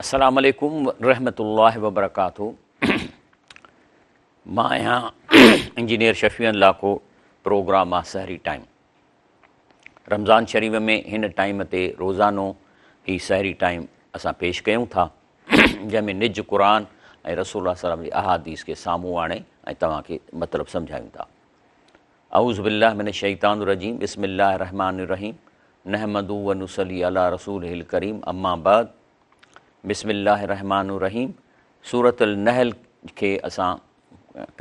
السلام عليڪم ورحمة الله وبرڪاته مان آهيان انجنيئر شفيع لاکو پروگرام آ سحري ٽائيم رمضان شريف ۾ هن ٽائيم تي روزانو هي سحري ٽائيم اسان پيش ڪيون ٿا جنهن ۾ نج قرآن ۽ رسول الله صلي الله جي احاديث کي سامهون آڻي ۽ توهان کي مطلب سمجهايون ٿا. اعوذ بالله من الشيطان الرجيم بسم الله الرحمن الرحيم نحمده ونصلي علي رسوله الڪريم اما بعد بسم الله الرحمن الرحيم سورة النحل کي اسان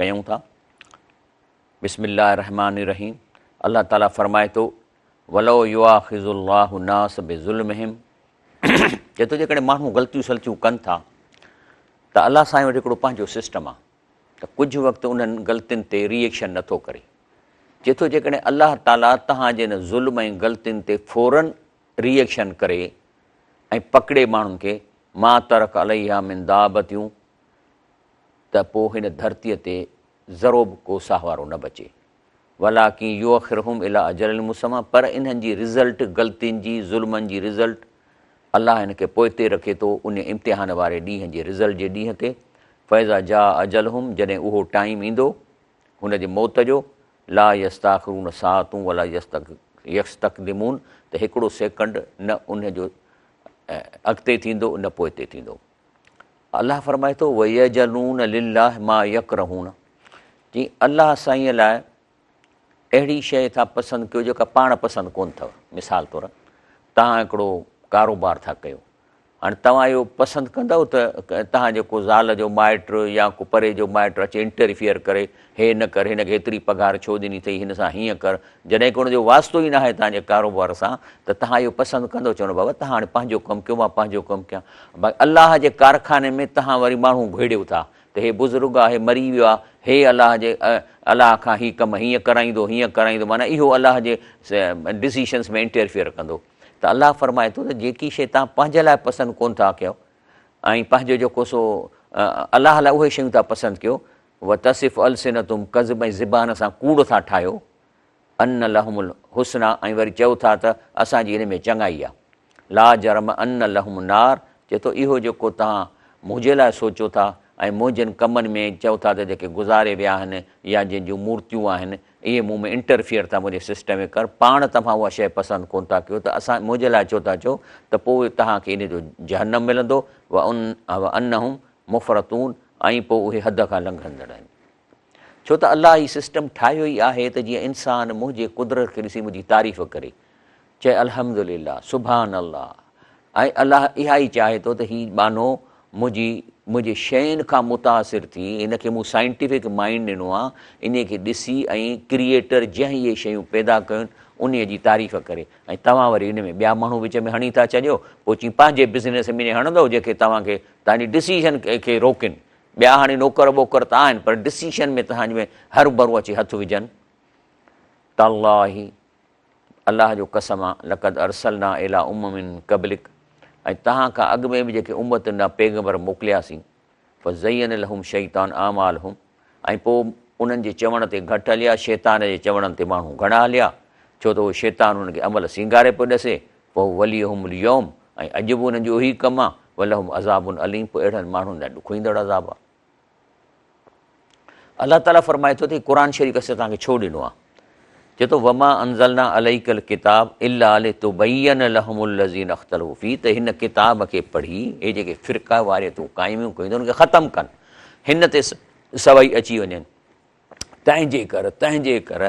ڪيون ٿا. بسم الله الرحمن الرحيم الله تعالي فرمائي ٿو ولو يؤاخذ الله الناس بظلمهم چئي ٿو جيڪڏهن ماڻهو غلطيون سلطيون ڪن ٿا ته الله سائين وٽ هڪڙو پنهنجو سسٽم آهي ته ڪجهه وقت انهن غلطين تي ري ايڪشن نٿو ڪري. چئي ٿو جيڪڏهن الله تعاليٰ توهان جي ان ظلم ۽ غلطين تي فورن ري ايڪشن ڪري ۽ پڪڙي ماڻهن کي ما ترڪ عليها من دابتيون ته پوء هن ڌرتيء تي ذرو به ڪو ساهوارو نه بچي. ولٰڪن يؤخرهم الي اجل مسميٰ پر انهن جي رزلٽ، غلطين جي، ظلمن جي رزلٽ، الله هن کي پوئتي رکي ٿو ان امتحان واري ڏينهن جي رزلٽ جي ڏينهن تي، فاذا جاء اجلهم جڏهن اهو ٽائيم ايندو، هن جي موت جو، لا يستاخرون ساعة ولا يستقدمون ته هڪڙو سيڪنڊ نه ان جو اڳتي ٿيندو نه پوئتي ٿيندو. الله فرمائي ٿو ويجعلون لله ما يڪرهون جي الله سائين لاء اهڙي شيء ٿا پسند ڪيو جيڪا پاڻ پسند ڪون اٿو. مثال طور توهان هڪڙو ڪاروبار ٿا ڪيو، هاڻي توهان اهو پسند ڪندؤ ته توهان جي ڪو زال جو مائٽ يا ڪو پري جو مائٽ اچي انٽرفيئر ڪري، هي نه ڪر، هن کي هيتري پگهار ڇو ڏني اٿئي، هن سان هيئن ڪر، جڏهن ڪه ان جو واسطو ئي ناهي توهان جي ڪاروبار سان ته توهان اهو پسند ڪندؤ؟ چوندؤ بابا توهان هاڻي پنهنجو ڪم ڪيو مان پنهنجو ڪم ڪيان. ڀائي الله جي ڪارخاني ۾ توهان وري ماڻهو گهيڙيو ٿا ته هي بزرگ آهي مري ويو آهي، هي الله جي الله کان هي ڪم هيئن ڪرائيندو هيئن ڪرائيندو معنيٰ اهو الله جي ڊسيشنس ۾ انٽرفيئر ڪندو ته الله فرمائي ٿو ته جيڪي شيء توهان پنهنجي لاء پسند ڪونه ٿا ڪيو ۽ پنهنجو جيڪو سو الله لاء اهي شيون ٿا پسند ڪيو وتصف السنتهم ڪذب ۽ زبان سان ڪوڙ ٿا ٺاهيو ان لهم الحسنيٰ ۽ وري چئو ٿا ته اسان جي ان ۾ چڱائي آهي لا جرم ان لهم النار چئي ٿو اهو جيڪو توهان منهنجي لاء سوچو ٿا ۽ منهنجن ڪمن ۾ چئو ٿا ته جيڪي گذاري ويا آهن يا جن جون مورتيون آهن اهي مون ۾ انٽرفيئر ٿا منهنجي سسٽم ۾ ڪر پاڻ توهان اها شيء پسند ڪونه ٿا ڪيو ته اسان منهنجي لاء چئو ٿا چئو ته پوء توهان کي ان جو جهنم ملندو وانهم مفرطون ۽ پوء اهي حد کان لنگهندڙ آهن. ڇو ته الله هي سسٽم ٺاهيو ئي آهي ته جيئن انسان منهنجي قدرت کي ڏسي منهنجي تعريف ڪري، چئي الحمد لله، سبحان الله ۽ الله اها ئي چاهي ٿو ته هي ٻانهو منهنجي منهنجي شين کان متاثر ٿي، هن کي مون سائنٽيفڪ مائنڊ ڏنو آهي، انهي کي ڏسي ۽ ڪريئيٽر جنهن اهي شيون پيدا ڪيون انهي جي تعريف ڪري ۽ توهان وري ان ۾ ٻيا ماڻهو وچ ۾ هڻي ٿا ڇڏيو، پوء چئين پنهنجي بزنس ۾ هڻندؤ جيڪي توهان کي توهان جي ڊسيزن کي روڪين. ٻيا هاڻي نوڪر ٻوڪر ته آهن پر ڊسيشن ۾ توهان جي ۾ هروڀرو اچي هٿ وجهن. تالله الله جو قسم آ لقد ارسلنا الي امم قبلڪ ۽ توهان کان اڳ ۾ به جيڪي امتن ڏانهن پيغمبر موڪلياسين فزين لهم شيطان اعمالهم ۽ پوء انهن جي چوڻ تي گهٽ هليا، شيطان جي چوڻن تي ماڻهو گهڻا هليا، ڇو ته اهو شيطان انهن کي عمل سينگاري پيو ڏسي، فهو وليهم اليوم ۽ اڄ به انهن جو اهو ئي ڪم آهي، ولهم عذاب اليم پوء اهڙن ماڻهن لاء ڏکوئيندڙ عذاب آهي. الله تعاليٰ فرمائي ٿو ته هي قرآن شريف اسين توهان کي ڇو ڏنو آهي؟ چئي ٿو وما انزلنا عليک الڪتاب الا لتبين لهم الذين اختلفوا فيه ته هن ڪتاب کي پڙهي هي جيڪي فرقه واريتون قائميون ڪيون اٿن ان کي ختم ڪن هن تي سوئي اچي وڃن تنهنجي ڪر تنهنجي ڪر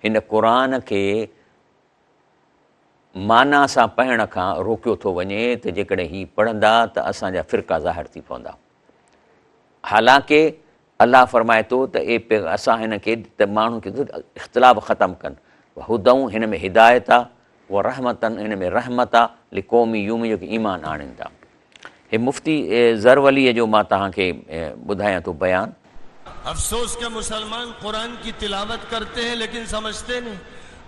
هن قرآن کي معنيٰ سان پڙهڻ کان روڪيو ٿو وڃي ته جيڪڏهن هي پڙهندا ته اسان جا فرقا ظاهر ٿي پوندا. حالانڪه الله فرمائي ٿو ته اي پيغ اسان هن کي ته ماڻهن کي اختلاف ختم ڪن وهدًا هن ۾ هدايت آ ورحمة هن ۾ رحمت آ لقوم يؤمنون جيڪي ايمان آڻين ٿا. هي مفتي زروليء جو مان توهان کي ٻڌايان ٿو بيان. افسوس که مسلمان قرآن کی تلاوت کرتے هين ليڪن سمجهتي نهين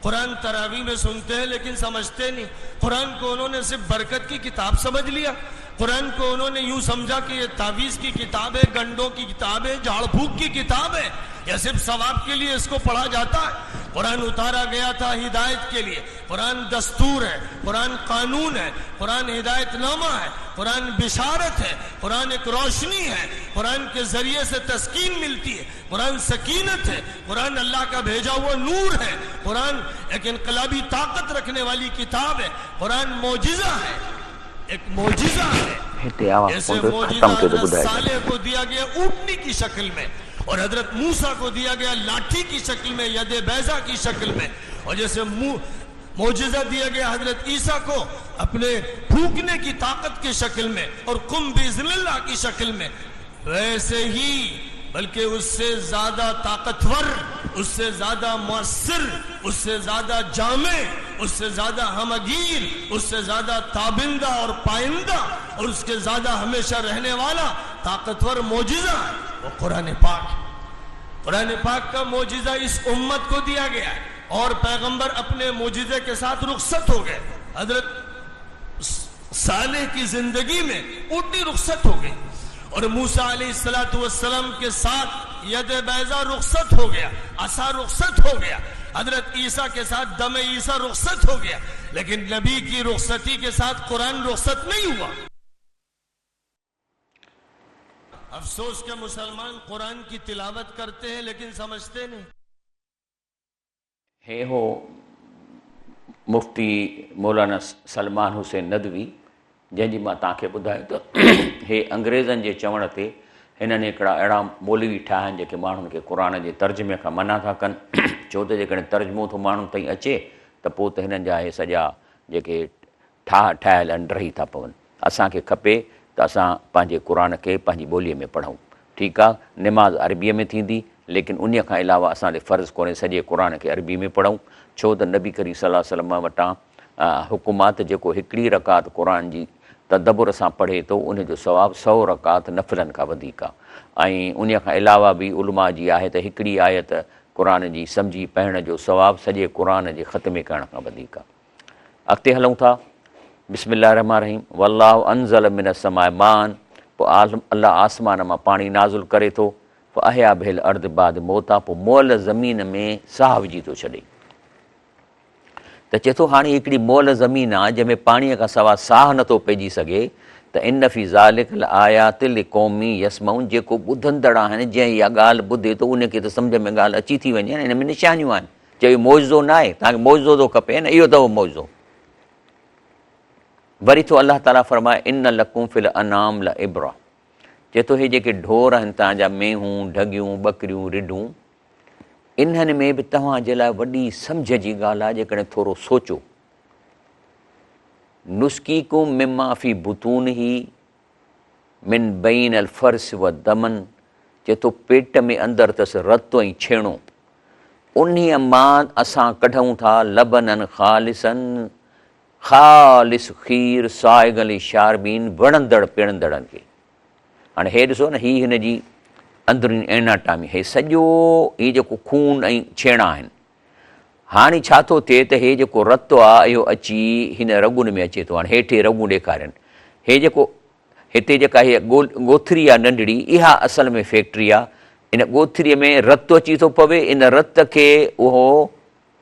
قرآن تراويح مين سنتي هين ليڪن سمجهتي نهين قرآن کو انهون ني صرف برڪت کی ڪتاب سمجهه ليا. कुरान को उन्होंने यूं समझा कि ये तावीज की किताब है, गंडों की किताब है, झाड़ फूक की किताब है, या सिर्फ सवाब के लिए इसको पढ़ा जाता है। कुरान उतारा गया था हिदायत के लिए। कुरान दस्तूर है, कुरान कानून है, कुरान हिदायतनामा है, कुरान बिशारत है, कुरान एक रोशनी है, कुरान के जरिए से तस्कीन मिलती है, कुरान सकीनत है, कुरान अल्लाह का भेजा हुआ नूर है, कुरान एक इनकलाबी ताकत रखने वाली किताब है, कुरान मोजिज़ा है, एक मोजिज़ा है। हिते आवाज़ जैसे कोन मोजिज़ा ख़तम थियो त हजरत ॿुधाइजो। सालेह को दिया गया ऊँटनी की शक्ल में और हजरत मूसा को दिया गया लाठी की शक्ल में, यद बैजा की शक्ल में, और जैसे मोजिज़ा दिया गया हजरत ईसा को अपने फूकने की ताकत की शक्ल में और कुम बिइज़्निल्लाह की शक्ल में, वैसे ही बल्कि उससे ज्यादा ताकतवर, उससे ज्यादा मुअस्सिर, उससे ज्यादा जामे, उससे ज्यादा हमगीर, उससे ज्यादा ताबिंदा और पाइंदा और उसके ज्यादा हमेशा रहने वाला ताकतवर मोजिज़ा वो कुरान पाक। कुरान पाक का मोजिज़ा इस उम्मत को दिया गया है और पैगंबर अपने मोजिज़े के साथ रुखसत हो गए। हजरत सालेह की जिंदगी में ऊँटनी रुखसत हो गई और मूसा अलैहिस्सलातु वस्सलाम के साथ यद बैजा रुखसत हो गया, असा रुखसत हो गया, हजरत ईसा के साथ दम ईसा रुखसत हो गया, लेकिन नबी की रुखसती के साथ कुरान रुखसत नहीं हुआ। अफसोस के मुसलमान कुरान की तिलावत करते हैं लेकिन समझते नहीं। हे हो मुफ्ती मौलाना सलमान हुसैन नदवी, जंहिंजी मां तव्हांखे ॿुधायो त हे अंग्रेज़नि जे चवण ते हिननि हिकिड़ा अहिड़ा मौलवी ठाहिया आहिनि जेके माण्हुनि खे क़ुरान जे तर्जुमे खां मना था कनि, छो त जेकॾहिं तर्जुमो थो माण्हुनि ताईं अचे त पोइ त हिननि जा हे सॼा जेके ठाह ठाहियल आहिनि डही था पवनि। असांखे खपे त असां पंहिंजे क़ुरान खे पंहिंजी ॿोलीअ में पढ़ूं। ठीकु आहे, निमाज़ अरबीअ में थींदी, लेकिन उन खां अलावा असां ते फ़र्ज़ कोन्हे सॼे क़ुरान खे अरबी में पढ़ूं, छो त नबी करीम सल्लल्लाहु अलैहि वसल्लम वटां हुकुम आहे त जेको हिकिड़ी रकात क़ुरान जी तदबुर सां पढ़े थो उनजो सवाबु 100 रकात नफ़िलनि खां वधीक आहे। ऐं उन खां अलावा बि उलमा जी आहे त हिकिड़ी आयत क़ुरान जी सम्झी पढ़ण जो सवाबु सॼे क़ुरान जे ख़त्मे करण खां वधीक आहे। अॻिते हलूं था। बिस्मिल्लाह रहमान रहीम। वल्लाहु अंज़ल मिन समाए मान, पोइ अल्लाह आसमान मां पाणी नाज़िल करे थो, फ़अहया बिहिल अर्द बाद मौता, पोइ मुअल ज़मीन में साह विझी थो छॾे। त चए थो हाणे हिकिड़ी मुअल ज़मीन आहे जंहिंमें पाणीअ खां सवाइ साह नथो पइजी सघे, त इन फ़ी ज़ालिक लआयात लिक़ौमी यसमऊन, जेको ॿुधंदड़ आहिनि जंहिं इहा ॻाल्हि ॿुधे थो उनखे त सम्झ में ॻाल्हि अची थी वञे न, हिन में निशानियूं आहिनि। चयो मौजज़ो न आहे, तव्हांखे मौजज़ो थो खपे न, इहो अथव मौजज़ो। वरी थो अल्लाह ताला फरमाए इन लकुम फिल अनाम ल इब्रा, चए थो हे जेके ढोर आहिनि तव्हांजा, मेहूं, ढॻियूं, ॿकरियूं, रिढूं, इन्हनि में बि तव्हांजे लाइ वॾी सम्झ जी ॻाल्हि आहे, जेकॾहिं थोरो सोचो। नुस्कीकुम मिम्मा फ़ी बुतूनिही मिन बैन अल फर्स व दमन, चए थो पेट में अंदरि अथसि रत ऐं छेणो, उन्हीअ मां असां कढूं था लबनन ख़ालिसन, ख़ालिस खीर साइगल शारबीन, वणंदड़ पीअणंदड़नि खे। हाणे हे ॾिसो न, ही हिन जी अंदरूनी एनाटॉमी, हे सॼो ही जेको खून ऐं छेणा आहिनि। हाणे छा थो थिए त हे जेको रत आहे इहो अची हिन रॻुनि में अचे थो। हाणे हेठि रॻूं ॾेखारनि, हे जेको हिते जेका हीअ ॻोथरी आहे नंढड़ी, इहा असल में फैक्ट्री आहे। इन ॻोथरीअ में रत अची थो पवे, इन रत खे उहो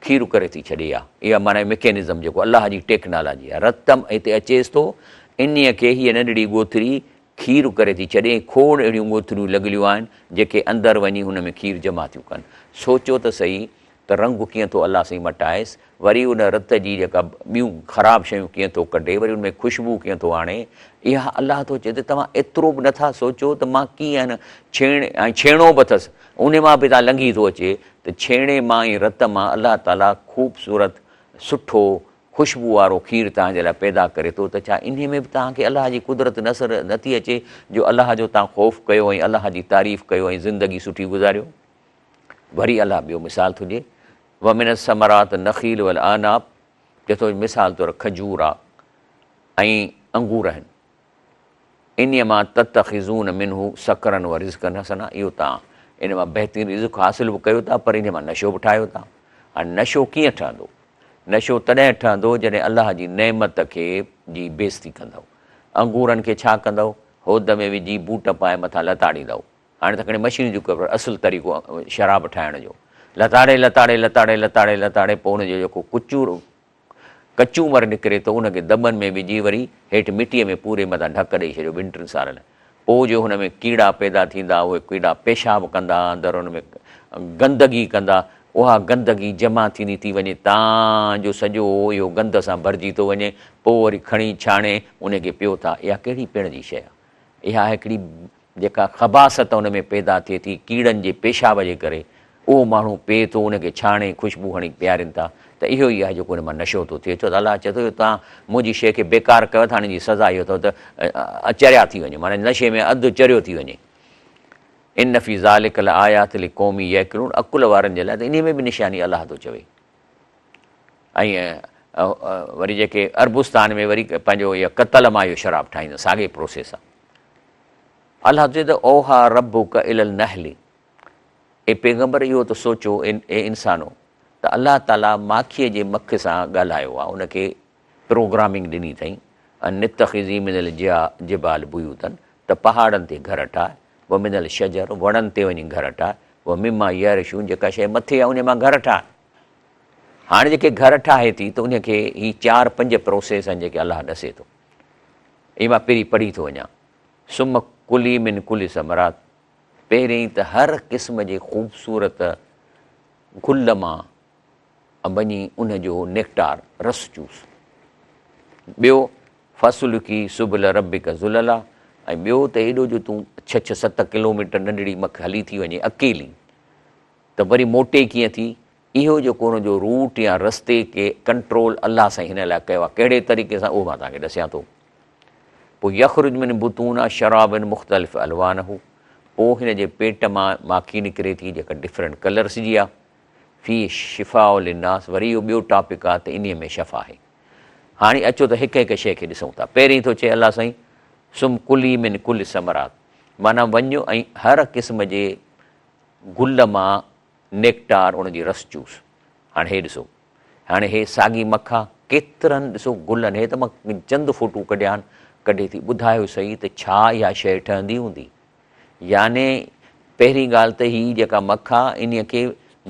खीर करे थी छॾे। इहा माना मैकेनिज़म जेको अल्लाह जी टेक्नोलॉजी आहे, रत हिते अचेसि थो, इन्हीअ खे हीअ नंढड़ी ॻोथरी खीर करे थी छॾे। ऐं खोड़ अहिड़ियूं ॻोथरियूं लॻलियूं आहिनि जेके अंदरि वञी हुन में खीर जमा थियूं कनि। सोचो त सही त रंग कीअं थो अल्लाह साईं मटाएसि, वरी उन रत जी जेका ॿियूं ख़राब शयूं कीअं थो कढे, वरी उन में ख़ुशबू कीअं थो आणे। इहा अल्लाह थो चए त तव्हां एतिरो बि नथा सोचो त मां कीअं हिन छेण ऐं छेणो बि अथसि, उन मां बि तव्हां लंघी थो अचे त छेणे मां ऐं रत मां अल्लाह ताला ख़ूबसूरत सुठो ख़ुशबू वारो खीर तव्हांजे लाइ पैदा करे थो। त छा इन में बि तव्हांखे अल्लाह जी कुदरत नज़र नथी अचे जो अल्लाह जो तव्हां ख़ौफ़ कयो ऐं अल्लाह जी तारीफ़ कयो ऐं ज़िंदगी सुठी गुज़ारियो? वरी अल्लाह ॿियो मिसाल थो ॾिए, वमिन समरात नख़ील वल आनाब, चए थो मिसाल तौरु खजूर आहे ऐं अंगूर आहिनि, इन्हीअ मां ततख़िज़ून मिन्हु सकरन व रिज़्कन हसना, इहो तव्हां इन मां बहितरीन रिज़्क हासिल बि कयो था, पर इन मां नशो बि ठाहियो था। हाणे नशो कीअं ठहंदो? नशो तॾहिं ठहंदो जॾहिं अल्लाह जी नेमत खे जी बेइज़्ज़ती कंदव। انگورن کي ڇا ڪندؤ؟ هود ۾ وجهي بوٽ پائي مٿان لتاڙيندؤ. هاڻي ته کڻي مشينون جون پر اصل طريقو شراب ٺاهڻ جو لتاڙي لتاڙي لتاڙي لتاڙي لتاڙي پوء ان جو جيڪو ڪچور ڪچومر نڪري ٿو ان کي دٻن ۾ وجهي وري هيٺ مٽيء ۾ پوري مٿان ڍڪ ڏئي ڇڏيو ٻن ٽن سالن لاء پوء جو هن ۾ ڪيڙا پيدا ٿيندا اهي ڪيڙا پيشاب ڪندا اندر ان ۾ گندگي ڪندا اها گندگي جمع ٿيندي ٿي وڃي تان جو سڄو اهو گند سان ڀرجي ٿو وڃي پوء وري کڻي ڇاڻي ان کي پيو ٿا اها ڪهڙي پيئڻ جي شيء آهي اها هڪڙي جيڪا خباثت ان ۾ پيدا ٿئي ٿي ڪيڙن جي پيشاب جي ڪري، اهو ماڻهو پئي ٿو، ان کي ڇاڻي خوشبو هڻي پيارين ٿا ته اهو ئي آهي جيڪو ان مان نشو ٿو ٿئي، ڇو ته الله چئي ٿو جو توهان منهنجي شيء کي بيڪار ڪيو ٿا، هاڻي ان جي سزا اهو اٿو ته چريا ٿي وڃو، معنيٰ نشي ۾ اڌ چريو ٿي وڃي. ان في ذلک لآيات لقوم يعقلون عقل وارن جي لاء ته انهي ۾ به نشاني الله ٿو چوي. ۽ وري جيڪي عربستان ۾ وري پنهنجو اهو قتل مان اهو شراب ٺاهيندا ساڳي پروسيس آهي. الله ٿو چئي ته اوحا ربک الي النحل اي پيغمبر اهو ته سوچو اي انسانو ته الله تعالي ماکيء جي مک سان ڳالهايو آهي ان کي پروگرامنگ ڏني اٿئي ان اتخذي من الجبال بيوتا ته پهاڙن تي گهر ٺاهه ومن الشجر وڻن تي وڃي گهر ٺاهه ومما يعرشون جيڪا شيء مٿي آهي ان مان گهر ٺاهه هاڻي جيڪي گهر ٺاهي ٿي ته ان کي هي چار پنج پروسيس آهن جيڪي الله ڏسي ٿو اهي مان پهرين پڙهي ٿو وڃان ثم ڪلي من ڪل ثمرات پهرين ته هر قسم جي خوبصورت گل مان وڃي ان جو نيڪٽار، رس، چوس. ٻيو فاسلڪي سبل ربڪ ذللا ۽ ٻيو ته ايڏو جو تون ڇهه ڇهه ست ڪلوميٽر ننڍڙي مک هلي ٿي وڃي اڪيلي ته وري موٽي ڪيئن ٿي اهو جيڪو ان جو روٽ يا رستي کي ڪنٽرول الله سائين هن لاء ڪيو آهي ڪهڙي طريقي سان اهو مان توهان کي ڏسيان ٿو. پوء يخرج من بطونها شراب مختلف الوانه پوء هن جي پيٽ مان ماکي نڪري ٿي جيڪا ڊفرنٽ ڪلرس جي آهي. فيه شفاء للناس وري اهو ٻيو ٽاپڪ آهي ته انهي ۾ شفا آهي. هاڻي اچو ته هڪ هڪ شيء کي ڏسون ٿا. پهرين ٿو چئي الله سائين ثم ڪلي من ڪل ثمرات معنيٰ وڃ ۽ هر قسم جي گل مان نيڪٽار ان جي رس چوس. هاڻي هي ڏسو. هاڻي هي ساڳي مک آ. ڪيترن ڏسو گلن هي ته مان چند فوٽو ڪڍيا آهن. ڪڍي ٿي ٻڌايو سهي ته ڇا اها شيء ٺهندي هوندي. يعني پهرين ڳالهه ته هي جيڪا مک آ انهيء کي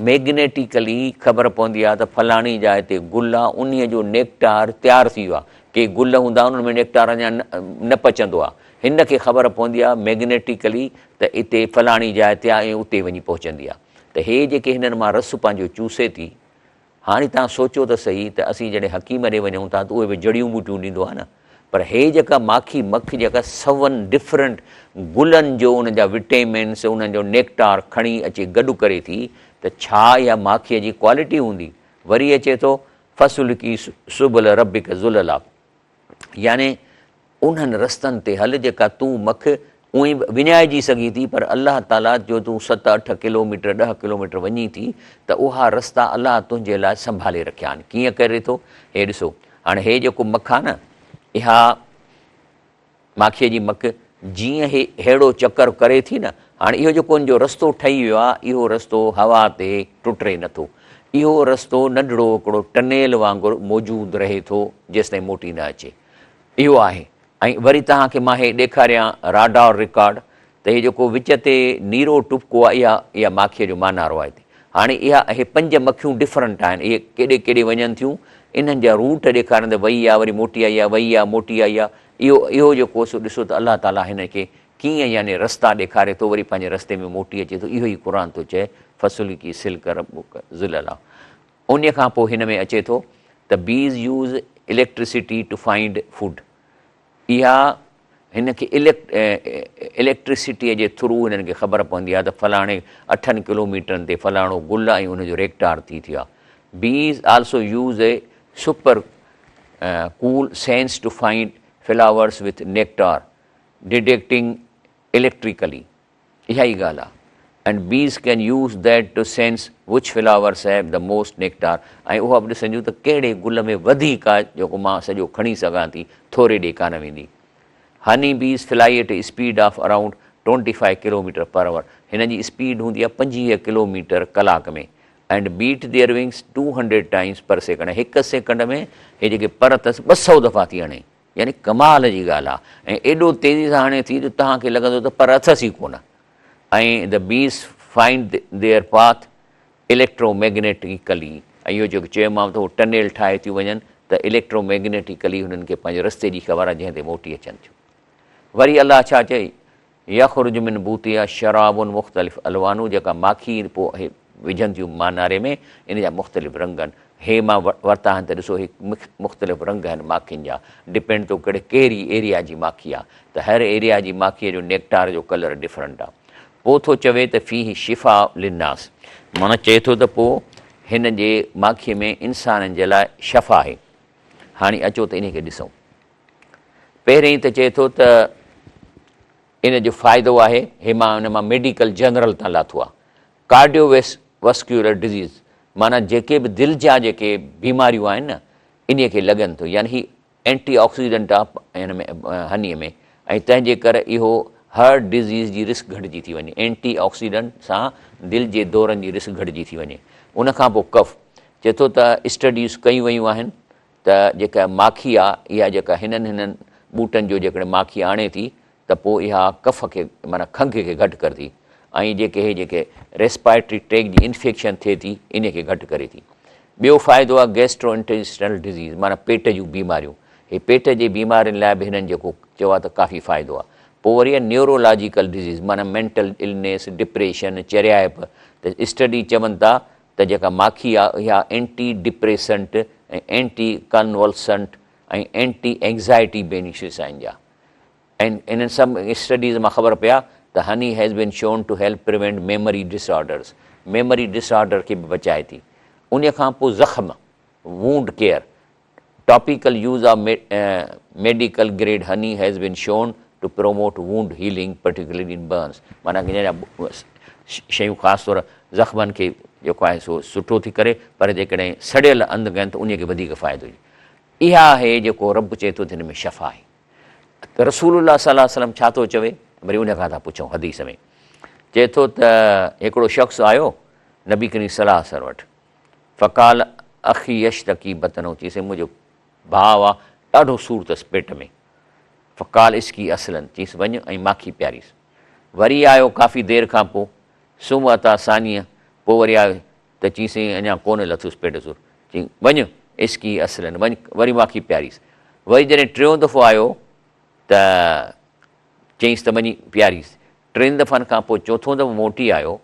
ميگنيٽيڪلي خبر پوندي آ ته فلاڻي جاء تي گل آ انهيء جو نيڪٽار تيار ٿي ويو آ. ڪي گل هوندا آهن انهن ۾ نيڪٽار اڃا نه پچندو آ. هن کي خبر پوندي آ ميگنيٽيڪلي ته اتي فلاڻي جاء تي آ ۽ اتي وڃي پهچندي آ ته هي جيڪي هنن مان رس پنهنجو چوسي ٿي. هاڻي توهان سوچيو ته سهي ته اسين جڏهن حڪيم ڏي وڃون ٿا ته اهي به جڙيون ٻوٽيون ڏيندو آ نه پر هي جيڪا ماکي مک جيڪا سون ڊفرنٽ گلن جو انهن جا وٽيمنس انهن جو نيڪٽار کڻي اچي گڏ ڪري ٿي ته ڇا اها ماکيء جي ڪوالٽي هوندي؟ وري اچي ٿو فسلڪي سبل ربڪ ذللا يعني انهن رستن تي هل جيڪا تون مک اونئين به وڃائجي سگهين ٿي پر الله تعاليٰ جو تون ست اٺ ڪلوميٽر ڏهه ڪلوميٽر وڃين ٿي ته اها رستا الله تنهنجي لاء سنڀالي رکيا آهن ڪيئن ڪري ٿو هي ڏسو هاڻي هي جيڪو مک آهي نه اها ماکيء جي مک جيئن هي ههڙو چڪر ڪري ٿي نه هاڻي اهو جيڪو ان جو رستو ٺهي ويو آهي اهو رستو هوا تي ٽٽي نٿو اهو رستو ننڍڙو هڪڙو ٽنيل وانگر موجود رهي ٿو جيستائين موٽي نه اچي اهو آهي ۽ وري توهان کي مان هي ڏيکاريان راڊار رڪارڊ ته هي جيڪو وچ تي نيرو ٽپڪو آهي اها اها ماکيء جو مانارو آهي هتي هاڻي اها اهي پنج مکيون ڊفرنٽ آهن اهي ڪيڏي ڪيڏي وڃن ٿيون انهن جا روٽ ڏيکارين ته وئي آ وري موٽي آئي آ وئي آ موٽي آئي آ اهو اهو جيڪو سو ڏسو ته الله تعاليٰ هن کي ڪيئن يعني رستا ڏيکاري ٿو وري پنهنجي رستي ۾ موٽي اچي ٿو اهو ئي قرآن ٿو چئي فسلڪي سلڪ ربڪ ذللا انهيء کان پوء هن ۾ اچي ٿو ته bees use electricity to find food اها هن کي اليڪٽرسٽيء جي ٿرو هنن کي خبر پوندي آهي ته فلاڻي اٺن ڪلوميٽرن تي فلاڻو گل ۽ ان جو ريڪٽار ٿي ٿيو آهي. Bees also use a super cool sense to find flowers with nectar detecting electrically. اها ئي ڳالهه آهي and bees can use that to sense which flowers have the most nectar ۽ اها به ڏسنديون ته ڪهڙي گل ۾ وڌيڪ آهي جيڪو مان سڄو کڻي سگهان ٿي ٿوري ڏي ڪانه ويندي. Honey bees fly at a speed of around 25 kilometre per hour هن جي اسپيڊ هوندي آهي 25 ڪلوميٽر ڪلاڪ ۾ and beat their wings 200 times per second هڪ سيڪنڊ ۾ هي جيڪي پر اٿس 200 دفعا ٿي هڻي. يعني ڪمال جي ڳالهه آهي ۽ ايڏو تيزي سان هڻي ٿي جو توهان کي لڳندو ته پر اٿس ئي ڪونه ۽ the bees find their path electromagnetically ۽ اهو جيڪو چيومانو ته هو ٽنيل ٺاهي ٿيون وڃن ته اليڪٽرو ميگنيٽيڪلي هنن کي پنهنجي رستي جي خبر آهي جنهن تي موٽي اچن ٿيون. وري الله ڇا چئي يخرج من بوتها شراب مختلف الوانه جيڪا ماکي پوء اهي وجهن ٿيون ماناري ۾ ان جا مختلف رنگ آهن هي مان ورتا آهن ته ڏسو هي مختلف رنگ آهن ماکين جا ڊپينڊ ٿو ڪهڙي ڪهڙي ايريا جي ماکي آهي ته هر ايريا جي ماکيء جو نيڪٽار جو ڪلر ڊفرنٽ آهي پوء ٿو چوي ته فيه شفاء للناس معنيٰ چئي ٿو ته پوء هن جي ماکيء ۾ انسانن جي لاء شفا آهي هاڻي اچو ته انهي کي ڏسون پهرين ته چئي ٿو ته ان جو فائدو آهي، هي مان ان مان ميڊيڪل جنرل تان لاٿو آهي، ڪارڊيو ويسڪيولر ڊزيز معنيٰ جيڪي به دل جا جيڪي بيماريون آهن نه انهي کي لڳن ٿو يعني هي اينٽي آڪسيڊنٽ آهي هن ۾ هني ۾ ۽ تنهن جي ڪري اهو هارٽ ڊزيز جي رسڪ گهٽجي ٿي وڃي اينٽي آڪسيڊنٽ سان دل جي دورن جي رسڪ گهٽجي ٿي وڃي ان کان پوء ڪف چئي ٿو ته اسٽڊيز ڪيون ويون آهن ته جيڪا ماکي آ اها جيڪا هنن هنن ٻوٽن جو جيڪڏهن ماکي آڻي ٿي ته پوء اها ڪف کي معنيٰ کنگهه کي گهٽ ڪري ٿي ۽ جيڪي هي جيڪي ريسپائرٽري ٽريڪ جي انفيڪشن ٿئي ٿي ان کي گهٽ ڪري ٿي. ٻيو فائدو آ گيسٽرو انٽيسٽنل ڊزيز معنيٰ پيٽ جون بيماريون هي پيٽ جي بيمارين لاء به هنن جيڪو چيو آ ته ڪافي فائدو آ. پوء وري آ نيورولاجيڪل ڊزيز معنيٰ مينٽل النيس، ڊپريشن، چريائپ ته اسٽڊي چون ٿا ته جيڪا ماکي آ اها anti depressant ۽ anti convulsant ۽ anti anxiety benefits آهن جا ۽ انهن سڀ اسٽڊيز مان خبر پيا ته honey has been shown to help prevent memory disorders memory disorder کي به بچائي ٿي ان کان پوء زخم wound care Topical use of medical grade honey has been shown to promote wound healing particularly in burns معنيٰ ڪنهن جا شيون خاص طور زخمن کي جيڪو آهي سو سٺو ٿي ڪري پر جيڪڏهن سڙيل انگ آهن ته انهي کي وڌيڪ فائدو ٿئي. اها آهي جيڪو رب چئي ٿو ته هن ۾ شفا آهي. ته رسول الله صلي الله عليه وسلم ڇا ٿو چوي وري ان کان ٿا پڇون حديث ۾ چئي ٿو ته هڪڙو شخص آيو نبي ڪريم صلي الله عليه وسلم وٽ فقال اخي يشتڪي بطنه چيس منهنجو ڀاء آ ڏاڍو سور اٿس پيٽ ۾ فقال اسقي عسلا چيس وڃ ۽ ماکي پياريس وري آيو ڪافي دير کان پوء ثم اتيٰ ثانيه پوء وري آيو ته چيس اڃا ڪونه لٿس پيٽ جو سور چيس وڃ اسقي عسلا وڃ وري ماکي پياريس وري جڏهن ٽيون دفعو آيو ته چيس ته وڃي پياريس ٽن دفعن کان پوء چوٿون دفعو موٽي آيو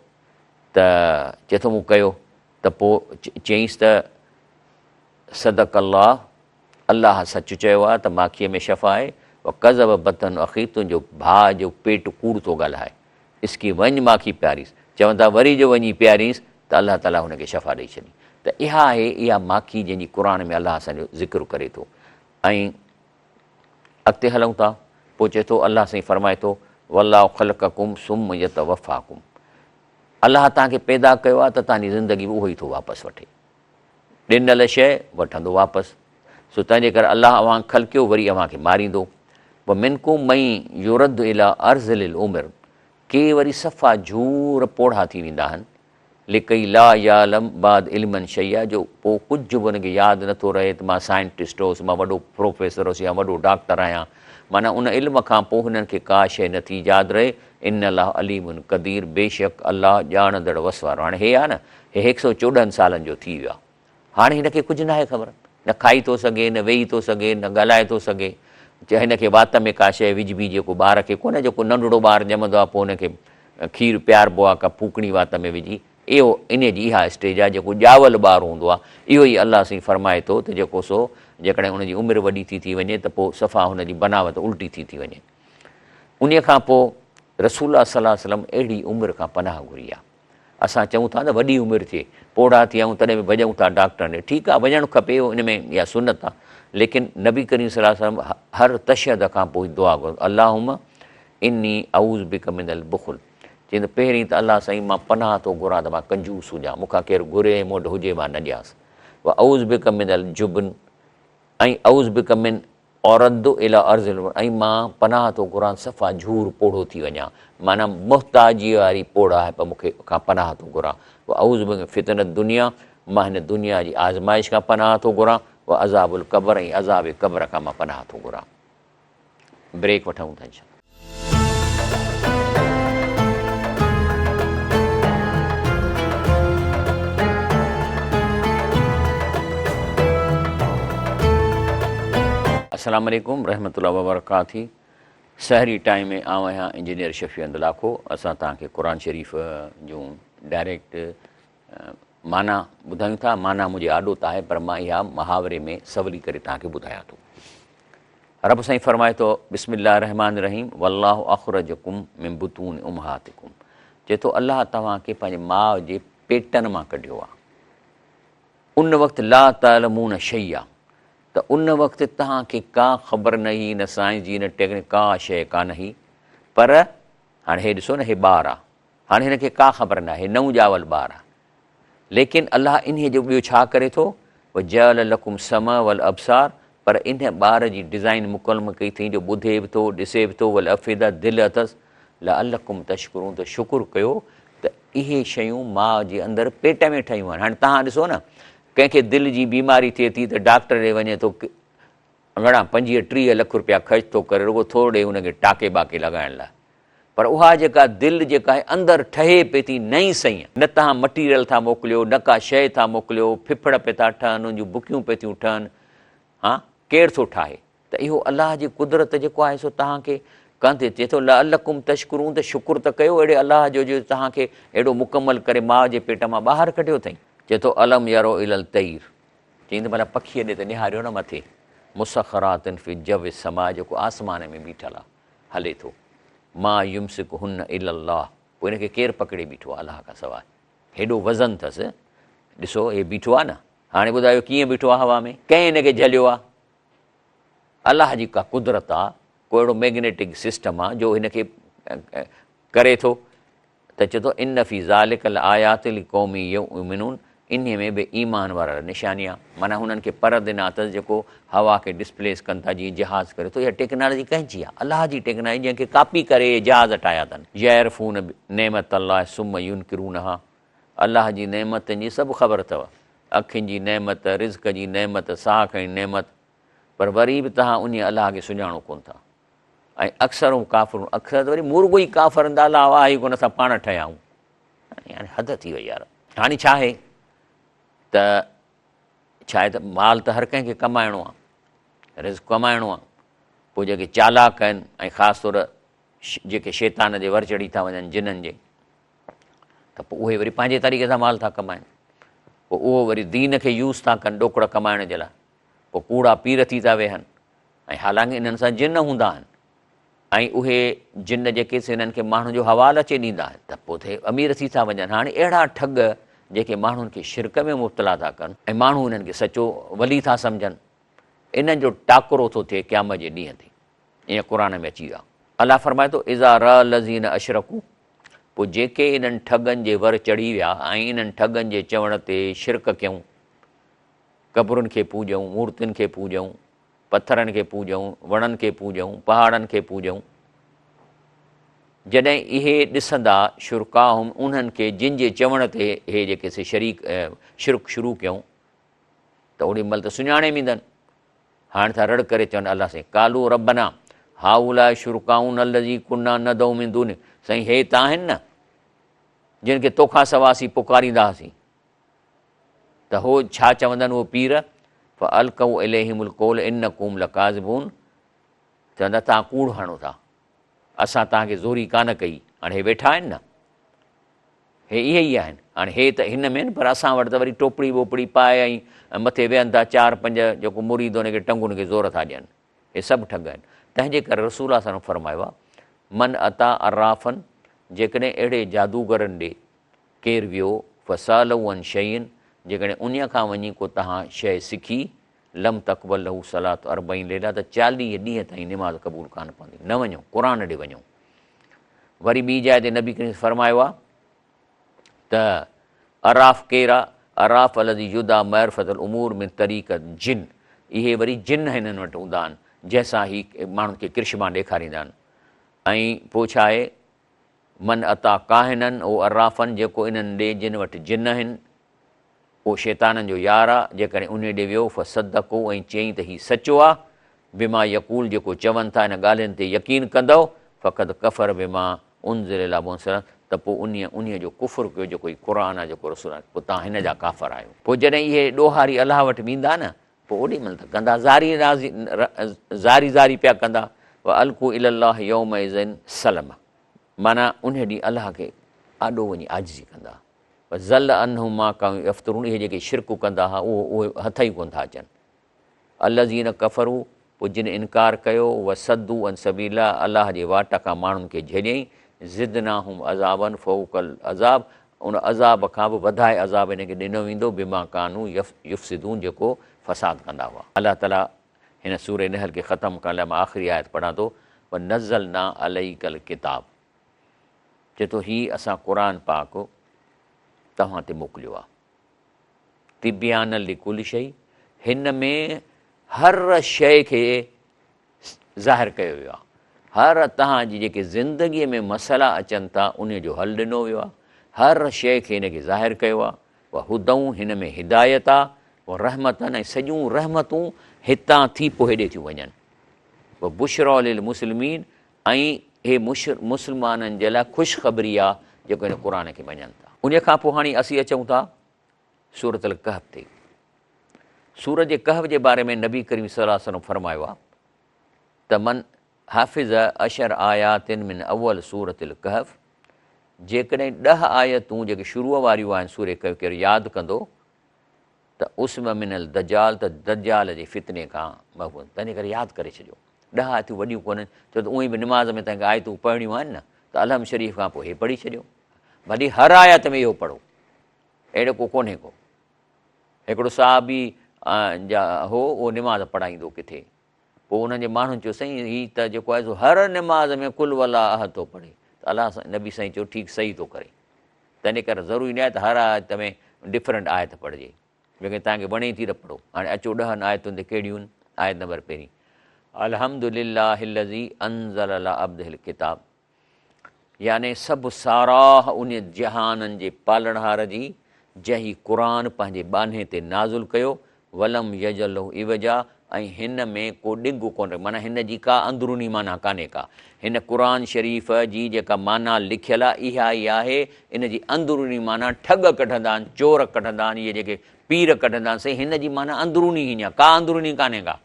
ته چئي ٿو مون ڪيو ته پوء چيائينس ته صدق الله الله سچ چيو آهي ته ماکيء ۾ شفا آهي وڪذب بطن اخي تنهنجو ڀاء جو پيٽ ڪوڙ ٿو ڳالهائي اسڪي وڃ ماکي پياريس چون ٿا وري جو وڃي پيارينس ته الله تعاليٰ هن کي شفا ڏئي ڇڏي ته اها آهي اها ماکي جنهن جي قرآن ۾ الله اسان جو ذڪر ڪري ٿو ۽ اڳتي هلون ٿا پوء چئي ٿو الله سائين فرمائي ٿو والله خلقڪم ثم يتوفاڪم الله توهان کي پيدا ڪيو آهي ته توهان جي زندگي به اهو ئي ٿو واپس وٺي ڏنل شيء وٺندو واپس سو تنهن جي ڪري الله اوهان کي خلقيو وري اوهان کي ماريندو ومنڪم من يرد الى ارذل العمر ڪي وري صفا جھور پوڙها ٿي ويندا آهن لڪي لا يعلم بعد علما شيئا جو پوء ڪجهه به ان کي ياد نه ٿو رهي ته مان سائنٽسٽ هوس، مان وڏو پروفيسر هوس يا وڏو ڊاڪٽر آهيان. معنيٰ ان علم کان پوء هنن کي ڪا شيء نه ٿي ياد رهي. ان الله عليم قدير بيشڪ الله ڄاڻندڙ وس وارو. هاڻي هي آهي نه، هي هڪ سئو 14 سالن جو ٿي ويو آهي. هاڻي هن کي ڪجهه ناهي خبر، نه کائي ٿو سگهي، نه ويهي ٿو سگهي، نه ڳالهائي ٿو سگهي. چي هن کي وات ۾ ڪا شيء وجهبي جيڪو ٻار کي ڪونه جيڪو ننڍڙو ٻار ڄمندو آهي پوء هن کي کير پياربو آهي ڪا ڦوڪڻي وات ۾ وجهي اهو انهي جي اها اسٽيج آهي جيڪو ڄاول ٻار هوندو آهي اهو ئي الله سائين فرمائي ٿو ته جيڪو سو جيڪڏهن ان جي عمر وڏي ٿي ٿي وڃي ته پوء صفا هن جي بناوت الٽي ٿي ٿي وڃي انهي کان پوء رسول الله صلي الله عليه وسلم اهڙي عمر کان پناهه گهري آهي اسان چئون ٿا نه وڏي عمر ٿئي، پوڙها ٿي آهيون تڏهن به ڀڄون ٿا ڊاڪٽرن ڏي، ٺيڪ آهي وڃڻ کپي ان ۾ اها سنت آهي، ليڪن نبي ڪريم صلي الله عليه وسلم هر تشهد کان پوء دعا گهرندو اللهم اني اعوذ بک من البخل چئي ته پهرين ته الله سائين مان پناهه ٿو گهران ته مان ڪنجوس هجان مون کان ڪير گهري ۽ مون وٽ هجي مان نه ڏيانس واعوذ بک من الجبن ۽ اعوذ بک من ارد الي ارض العمر ۽ مان پناهه ٿو گهران صفا جهور پوڙهو ٿي وڃان معنيٰ محتاجيء واري پوڙهائپ مون کي کان پناهه ٿو گهران واعوذ بک من فتنة الدنيا مان هن دنيا جي آزمائش کان پناهه ٿو گهران وعذاب القبر ۽ عذاب قبر کان مان پناهه ٿو گهران. بريڪ وٺون ٿا انشاء الله. السلام عليڪم رحمة الله وبرڪاته سحري ٽائيم ۾ آئون آهيان انجنيئر شفيع احمد لاکو اسان توهان کي قرآن شريف جون ڊائريڪٽ معنيٰ ٻڌايون ٿا معنيٰ منهنجي آڏو ته آهي پر مان اها محاوري ۾ سولي ڪري توهان کي ٻڌايان ٿو رب سائين فرمائي ٿو بسم الله الرحمٰن الرحيم والله اخرجڪم من بطون امهاتڪم چئي ٿو الله توهان کي پنهنجي ماء جي پيٽن مان ڪڍيو آهي ان وقت لا تعلمون شيئا ته ان وقت توهان کي ڪا خبر نه هئي نه سائنس جي نه ٽيڪنڪ ڪا شيء ڪانه هئي پر هاڻي هي ڏسو نه هي ٻار آهي هاڻي هن کي ڪا خبر ناهي، نئون ڄاول ٻار آهي. ليڪن الله انهيء جو ٻيو ڇا ڪري ٿو؟ وجعل لڪم السمع والابصار پر انهيء ٻار جي ڊزائين مڪمل ڪئي اٿئي جو ٻڌي به ٿو، ڏسي به ٿو، والافئده دل اٿس، لعلڪم تشڪرون ته شڪر ڪيو ته اهي شيون ماء جي اندر پيٽ ۾ ٺهيون آهن. هاڻي توهان ڏسو نه ڪنهن کي دل جي بيماري ٿئي ٿي ته ڊاڪٽر ڏي وڃي ٿو گهڻا 25 30 لک روپيا خرچ ٿو ڪري رڳو ٿورڙي ان کي ٽاڪي ٻاڪي لڳائڻ لاء. پر اها جيڪا دل جيڪا آهي اندر ٺهي پئي ٿي نئين سئين، نه توهان مٽيريل ٿا موڪليو، نه ڪا شيء ٿا موڪليو، ڦڦڙ پئي ٿا ٺهن، ان جون بڪيون پئي ٿيون ٺهن، ها ڪير ٿو ٺاهي؟ ته اهو الله جي قدرت جيڪو آهي سو توهان کي ڪانه ٿي چئي ٿو لعلڪم تشڪرون ته شڪر ته ڪيو اهڙي الله جو جو توهان کي اهڙو مڪمل ڪري ماء جي پيٽ مان ٻاهر ڪڍيو اٿئي. چئي ٿو الم يرو الي الطير چئين ته ڀلا پکيء ڏي ته نهاريو نه مٿي مسخرات في جو السماء جيڪو آسمان ۾ بيٺل آهي. هلي ٿو. ما يمسڪهن الا الله پوء هن کي ڪير پڪڙي بيٺو آهي الله کان سواء. هيڏو وزن اٿس ڏسو هي بيٺو آهي نه هاڻي ٻڌايو ڪيئن بيٺو آهي هوا ۾ ڪنهن هن کي جهليو آهي الله جي ڪا قدرت آهي ڪو اهڙو ميگنيٽڪ سسٽم آهي جو هن کي ڪري ٿو ته چئي ٿو ان في ذلک لآيات لقوم يؤمنون انهي ۾ به ايمان وارا لاء نشاني آهي معنيٰ هنن کي پر ڏنا اٿس جيڪو هوا کي ڊسپليس ڪن ٿا جيئن جهاز ڪري ٿو اها ٽيڪنالاجي ڪنهن جي آهي الله جي ٽيڪنالاجي جنهن کي ڪاپي ڪري اهي جهاز ٺاهيا اٿن يعرفون نعمت الله ثم ينڪرونها الله جي نعمتن جي سڀ خبر اٿو اکين جي نعمت رزق جي نعمت ساهه کڻي نعمت پر وري به توهان انهي الله کي سڃاڻو ڪونه ٿا ۽ اڪثرهم ڪافرون اڪثر ته وري مورڳو ئي ڪافر آهن ته الله آهي ئي ڪونه اسان پاڻ ٺهيا آهيون يعني حد ٿي وئي يار هاڻي ڇا آهي ته ڇا آهي ته مال ته هر ڪنهن کي ڪمائڻو آهي رزق ڪمائڻو آهي پوء جيڪي چالاڪ آهن ۽ خاص طور جيڪي شيطان جي ور چڙهي ٿا وڃن جنن جي ته پوء اهي وري پنهنجي طريقي سان مال ٿا ڪمائن پوء اهو وري دين کي يوز ٿا ڪن ڏوڪڙ ڪمائڻ جي لاء پوء ڪوڙا پير ٿي ٿا ويهن ۽ حالانڪ انهن سان جن هوندا آهن ۽ اهي جن جيڪي سي انهن کي ماڻهن جو حوال اچي ڏيندا آهن ته پوء ته امير ٿي ٿا وڃن. هاڻي اهڙا ٺڳ جيڪي ماڻهن کي شرڪ ۾ مبتلا ٿا ڪن ۽ ماڻهو انهن کي سچو ولي ٿا سمجهن، انهن جو ٽاڪرو ٿو ٿئي قيامت جي ڏينهن تي. ائين قرآن ۾ اچي ويو آهي. الله فرمائي ٿو، اذا رأ الذين اشرڪوا پوء جيڪي انهن ٺڳن جي ور چڙهي ويا ۽ انهن ٺڳن جي چوڻ تي شرڪ ڪيائون، قبرن کي پوڄئون، مورتين کي پوڄئون، پٿرن کي پوڄئون، وڻن کي پوڄئون، پهاڙن کي پوڄئون. جڏهن اهي ڏسندا شرڪاهم انهن کي جن جي چوڻ تي اهي جيڪي سي شريڪ شرڪ شروع ڪيائون ته اوڏي مهل ته سڃاڻي ويندن. هاڻ ٿا رڙ ڪري چون الله سائين قالو ربنا هؤلاء شرڪاؤنا الذي كنا ندعو من دونك سائين هي ته آهن نه جن کي توکان سوا اسين پڪاريندا هئاسين. ته هو ڇا چوندن اهو پير، فالقوا اليهم القول انڪم لڪاذبون چوندا توهان ڪوڙ هڻو ٿا اسان توهان کي زوري ڪانه ڪئي هاڻي هي ويٺا آهن نه هي اهي ئي آهن هاڻي هي ته هن ۾ آهن پر اسان وٽ ته وري ٽوپڙي ٻوپڙي پائي ۽ مٿي ويهن ٿا چار پنج جيڪو مريد ان کي ٽنگن کي زور ٿا ڏين هي سڀ ٺڳ آهن تنهن جي ڪري رسول الله صلي الله فرمايو آهي من اتا عرافا جيڪڏهن اهڙي جادوگرن ڏي ڪير ويو، فسأله عن شيء، جيڪڏهن انهيء کان وڃي ڪو توهان شيء سکي، لم تقبل له صلاة اربعين ليلة ته 40 ڏينهن تائين نماز قبول ڪانه پوندي. نه وڃو، قرآن ڏي وڃو. وري ٻي جاء تي نبي ڪريم فرمايو آهي ته عراف ڪير آ؟ عراف الذي يدعي معرفة الامور من طريق الجن، اهي وري جن هنن وٽ هوندا آهن، جنهن سان هي ماڻهن کي ڪرشما ڏيکاريندا آهن ۽ پوء ڇا آهي؟ من اتيٰ ڪاهنا او عرافا جيڪو انهن ڏي جن وٽ جن آهن، اهو شيطانن جو يار آ، جيڪڏهن انهي ڏي ويو فصدقه ۽ چيائين ته هي سچو آ، بما يقول جيڪو چون ٿا ان ڳالهين تي يقين ڪندؤ، فقد ڪفر بما انزل علي محمد صلي الله عليه وسلم ته پوء انهيء انهيء جو ڪفر ڪيو جيڪو هي قرآن آهي جيڪو رسول آهي پوء توهان هن جا ڪافر آهيو. پوء جڏهن اهي ڏوهاري الله وٽ ويندا نه پوء اوڏي مهل ته ڪندا زاري رازي زاري زاري پيا ڪندا والقوا الي الله يومئذ السلم معنيٰ انهيء ڏينهن الله کي آڏو وڃي عاجزي ڪندا وضل عنهم ما ڪانوا يفترون اهي جيڪي شرڪ ڪندا ها اهو اهي هٿ ئي ڪونه ٿا اچن. الذين ڪفروا پوء جن انڪار ڪيو، وصدوا عن سبيل الله الله جي واٽ کان ماڻهن کي جهليائين، زدناهم عذابا فوق العذاب ان عذاب کان به وڌائي عذاب انهن کي ڏنو ويندو، بما ڪانوا يفسدون جيڪو فساد ڪندا هئا. الله تعالي هن سورة نحل کي ختم ڪرڻ لاء مان آخري آيت پڙهان ٿو، ونزلنا عليک الڪتاب چئي ٿو هي اسان قرآن پاڪ توهان تي موڪليو آهي. تبيانا لڪل شيء، هن ۾ هر شيء کي ظاهر ڪيو ويو آهي. هر توهان جي جيڪي زندگيء ۾ مسئلا اچن ٿا انهيء جو حل ڏنو ويو آهي. هر شيء کي هن کي ظاهر ڪيو آهي. وهدًا هن ۾ هدايت آهي، ورحمةً ۽ سڄيون رحمتون هتان ٿي پوء هيڏي ٿيون وڃن. وبشريٰ للمسلمين ۽ هي مسلمانن جي لاء خوشخبري آ جيڪو هن قرآن کي مڃن ٿا. انهيء کان پوء هاڻي اسين اچون ٿا سورة الڪهف تي. سورة جي ڪهف جي باري ۾ نبي ڪريم صلي الله عليه وسلم فرمايو آ ته من حفظ عشر آيات من اول سورة الڪهف جيڪڏهن 10 آيتون جيڪي شروع واريون آهن سورة ڪهف ڪير ياد ڪندو ته عصم من الدجال ته دجال جي فتني کان محفوظ. تنهنجي ڪري ياد ڪري ڇڏيو. ڏهه آيتون وڏيون ڪونهن، ڇو ته اونئن به نماز ۾ تنهن کي آيتون پڙهڻيون آهن نه، ته الحمد شريف کان پوء هي پڙهي ڇڏيو. ڀلي هر آيت ۾ اهو پڙهو، اهڙو ڪو ڪونهي ڪو. هڪڙو صحابي جا هو، اهو نماز پڙهائيندو ڪٿي، پوء انهن جي ماڻهن چيو سائين هي ته جيڪو آهي سو هر نماز ۾ قل والله احد ٿو پڙهي، ته الله سائين نبي سائين چيو ٺيڪ صحيح ٿو ڪري. تنهن ڪري ضروري ناهي ته هر آيت ۾ ڊفرنٽ آيت پڙهجي. جيڪڏهن توهان کي وڻي ٿي ته پڙهو. هاڻي اچو ڏهن آيتن تي ڪهڙيون آهن. آيت نمبر پهرين، الحمد لله الذي انزل علي عبده الڪتاب، يعني سڀ ساراهه ان جهانن جي پالڻهار جي جنهن هي قرآن پنهنجي ٻانهي تي نازل ڪيو، ولم يجعل له عوجا ۽ هن ۾ ڪو ڏنگ ڪونه رکيو معنيٰ هن جي ڪا اندروني معنيٰ ڪانهي ڪا. هن قرآن شريف جي جيڪا معنيٰ لکيل آهي اها ئي آهي، ان جي اندروني معنيٰ ٺڳ ڪڍندا آهن، چور ڪڍندا آهن، اهي جيڪي پير ڪڍندا آهن سائين هن جي معنيٰ اندروني هيئن آهي، ڪا اندروني ڪانهي ڪا.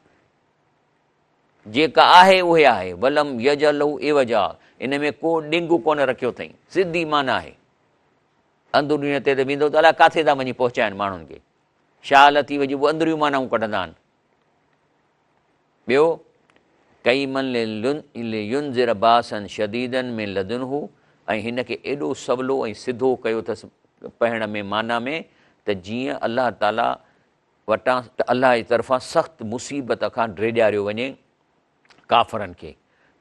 جيڪا آهي اهي آهي، ولم يجعل له عوجا ان ۾ ڪو ڏنگ ڪونه رکيو اٿئين، سڌي معنيٰ آهي. اندروني تي ته ويندو ته الائي ڪاٿي ٿا وڃي پهچائن ماڻهن کي. شاهه لطيف جون به اندريون معنائون ڪڍندا آهن. ٻيو، قيما لينذر باسا شديدا من لدنه ۽ هن کي ايڏو سولو ۽ سڌو ڪيو اٿس پڙهڻ ۾ معنيٰ ۾ ته جيئن الله تعاليٰ وٽان ته الله جي طرفان سخت مصيبت کان ڊيڄاريو وڃي ڪافرن کي،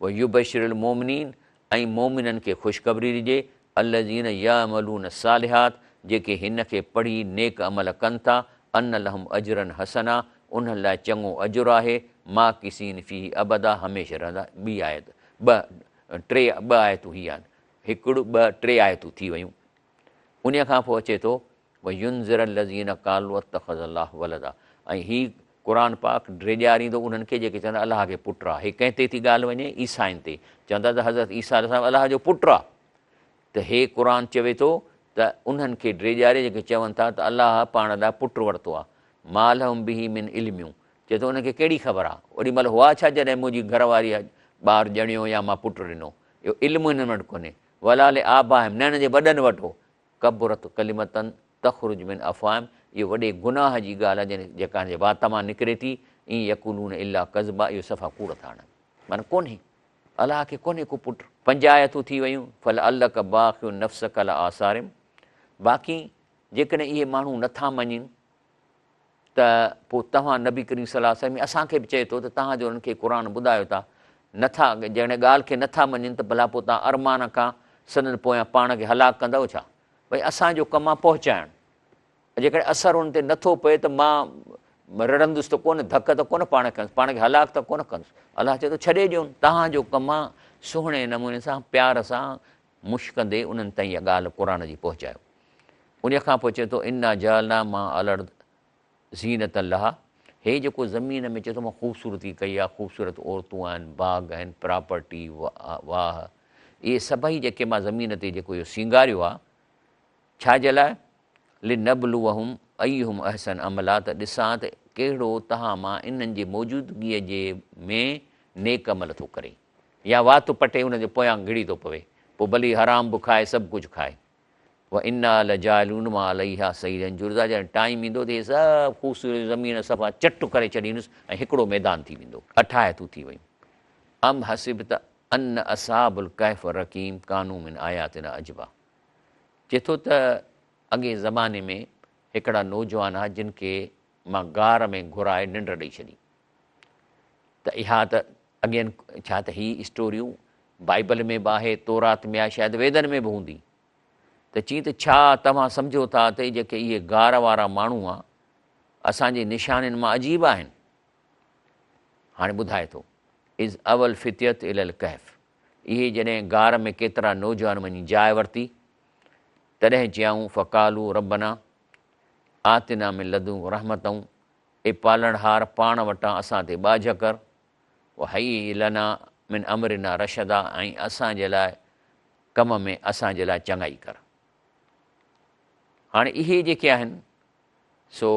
ويبشر المومنين ۽ مؤمنن کي خوشخبري ڏجي، الذين يعملون الصالحات جيڪي هن کي پڙهي نيڪ عمل ڪن ٿا، ان لهم اجرا حسنا انهن لاء چڱو اجر آهي، ماڪثين فيه ابدا هميشه رهندا، ٻي آيت، ٻه، ٽي، ٻه آيتون هي آهن، هڪڙ، ٻه، ٽي آيتون ٿي ويون. انهيء کان پوء اچي ٿو، وينذر الذين قالوا اتخذ الله ولدا ۽ هي قرآن پاڪ ڊيڄاريندو انهن کي جيڪي چوندا الله کي پٽ آ. هي ڪنهن تي ٿي ڳالهه وڃي؟ عيسائين تي. چوندا ته حضرت عيسيٰ عليه السلام الله جو پٽ آ. ته هي قرآن چوي ٿو ته انهن کي ڊيڄاري جيڪي چون ٿا ته الله پاڻ لاء پٽ ورتو آ. ما لهم به من علم چئي ٿو انهن کي ڪهڙي خبر آ؟ اوڏي مهل هئا ڇا جڏهن منهنجي گهر واريء ٻار ڄڻيو يا مان پٽ ڏنو؟ اهو علم هنن وٽ ڪونهي. ولا لآبائهم نه هنن جي وڏن وٽ هو. ڪبرت ڪلمة تخرج من افواههم اهو وڏي گناهه جي ڳالهه آهي جنهن جيڪا هن جي وات مان نڪري ٿي، ان يقولون الا ڪذبا اهو صفا ڪوڙ ٿا هڻن معنيٰ ڪونهي الله کي ڪونهي ڪو پٽ. پنج آيتون ٿي ويون، فلعلک باخع نفسک علی آثارهم باقي جيڪڏهن اهي ماڻهو نٿا مڃين ته پوء توهان نبي ڪريم صلي الله عليه وسلم اسان کي به چئي ٿو ته توهان جو انهن کي قرآن ٻڌايو ٿا نٿا جيڪڏهن ڳالهه کي نٿا مڃين ته ڀلا پوء توهان ارمان کان سندن پويان پاڻ کي هلاڪ ڪندؤ ڇا؟ ڀئي اسان جو ڪم آهي پهچائڻ جيڪڏهن اثر انهن تي نٿو پئي ته مان رڙندس ته ڪونه ڌڪ ته ڪونه پاڻ کي پاڻ کي هلاڪ ته ڪونه ڪندس الله چئي ٿو ڇڏي ڏيو توهان جو ڪم آهي سهڻي نموني سان پيار سان مشڪندي انهن تائين اها ڳالهه قرآن جي پهچايو. انهيء کان پوء چئي ٿو، انا جعلنا ما علي الارض زينة لها هي جيڪو زمين ۾ چئي ٿو مان خوبصورتي ڪئي آهي، خوبصورت عورتون آهن، باغ آهن، پراپرٽي، واهه، اهي سڀئي جيڪي مان زمين تي جيڪو اهو سينگاريو آهي، ڇا جي لاء؟ لنبلوهم ايهم احسن عملا ته ڏسان ته ڪهڙو توهان مان انهن جي موجودگيء جي ۾ نيڪ عمل ٿو ڪري يا وات پٽي انهن جي پويان گهڙي ٿو پوي، پوء ڀلي حرام به کائي سڀ ڪجهه کائي. وانا لجاعلون ما عليها صعيدا جرزا جڏهن ٽائيم ايندو ته هي سڀ خوبصورت زمين صفا چٽ ڪري ڇڏيندس ۽ هڪڙو ميدان ٿي ويندو. اٺ آيتون ٿي ويون. ام حسبت ان اصحاب الڪهف والرقيم ڪانوا من آياتنا عجبا چئي ٿو ته اڳئين زماني ۾ هڪڙا نوجوان ها جن کي مان غار ۾ گهرائي ننڊ ڏئي ڇڏي ته اها ته اڳين ڇا ته هي اسٽوريون بائيبل ۾ به آهي، تورات ۾ آهي، شايد ويدن ۾ به هوندي. ته چين ته ڇا توهان سمجهو ٿا ته جيڪي اهي غار وارا ماڻهو ها اسان جي نشانين مان عجيب آهن؟ هاڻي ٻڌائي ٿو، اذ اوى الفتية الي الڪهف، اهي جڏهن غار ۾ ڪيترا نوجوان وڃي جاء ورتي، تڏهن چيائون، فقالوا ربنا آتنا من لدنک رحمة، اي پالڻهار پاڻ وٽان اسان تي ٻاجهه ڪر، وهيئ لنا من امرنا رشدا ۽ اسان جي لاء ڪم ۾ اسان جي لاء چڱائي ڪر. هاڻي اهي جيڪي آهن سو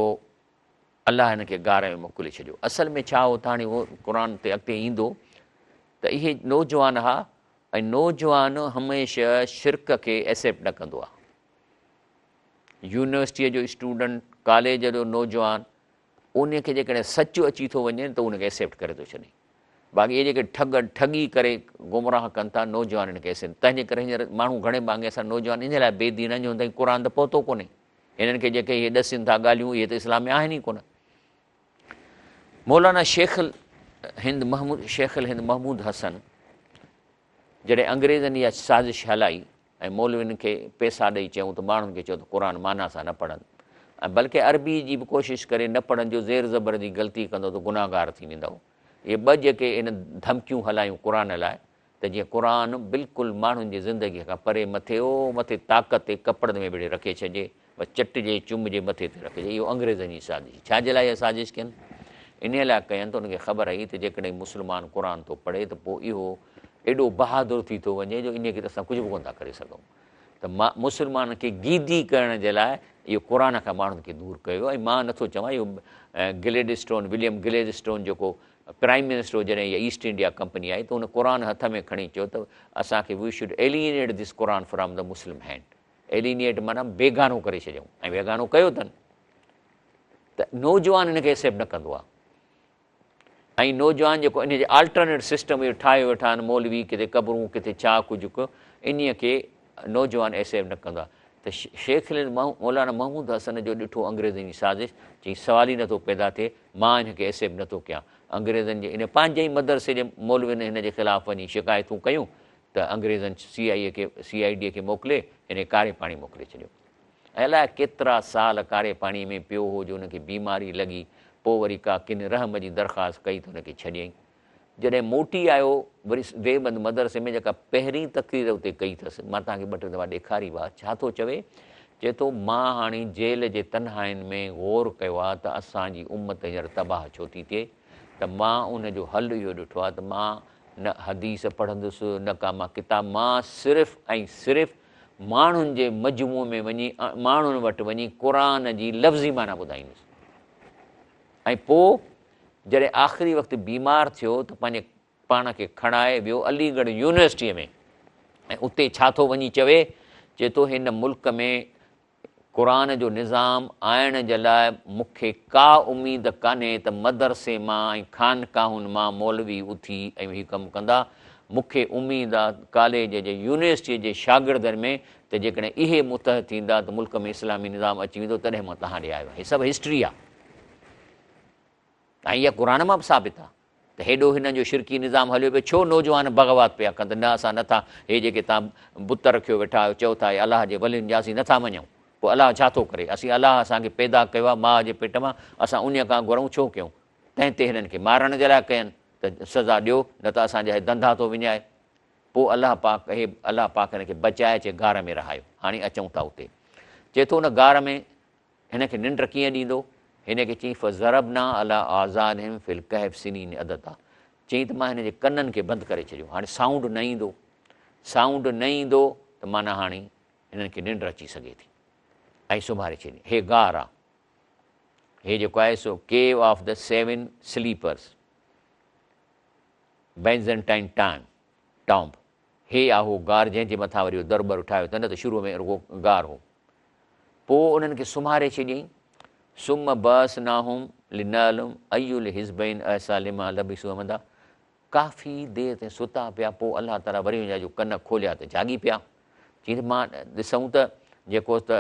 الله هن کي غار ۾ موڪلي ڇڏيو. اصل ۾ ڇا هو ته هاڻي اهو قرآن تي اڳتي ايندو ته اهي نوجوان ها ۽ نوجوان هميشه شرڪ کي ايسيپٽ نه ڪندو آهي. يونيورسٽيء جو اسٽوڊنٽ، ڪاليج جو نوجوان ان کي جيڪڏهن سچ اچي ٿو وڃي ته ان کي ايسيپٽ ڪري ٿو ڇڏي. باقي اهي جيڪي ٺڳ ٺڳي ڪري گمراهه ڪن ٿا نوجوان ان کي ايسيپٽ تنهن جي ڪري هينئر ماڻهو گهڻي ڀاڱي اسان نوجوان ان لاء بي دين آهن جو هن تائين قرآن ته پهتو ڪونهي. هنن کي جيڪي اهي ڏسين ٿا ڳالهيون اهي ته اسلام ۾ آهن ئي ڪونه. مولانا شيخ الهند محمود شيخ الهند محمود حسن جڏهن انگريزن اها سازش هلائي ۽ مولوين کي پئسا ڏئي چيائون ته ماڻهن کي چئو ته قرآن معنيٰ سان نه پڙهن ۽ بلڪه عربي جي به ڪوشش ڪري نه پڙهن جو زير زبر جي غلطي ڪندؤ ته گناهگار ٿي ويندؤ. اهي ٻه جيڪي هن ڌمڪيون هلايون قرآن لاء ته جيئن قرآن بلڪل ماڻهن جي زندگي کان پري مٿي او مٿي طاق تي ڪپڙن ۾ ويڙهي رکي ڇڏجي بس چٽجي چمجي مٿي تي رکجي اهو انگريزن جي سازش ڇا جي لاء اها سازش ڪين؟ انهيء لاء ڪين ته انهن کي خبر هئي ته جيڪڏهن مسلمان قرآن ٿو پڙهي ته پوء اهو ايڏو بهادر ٿي ٿو وڃي جو انهيء کي ته اسان ڪجهه به ڪونه ٿا ڪري سگهون ته مسلمانن کي گيدي ڪرڻ جي لاء اهو قرآن کان ماڻهن کي دور ڪيو ويو ۽ مان نٿو چوان اهو Gladstone William Gladstone جيڪو پرائم منسٽر هو جڏهن اها ايسٽ انڊيا ڪمپني آئي ته ان قرآن هٿ ۾ کڻي چيو ته اسان کي we should alienate this Quran from the Muslim hand alienate معنيٰ بيگانو ڪري ڇڏيائون ۽ بيگانو ڪيو اٿن ته نوجوان ان کي ايڪسيپٽ نه ڪندو آهي ۽ نوجوان جيڪو ان جي آلٽرنيٽ سسٽم اهو ٺاهيو ويٺا آهن مولوي ڪٿي قبرون ڪٿي ڇا ڪجهه انهي کي نوجوان ايڪسيپٽ نه ڪندو آهي ته شيخ مولانا محمود حسن جو ڏٺو انگريزن جي سازش چئي سوال ئي نٿو پيدا ٿئي مان ان کي ايڪسيپٽ نٿو ڪيان انگريزن جي ان پنهنجي ئي مدرسي جي مولوين هن جي خلاف وڃي شڪايتون ڪيون ته انگريزن سي آء اي کي سي I D کي موڪلي هن کي ڪاري پاڻي موڪلي ڇڏيو ۽ الائي ڪيترا سال ڪاري پاڻي ۾ پيو هو جو هن کي بيماري لڳي پوء وري ڪا ڪن رحم جي درخواست ڪئي ته هن کي ڇڏيائين جڏهن موٽي آيو وري ديوبند مدرسي ۾ جيڪا پهرين تقرير اتي ڪئي اٿس مان توهان کي ٻه ٽي دفعا ڏيکاري به آهي ڇا ٿو چوي چئي ٿو مان هاڻي جيل جي تنهائين ۾ غور ڪيو آهي ته اسان جي امت هينئر تباهه ڇو ٿي ٿئي ته مان ان جو حل اهو ڏٺو آهي ته مان نه حديث پڙهندس نه ڪا مان ڪتاب مان صرف ۽ صرف ماڻهن جي مجموع ۾ وڃي ماڻهن وٽ وڃي قرآن جي لفظي معنيٰ ٻڌائيندس ۽ پوء جڏهن آخري وقت بيمار ٿيو ته پنهنجي پاڻ کي کڻائي ويو علي ڳڙهه يونيورسٽيء ۾ ۽ اتي ڇا ٿو وڃي چوي چئي ٿو هن ملڪ ۾ قرآن جو نظام آڻڻ جي لاء مون کي ڪا اميد ڪانهي ته مدرسي مان ۽ خانقاهن مان مولوي اٿي ۽ هي ڪم ڪندا. مون کي اميد آ ڪاليج جي يونيورسٽيء جي شاگردن ۾ ته جيڪڏهن اهي متحد ٿيندا ته ملڪ ۾ اسلامي نظام اچي ويندو تڏهن مان توهان ڏي آيو آهيان. هي سڀ هسٽري آ ۽ اها قرآن مان به ثابت آ. ته هيڏو هنن جو شرڪي نظام هليو پيو ڇو نوجوان بغاوت پيا ڪن ته نه اسان نٿا هي جيڪي توهان بت رکيو ويٺا آهيو چئو ٿا هي الله جي ولين جا اسين نٿا مڃون پوء الله ڇا ٿو ڪري اسين الله اسان کي پيدا ڪيو آهي ماء جي پيٽ مان اسان انهي کان گهرون ڇو ڪيون تنهن تي هنن کي مارڻ جي لاء ڪين ته سزا ڏيو نه ته اسان جا هي ڌنڌا ٿو وڃائي پوء الله پاڪ هي الله پاڪ هن کي بچائي اچي غار ۾ رهايو هاڻي اچون ٿا اتي چئي ٿو ان غار ۾ هن کي ننڊ ڪيئن ڏيندو؟ هن کي چيائين فضربنا علي آذانهم في الڪهف سنين عددا چيائين ته مان هن جي ڪنن کي بند ڪري ڇڏيو هاڻي سائونڊ نه ايندو سائونڊ نه ايندو ته معنيٰ هاڻي هنن کي ننڊ اچي سگهي ٿي ۽ سمهاري ڇڏي هي غار آ هي جيڪو آهي سو cave of the seven sleepers Byzantine time tomb هي آ هو غار جنهن جي مٿان وري اهو در ٻر ٺاهيو اٿن نه ته شروع ۾ رڳو غار هو. پوء انهن کي سمهاري ڇڏيائين. ثم بعثناهم لنعلم اي الحزبين احصي لما لبثوا امدا ڪافي دير تائين ستا پيا پوء الله تعالي وري انهن جا جو ڪن کوليا ته جاڳي پيا. چيائين ته مان ڏسون ته جيڪو ته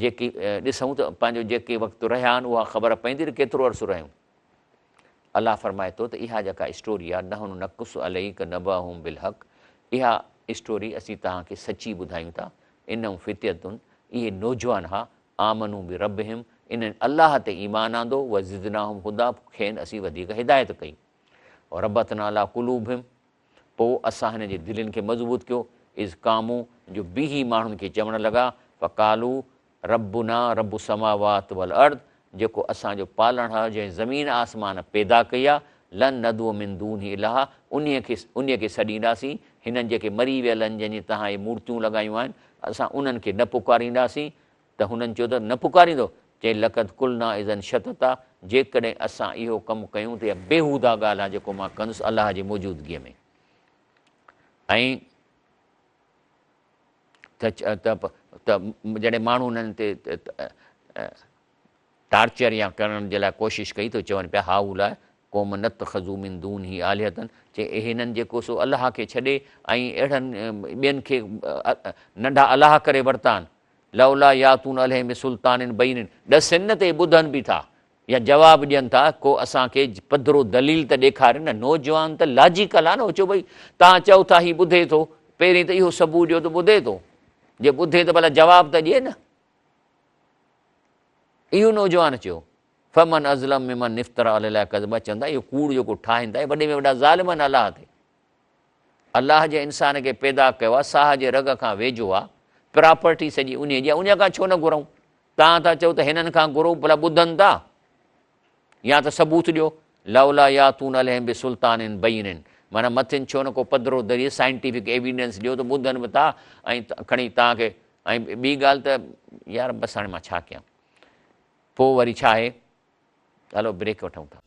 جيڪي ڏسون ته پنهنجو جيڪي وقت رهيا آهن اها خبر پوندي ته ڪيترو عرصو رهيون. الله فرمائي ٿو ته اها جيڪا اسٽوري آهي نحن نقص عليک نبأهم بالحق اها اسٽوري اسين توهان کي سچي ٻڌايون ٿا انهم فتية اهي نوجوان ها آمنوا بربهم انهن الله تي ايمان آندو وزدناهم هديٰ کين اسين وڌيڪ هدايت ڪئي وربطنا علي قلوبهم پوء اسان هنن جي دلين کي مضبوط ڪيو اذ قاموا جو بيهي ماڻهن کي چوڻ لڳا فقالوا ربنا رب السماوات والارض جيڪو اسان جو پالڻهار جنهن زمين آسمان پيدا ڪئي آ، لن ندعو من دونه الها انهيء کي انهيء کي سڏينداسين، هنن جيڪي مري ويل آهن جن جي توهان اهي مورتيون لڳايون آهن، اسان انهن کي نه پڪارينداسين، ته هنن چيو ته نه پڪاريندو؟ چيائين لقد قلنا اذا شططا جيڪڏهن اسان اهو ڪم ڪيون ته اها بيهوده ڳالهه آ جيڪو مان ڪندس الله جي موجودگيء ۾. ۽ ته ته جڏهن ماڻهو انهن تي ٽارچر يا ڪرڻ جي لاء ڪوشش ڪئي ته چون پيا هؤلاء قوم اتخذوا من دونه آلهة چي هنن جيڪو سو الله کي ڇڏي ۽ اهڙن ٻين کي ننڍا الله ڪري ورتا آهن لولا ياتون عليهم بسلطان بين ڏسن نه ته ٻڌن به ٿا يا جواب ڏين ٿا ڪو اسان کي پڌرو دليل ته ڏيکارين نه نوجوان ته لاجيڪل آ نه هو چيو ڀئي توهان چئو ٿا هي ٻڌي ٿو پهرين ته اهو ثبوت ڏيو ته ٻڌي ٿو جي ٻڌي ته ڀلا جواب ته ڏئي نه اهو نوجوان چيو فمن ازلم ممن افترا علي الله ڪذبا چوندا اهو ڪوڙ جيڪو ٺاهين ٿا وڏي ۾ وڏا ظالم آهن الله تي الله جنهن انسان کي پيدا ڪيو آهي ساهه جي رڳ کان ويجهو آهي پراپرٽي سڄي انهي جي آهي ان کان ڇو نه گهرون توهان ٿا چئو ته هنن کان گهرو ڀلا ٻڌن ٿا يا ته ثبوت ڏيو لولا ياتون عليهم بسلطان بين معنيٰ مٿين ڇو نه ڪو پڌرو دليل سائنٽيفڪ ايويڊنس ڏيو ته ٻڌن به ٿا ۽ کڻي توهان کي ۽ ٻي ڳالهه ته يار بس هاڻي مان ڇا ڪيان پوء وري ڇا آهي هلو بريڪ وٺون ٿا.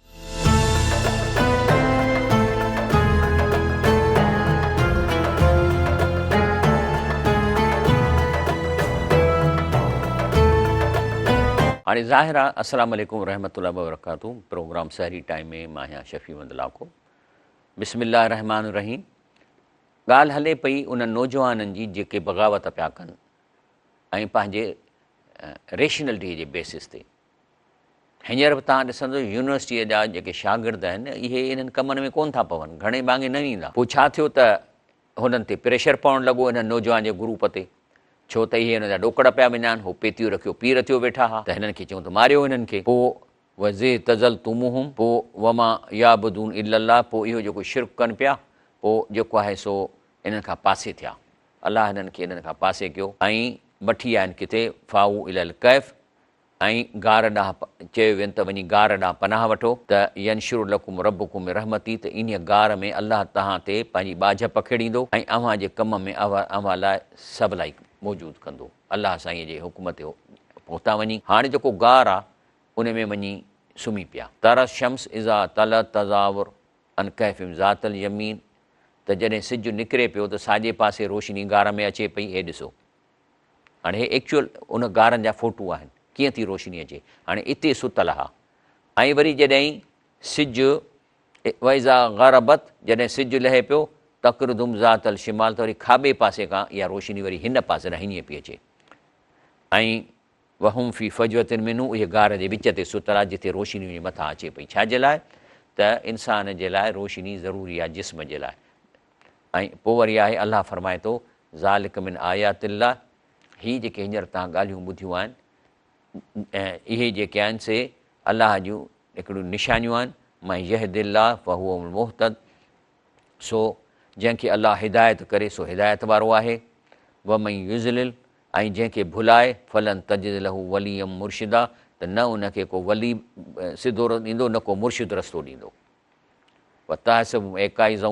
هاڻي ظاهر آ السلام عليڪم ورحمة الله وبرڪاته پروگرام سحري ٽائيم ۾ مان آهيان شفيع محمد لاکو بسم الله الرحمن الرحيم ڳالهه هلي پئي انهن نوجوانن جي جيڪي بغاوت پيا ڪن ۽ پنهنجي ريشنلٽي جي بيسس تي هينئر به توهان ڏسندو يونيورسٽيء جا جيڪي شاگرد آهن اهي انهن ڪمن ۾ ڪونه ٿا پون، گهڻي ڀاڱي نه ويندا. پوء ڇا ٿيو ته هنن تي پريشر پوڻ لڳو انهن نوجوان جي گروپ تي، ڇو ته اهي هن جا ڏوڪڙ پيا وڃائن، هو پيتيون رکيو پير ٿيو ويٺا ها ته هنن کي چيون ته ماريو هنن کي. پوء واذ اعتزلتموهم پوء وما يعبدون الا الله پوء اهو جيڪو شرڪ ڪن پيا پوء جيڪو آهي سو انهن کان پاسي ٿيا. الله هنن کي انهن کان پاسي ڪيو ۽ وٺي آيا آهن ڪٿي فاووا الي الڪهف ۽ غار ڏانهن چيو وين ته وڃي غار ڏانهن پناهه وٺو ته ينشر لڪم ربڪم من رحمته ته انهيء غار ۾ الله توهان تي پنهنجي ٻاجهه پکيڙيندو ۽ اوهان جي ڪم ۾ اوهان لاء سولائي موجود ڪندو. الله سائينء جي حڪم تي پهتا وڃي هاڻي جيڪو غار آ ان ۾ وڃي سمهي پيا. تري الشمس اذا طلعت تزاور عن ڪهفهم ذات اليمين ته جڏهن سج نڪري پيو ته ساڄي پاسي روشني غار ۾ اچي پئي هي ڏسو. هاڻي هي ايڪچوئل ان غارن جا فوٽو آهن ڪيئن ٿي روشني اچي هاڻي اتي ستل ها ۽ وري جڏهن سج واذا غربت جڏهن سج لهي پيو تقرضهم ذات الشمال ته وري کاٻي پاسي کان اها روشني وري هن پاسي ڏانهن هيئن پئي اچي ۽ وهم في فجوة منه اهي غار جي وچ تي ستل آهي جتي روشني ان جي مٿان اچي پئي ڇا جي لاء ته انسان جي لاء روشني ضروري آهي جسم جي لاء ۽ پوء وري آهي الله فرمائي ٿو ذلک من آيات الله هي جيڪي هينئر توهان ڳالهيون ٻڌيون آهن اهي جيڪي آهن سي الله جون هڪڙيون نشانيون آهن من يهد الله فهو المهتد سو جنهن کي الله هدايت ڪري سو هدايت وارو آهي ومن يضلل ۽ جنهن کي ڀلائي فلن تجد له وليا مرشدا ته نه ان کي ڪو ولي سڌو ڏيندو نه ڪو مرشد رستو ڏيندو. وتحسبهم ايقاظا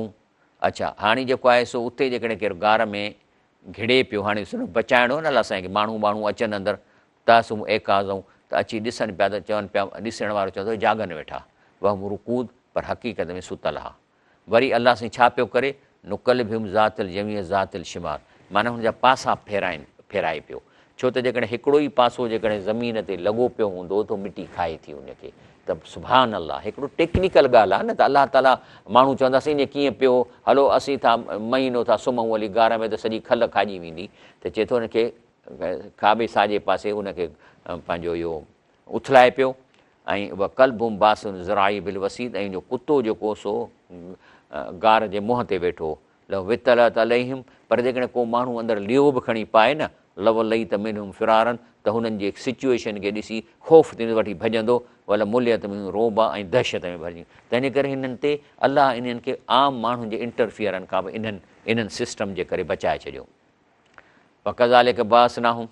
اڇا هاڻي جيڪو آهي سو اتي جيڪڏهن ڪير غار ۾ گهڙي پيو هاڻي سن بچائڻو نه الله سائين کي ماڻهو ٻاڻهو اچن اندر تحسبهم ايقاظا ته اچي ڏسن پيا ته چون پيا ڏسڻ وارو چوندو جاڳن ويٺا وهم رقود پر حقيقت ۾ ستل ها. وري الله سائين ڇا پيو ڪري؟ نقلبهم ذات اليمين ذات الشمال معنيٰ هن جا پاسا ڦيرائين ڦيرائي پيو ڇو ته جيڪڏهن هڪڙو ئي پاسو جيڪڏهن زمين تي لڳو پيو هوندو ته مٽي کائي ٿي ان کي ته سبحان الله هڪڙو ٽيڪنيڪل ڳالهه آهي نه ته الله تعاليٰ ماڻهو چوندا سائين ائين ڪيئن پيو هلو اسين ٿا مهينو ٿا سمهون هلي غار ۾ ته سڄي کل کاڄي ويندي ته چئي ٿو ان کي کاٻي ساڄي پاسي ان کي پنهنجو اهو اٿلائي پيو ۽ وڪلبهم باسط ذراعيه بالوصيد ۽ ان جو ڪتو جيڪو سو غار جي منهن تي ويٺو هو، لو اطلعت عليهم پر جيڪڏهن ڪو ماڻهو اندر ليئو به کڻي پائي نه، لوليت منهم فرارا ته هنن جي سچوئيشن کي ڏسي خوف ٿيندو وٺي ڀڄندو، ولملئت منهم رعبا ۽ دهشت ۾ ڀرجي تنهنجي ڪري هنن تي الله انهن کي عام ماڻهن جي انٽرفيئرن کان به انهن انهن سسٽم جي ڪري بچائي ڇڏيو. وڪذالڪ بعثناهم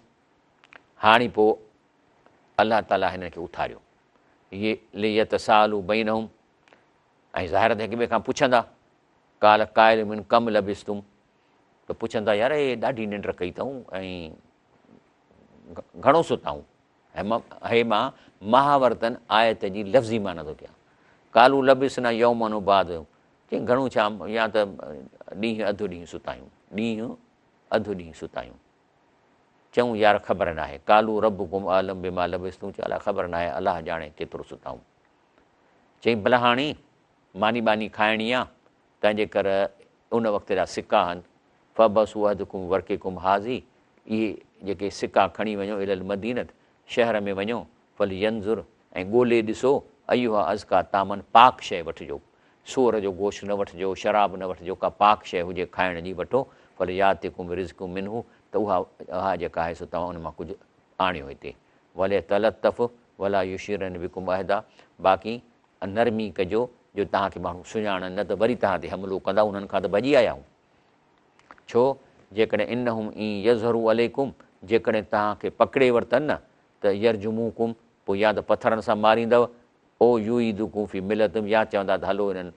هاڻي پوء الله تعاليٰ هنن کي اٿاريو ليتساءلوا بينهم ۽ ظاهر ته هڪ ٻئي کان پڇندا قال قائل من ڪم لبثتم ته پڇندا يار هي ڏاڍي ننڊ ڪئي اٿئون ۽ گهڻو ستائون هي مان مهاورتن آيت جي لفظي معنيٰ ٿو ڪيان قالوا لبثنا يوما او بعض يوم چي گهڻو ڇا يا ته ڏينهن اڌ ڏينهن ستايون ڏينهن اڌ ڏينهن ستايون چئون يار خبر ناهي، قالوا ربڪم اعلم بما لبثتم چيو الاء خبر ناهي الله ڄاڻي ڪيترو ستائون. چيائين ڀلا هاڻي ماني ٻاني کائڻي آ تنهنجي ڪر ان وقت جا سڪا هن فابعثوا احدڪم بورقڪم هذه اهي جيڪي سڪا کڻي وڃو الي المدينة شهر ۾ وڃو فلينظر ۽ ڳولي ڏسو ايها ازڪيٰ طعاما پاڪ شيء وٺجو سوئر جو گوشت نه وٺجو، شراب نه وٺجو، ڪا پاڪ شيء هجي کائڻ جي وٺو، فلياتڪم برزق منه ته اها اها جيڪا آهي سو توهان ان مان ڪجهه آڻيو هتي. وليتلطف ولا يشعرن بڪم احدا باقي نرمي ڪجو جو توهان کي ماڻهو سڃاڻن نه ته وري توهان تي حملو ڪندا انهن کان ته ڀڄي آيا آهيون. ڇو جيڪڏهن انهم ان يظهروا عليڪم جيڪڏهن توهان کي پڪڙي ورتن نه ته يرجموڪم پوء يا ته پٿرن سان ماريندؤ او يعيدوڪم في ملتهم يا چوندا ته هلو انهن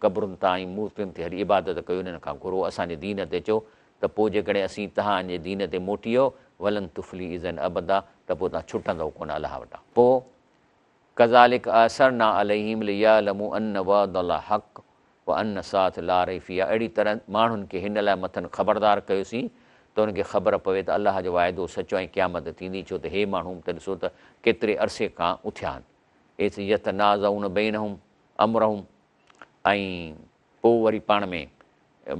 قبرن تان ۽ مورتين تي هلي عبادت ڪيو انهن کان گهرو اسان جي دين تي اچو ته پوء جيڪڏهن اسين توهان جي دين تي موٽي ويو ولن تفلحوا اذا ابدا ته پوء توهان ڇٽندؤ ڪونه الله وٽان. پوء ڪذالڪ اعثرنا عليهم ليعلموا ان وعد الله حق وان الساعة لا ريب فيها اهڙي طرح ماڻهن کي هن لاء مٿن خبردار ڪيوسين ته انهن کي خبر پوي ته الله جو وعدو سچو ۽ قيامت ٿيندي ڇو ته هي ماڻهو ته ڏسو ته ڪيتري عرصي کان اٿيا آهن اذ يتنازعون بينهم امرهم ۽ پوء وري پاڻ ۾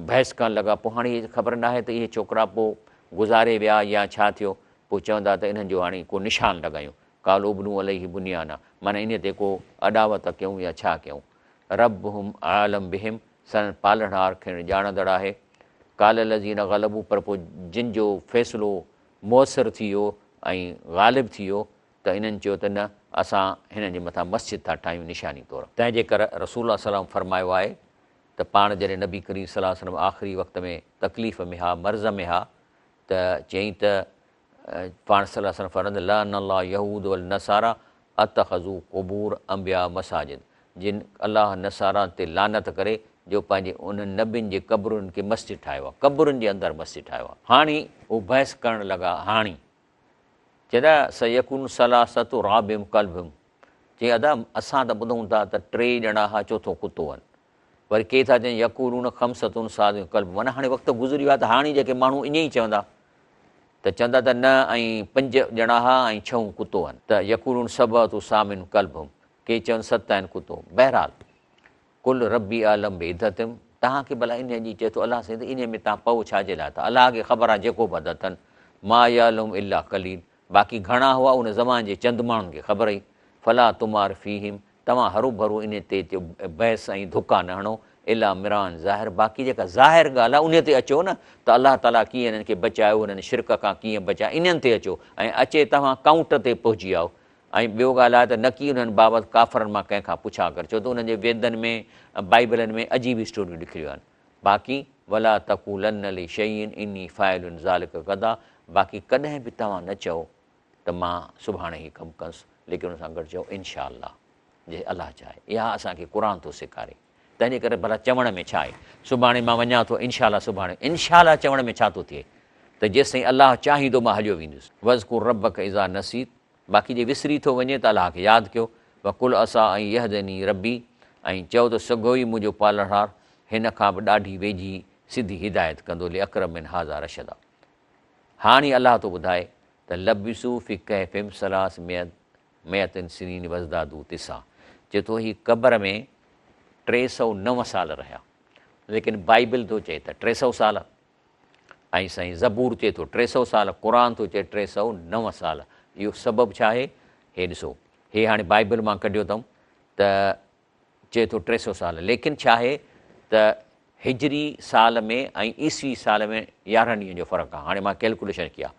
بحث ڪرڻ لڳا پوء هاڻي هي خبر ناهي ته اهي ڇوڪرا پوء گذاري ويا يا ڇا ٿيو پوء چوندا ته انهن جو هاڻي ڪو نشان لڳايون قالوا ابنوا عليه بنيانا معنيٰ انهي تي ڪو اڏاوت ڪيون يا ڇا ڪيون ربهم اعلم بهم سندن پالڻهار کين ڄاڻندڙ آهي. قال الذين غلبوا پر پوء جن جو فيصلو موثر ٿي ويو ۽ غالب ٿي ويو ته انهن چيو ته نه اسان هنن جي مٿان مسجد ٿا ٺاهيون نشاني طور. تنهن جي ڪر رسول الله صلي الله عليه وسلم فرمايو آهي ته پاڻ جڏهن نبي ڪريم صلي الله عليه وسلم آخري وقت ۾ تڪليف ۾ ها مرض ۾ ها ته چيائين ته پاڻ صلي الله عليه وسلم فرمايو لعن الله اليهود والنصاري اتخذوا قبور انبياء مساجد جن الله نصارا تي لعنت ڪري جو پنهنجي انهن نبين جي قبرن کي مسجد ٺاهيو آهي قبرن جي اندر مسجد ٺاهيو آهي. هاڻي هو بحث ڪرڻ لڳا هاڻي چيدا سيڪون ثلاثة رابعهم ڪلبهم چي ادا اسان ته ٻڌون ٿا ته ٽي ڄڻا ها چوٿون ڪتو هن وري ڪي ٿا چون يقولون خمسة سادسهم ڪلبهم معنيٰ هاڻي وقت گذري ويو آهي ته هاڻي جيڪي ماڻهو ائين ئي چوندا ته چوندا ته نه ۽ پنج ڄڻا ها ۽ ڇهون ڪتو هن ته يقولون سبعة ثامنهم ڪلبهم ڪي چون ست آهن ڪتو بهرحال قل ربي اعلم بعدتهم توهان کي ڀلا انهيء جي چئي ٿو الله سائين ته انهيء ۾ توهان پئو ڇا جي لاء ٿا الله کي خبر آهي جيڪو به عدد اٿن ما يعلمهم الا قليل باقي گهڻا هئا ان زمان جي چند ماڻهن کي خبر هئي فلا تمار فيهم توهان هروڀرو انهي تي بحث ۽ ڌڪا نه هڻو الا مراء ظاهر باقي جيڪا ظاهر ڳالهه آهي انهي تي اچو نه ته الله تعالي ڪيئن انهن کي بچايو انهن شرڪ کان ڪيئن بچايو انهن تي اچو ۽ اچي توهان ڪائونٽ تي پهچي آئو ۽ ٻيو ڳالهه آهي ته نڪي انهن بابت ڪافرن مان ڪنهن کان پڇا ڪر ڇو ته انهن جي ويدن ۾ بائبلن ۾ عجيب اسٽوريون لکيل آهن باقي ولا تقولن لشيء اني فاعل ذلک غدا باقي ڪڏهن به توهان نه چئو ته مان سڀاڻي هي ڪم ڪنس. ليڪن ان سان گڏ چئو انشاء الله جي الله چاهي. اها اسان کي قرآن ٿو سيکاري. تنهنجي ڪري ڀلا چوڻ ۾ ڇا آهي؟ سڀاڻي مان وڃان ٿو انشاء الله سڀاڻي. انشاء الله چوڻ ۾ ڇا ٿو ٿئي؟ ته جيستائين الله چاهيندو مان هليو ويندس. واذڪر ربک اذا نسيت باقي جي وسري ٿو وڃي ته الله کي ياد ڪيو. وقل عسيٰ ان يهدني ربي ۽ چئو ته سگهو ئي منهنجو پالڻهار هن کان به ڏاڍي ويجهي سڌي هدايت ڪندو لاقرب من هذا رشدا. هاڻي الله ٿو ٻڌائي ته لبثوا في ڪهفهم ثلاث مئة سنين وازدادوا تسعا چئي ٿو هي قبر ۾ 309 سال رهيا ليڪن بائبل ٿو چئي ته 300 سال ۽ سائين زبور چئي ٿو 300 سال قرآن ٿو چئي 309 سال اهو سبب ڇا آهي هي ڏسو هي هاڻي بائبل مان ڪڍيو اٿم ته چئي ٿو 300 سال ليڪن ڇا آهي ته هجري سال ۾ ۽ عيسوي سال ۾ 11 ڏينهن جو فرق آهي هاڻي مان ڪيلڪوليشن ڪيا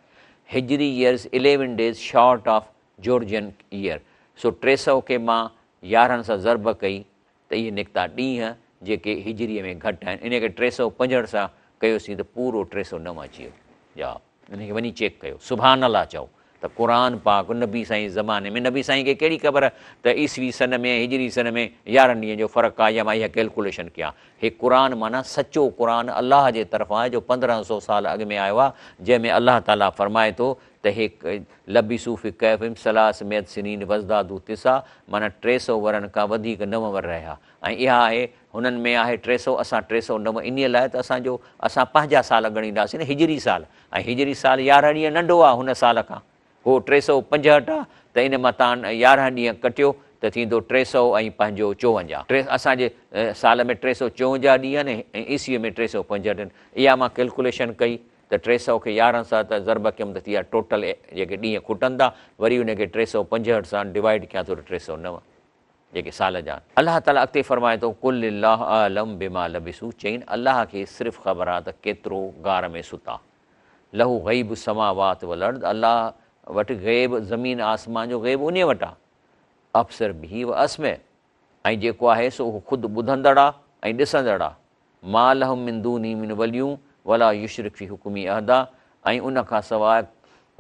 هجري years 11 days short of Georgian year سو 300 کي مان 11 سان ضرب ڪئي ته اهي نڪتا ڏينهن جيڪي هجري ۾ گهٽ آهن ان کي 365 سان ڪيوسين ته پورو 309 اچي ويو جواب ان کي وڃي چيڪ ڪيو سبحان الله چئو ته قرآن پاڪ نبي سائين جي زماني ۾ نبي سائين کي ڪهڙي خبر ته عيسوي سن ۾ ۽ هجري سن ۾ 11 ڏينهن جو فرق آهي يا مان اها ڪيلڪوليشن ڪيان هي قرآن معنيٰ سچو قرآن الله جي طرفان آهي جو 1500 سال اڳ ۾ آيو آهي جنهن ۾ الله تعاليٰ فرمائي ٿو ته هي لبثوا في ڪهفهم ثلاث مئة سنين وازدادوا تسعا معنيٰ 300 ورهن کان وڌيڪ نو ورهه رهيا ۽ اها آهي هنن ۾ آهي 300 اسان 309 انهيء لاء ته اسان جو اسان پنهنجا سال ڳڻينداسين نه هجري سال ۽ هجري سال 11 ڏينهن ننڍو آهي هن سال کان هو 365 آهي ته ان مان تان 11 ڏينهن ڪٽيو ته ٿيندو 300 ۽ پنهنجو 54 ٽي اسان جي سال ۾ 354 ڏينهن آهن ۽ عيسويء ۾ 365 آهن اها مان ڪيلڪوليشن ڪئي ته 300 کي 11 سان ته ضرب ڪيم ته ٿي ويا ٽوٽل جيڪي ڏينهن کٽن ٿا وري ان کي 365 سان ڊوائيڊ ڪيان ٿو ته 309 جيڪي سال جا آهن. الله تعاليٰ اڳتي فرمائي ٿو، قل الله اعلم بما لبثوا چئين الله کي صرف خبر آهي ته ڪيترو غار ۾ ستا. له غيب السماوات والارض الله وٽ غيب زمين آسمان جو غيب انهيء وٽ آهي. ابصر به و اسمع ۽ جيڪو آهي سو اهو خود ٻڌندڙ آهي ۽ ڏسندڙ آهي. ما لهم من دونه من ولي ولا يشرڪ في حڪمه احدا ۽ ان کان سواء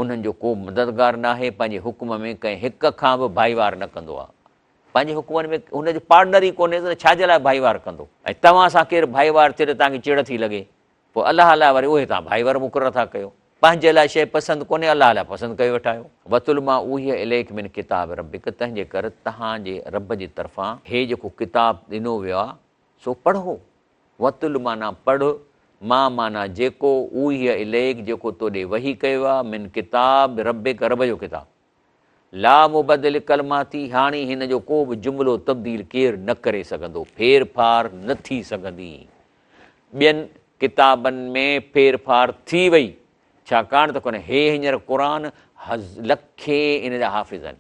انهن جو ڪو مددگار ناهي، پنهنجي حڪم ۾ ڪنهن هڪ کان به ڀائيوار نه ڪندو آهي. پنهنجي حڪمن ۾ هن جو پارٽنر ئي ڪونهي ته ڇا جي لاء ڀائيوار ڪندو؟ ۽ توهان سان ڪير ڀائيوار ٿئي ته توهان کي چڙ ٿي لڳي، پوء الله لاء وري اهي توهان ڀائيوار مقرر ٿا ڪيو. پنهنجي لاء شيء پسند ڪونهي، الله لاء پسند ڪيو ويٺا آهيو. واتل ما اوحي اليڪ من ڪتاب ربڪ تنهن جي ڪر توهان جي رب جي طرفان هي جيڪو ڪتاب ڏنو ويو آهي، سو پڙهو. واتل معنيٰ پڙهه، ما معنيٰ جيڪو، اوحي اليڪ جيڪو تو ڏي وحي ڪيو آهي، من ڪتاب ربڪ رب جو ڪتاب. لا مبدل لڪلماتي هاڻي هن جو ڪو به جملو تبديل ڪير نه ڪري سگهندو، ڦير ڦار نه ٿي سگهندي. ٻين ڪتابن ۾ ڦير ڦار ٿي وئي، ڇاڪاڻ ته ڪونهي هي هينئر قرآن لکين ان جا حافظ آهن.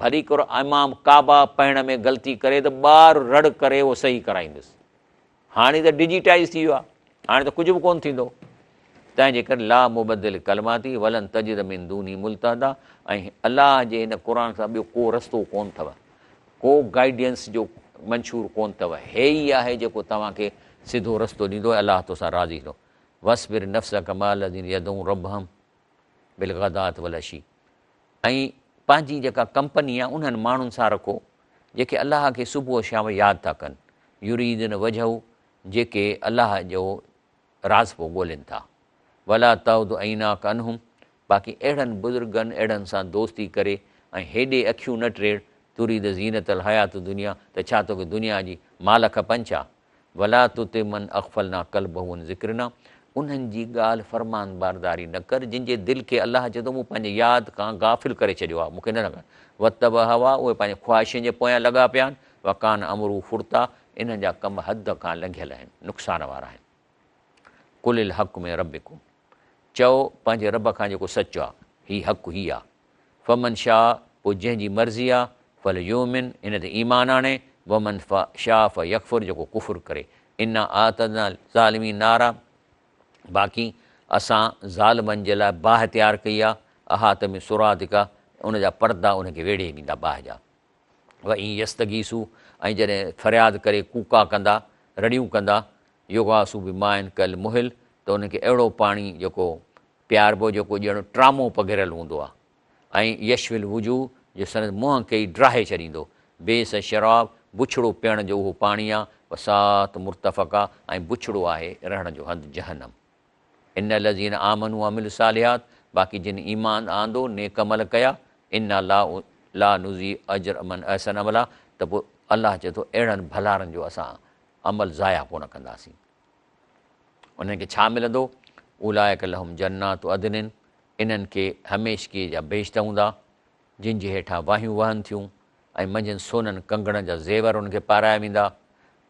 ڀلي ڪر امام ڪعبه پڙهڻ ۾ غلطي ڪري ته ٻار رڙ ڪري اهو صحيح ڪرائيندس. هاڻي ته ڊجيٽائيز ٿي ويو آهي، هاڻي ته ڪجهه به ڪونه ٿيندو. تنهن جي ڪري لا مبدل لڪلماته ولن تجد من دونه ملتحدا ۽ الله جي هن قرآن سان ٻيو ڪو رستو ڪونه اٿو، ڪو گائيڊنس جو منشور ڪونه اٿو، هي ئي آهي جيڪو توهان کي سڌو رستو ڏيندو ۽ الله توسان راضي ٿيندو. واصبر نفسک مع الذين يدعون ربهم بالغداة والعشي ۽ پنهنجي جيڪا ڪمپني آهي انهن ماڻهن سان رکو جيڪي الله کي صبح و شام ياد ٿا ڪن، يريدون وجهه جيڪي الله جو راضپو ڳولين ٿا، ولا تعد عيناک عنهم باقي اهڙن بزرگن اهڙن سان دوستي ڪري ۽ هيڏي اکيون نه ٽيڙ، تريد زينت الحيات الدنيا ته ڇا توکي دنيا جي مال کپن ڇا؟ ولا تطع من اغفلنا قلبه عن ذڪرنا انهن جي ڳالهه فرمانبرداري نه ڪر جن جي دل کي الله چئي ٿو مون پنهنجي ياد کان غافل ڪري ڇڏيو آهي مون کي نه لڳا واتبع هواه اهي پنهنجي خواهشن جي پويان لڳا پيا آهن وڪان امره فرطا انهن جا ڪم حد کان لنگهيل آهن نقصان وارا آهن قل الحق من ربڪم چئو پنهنجي رب کان جيڪو سچ آهي هي حق هي آهي فمن شاء پوء جنهن جي مرضي آ، فليؤمن ان تي ايمان آڻي، ومن شاء فليڪفر جيڪو ڪفر ڪري، انا اعتدنا للظالمين نارا باقي اسان ظالمن جي لاء باهه تيار ڪئي آ، احاط بسرادقها ان جا پردا ان کي ويڙهي ويندا باهه جا. وان يستغيثوا ۽ جڏهن فرياد ڪري ڪوڪا ڪندا، رڙيون ڪندا، يغاثوا بماء ڪالمهل ته انهن کي اهڙو پاڻي جيڪو پياربو جيڪو ڄڻ ٽرامو پگهريل هوندو آهي ۽ يشوي الوجوه جو سندس منهن کي ئي ڊاهي ڇڏيندو. بئس الشراب، بڇڙو پيئڻ جو اهو پاڻي آ، وساءت مرتفقا، ۽ بڇڙو آهي رهڻ جو هنڌ جهنم. ان الذين آمنوا وعملوا الصالحات، باقي جن ايمان آندو، نيڪ عمل ڪيا، انا لا لا نضيع اجر من احسن عملا، ته پوء الله چئي ٿو اهڙن ڀلارن جو اسان عمل ضايع ڪونه ڪنداسين. انهن کي ڇا ملندو؟ اولئک لهم جنات عدن، انهن کي هميشگيء جا بهشت هوندا، جن جي هيٺان واهيون وهن ٿيون ۽ منجهن سونن ڪنگڻن جا زيور انهن کي پارايا ويندا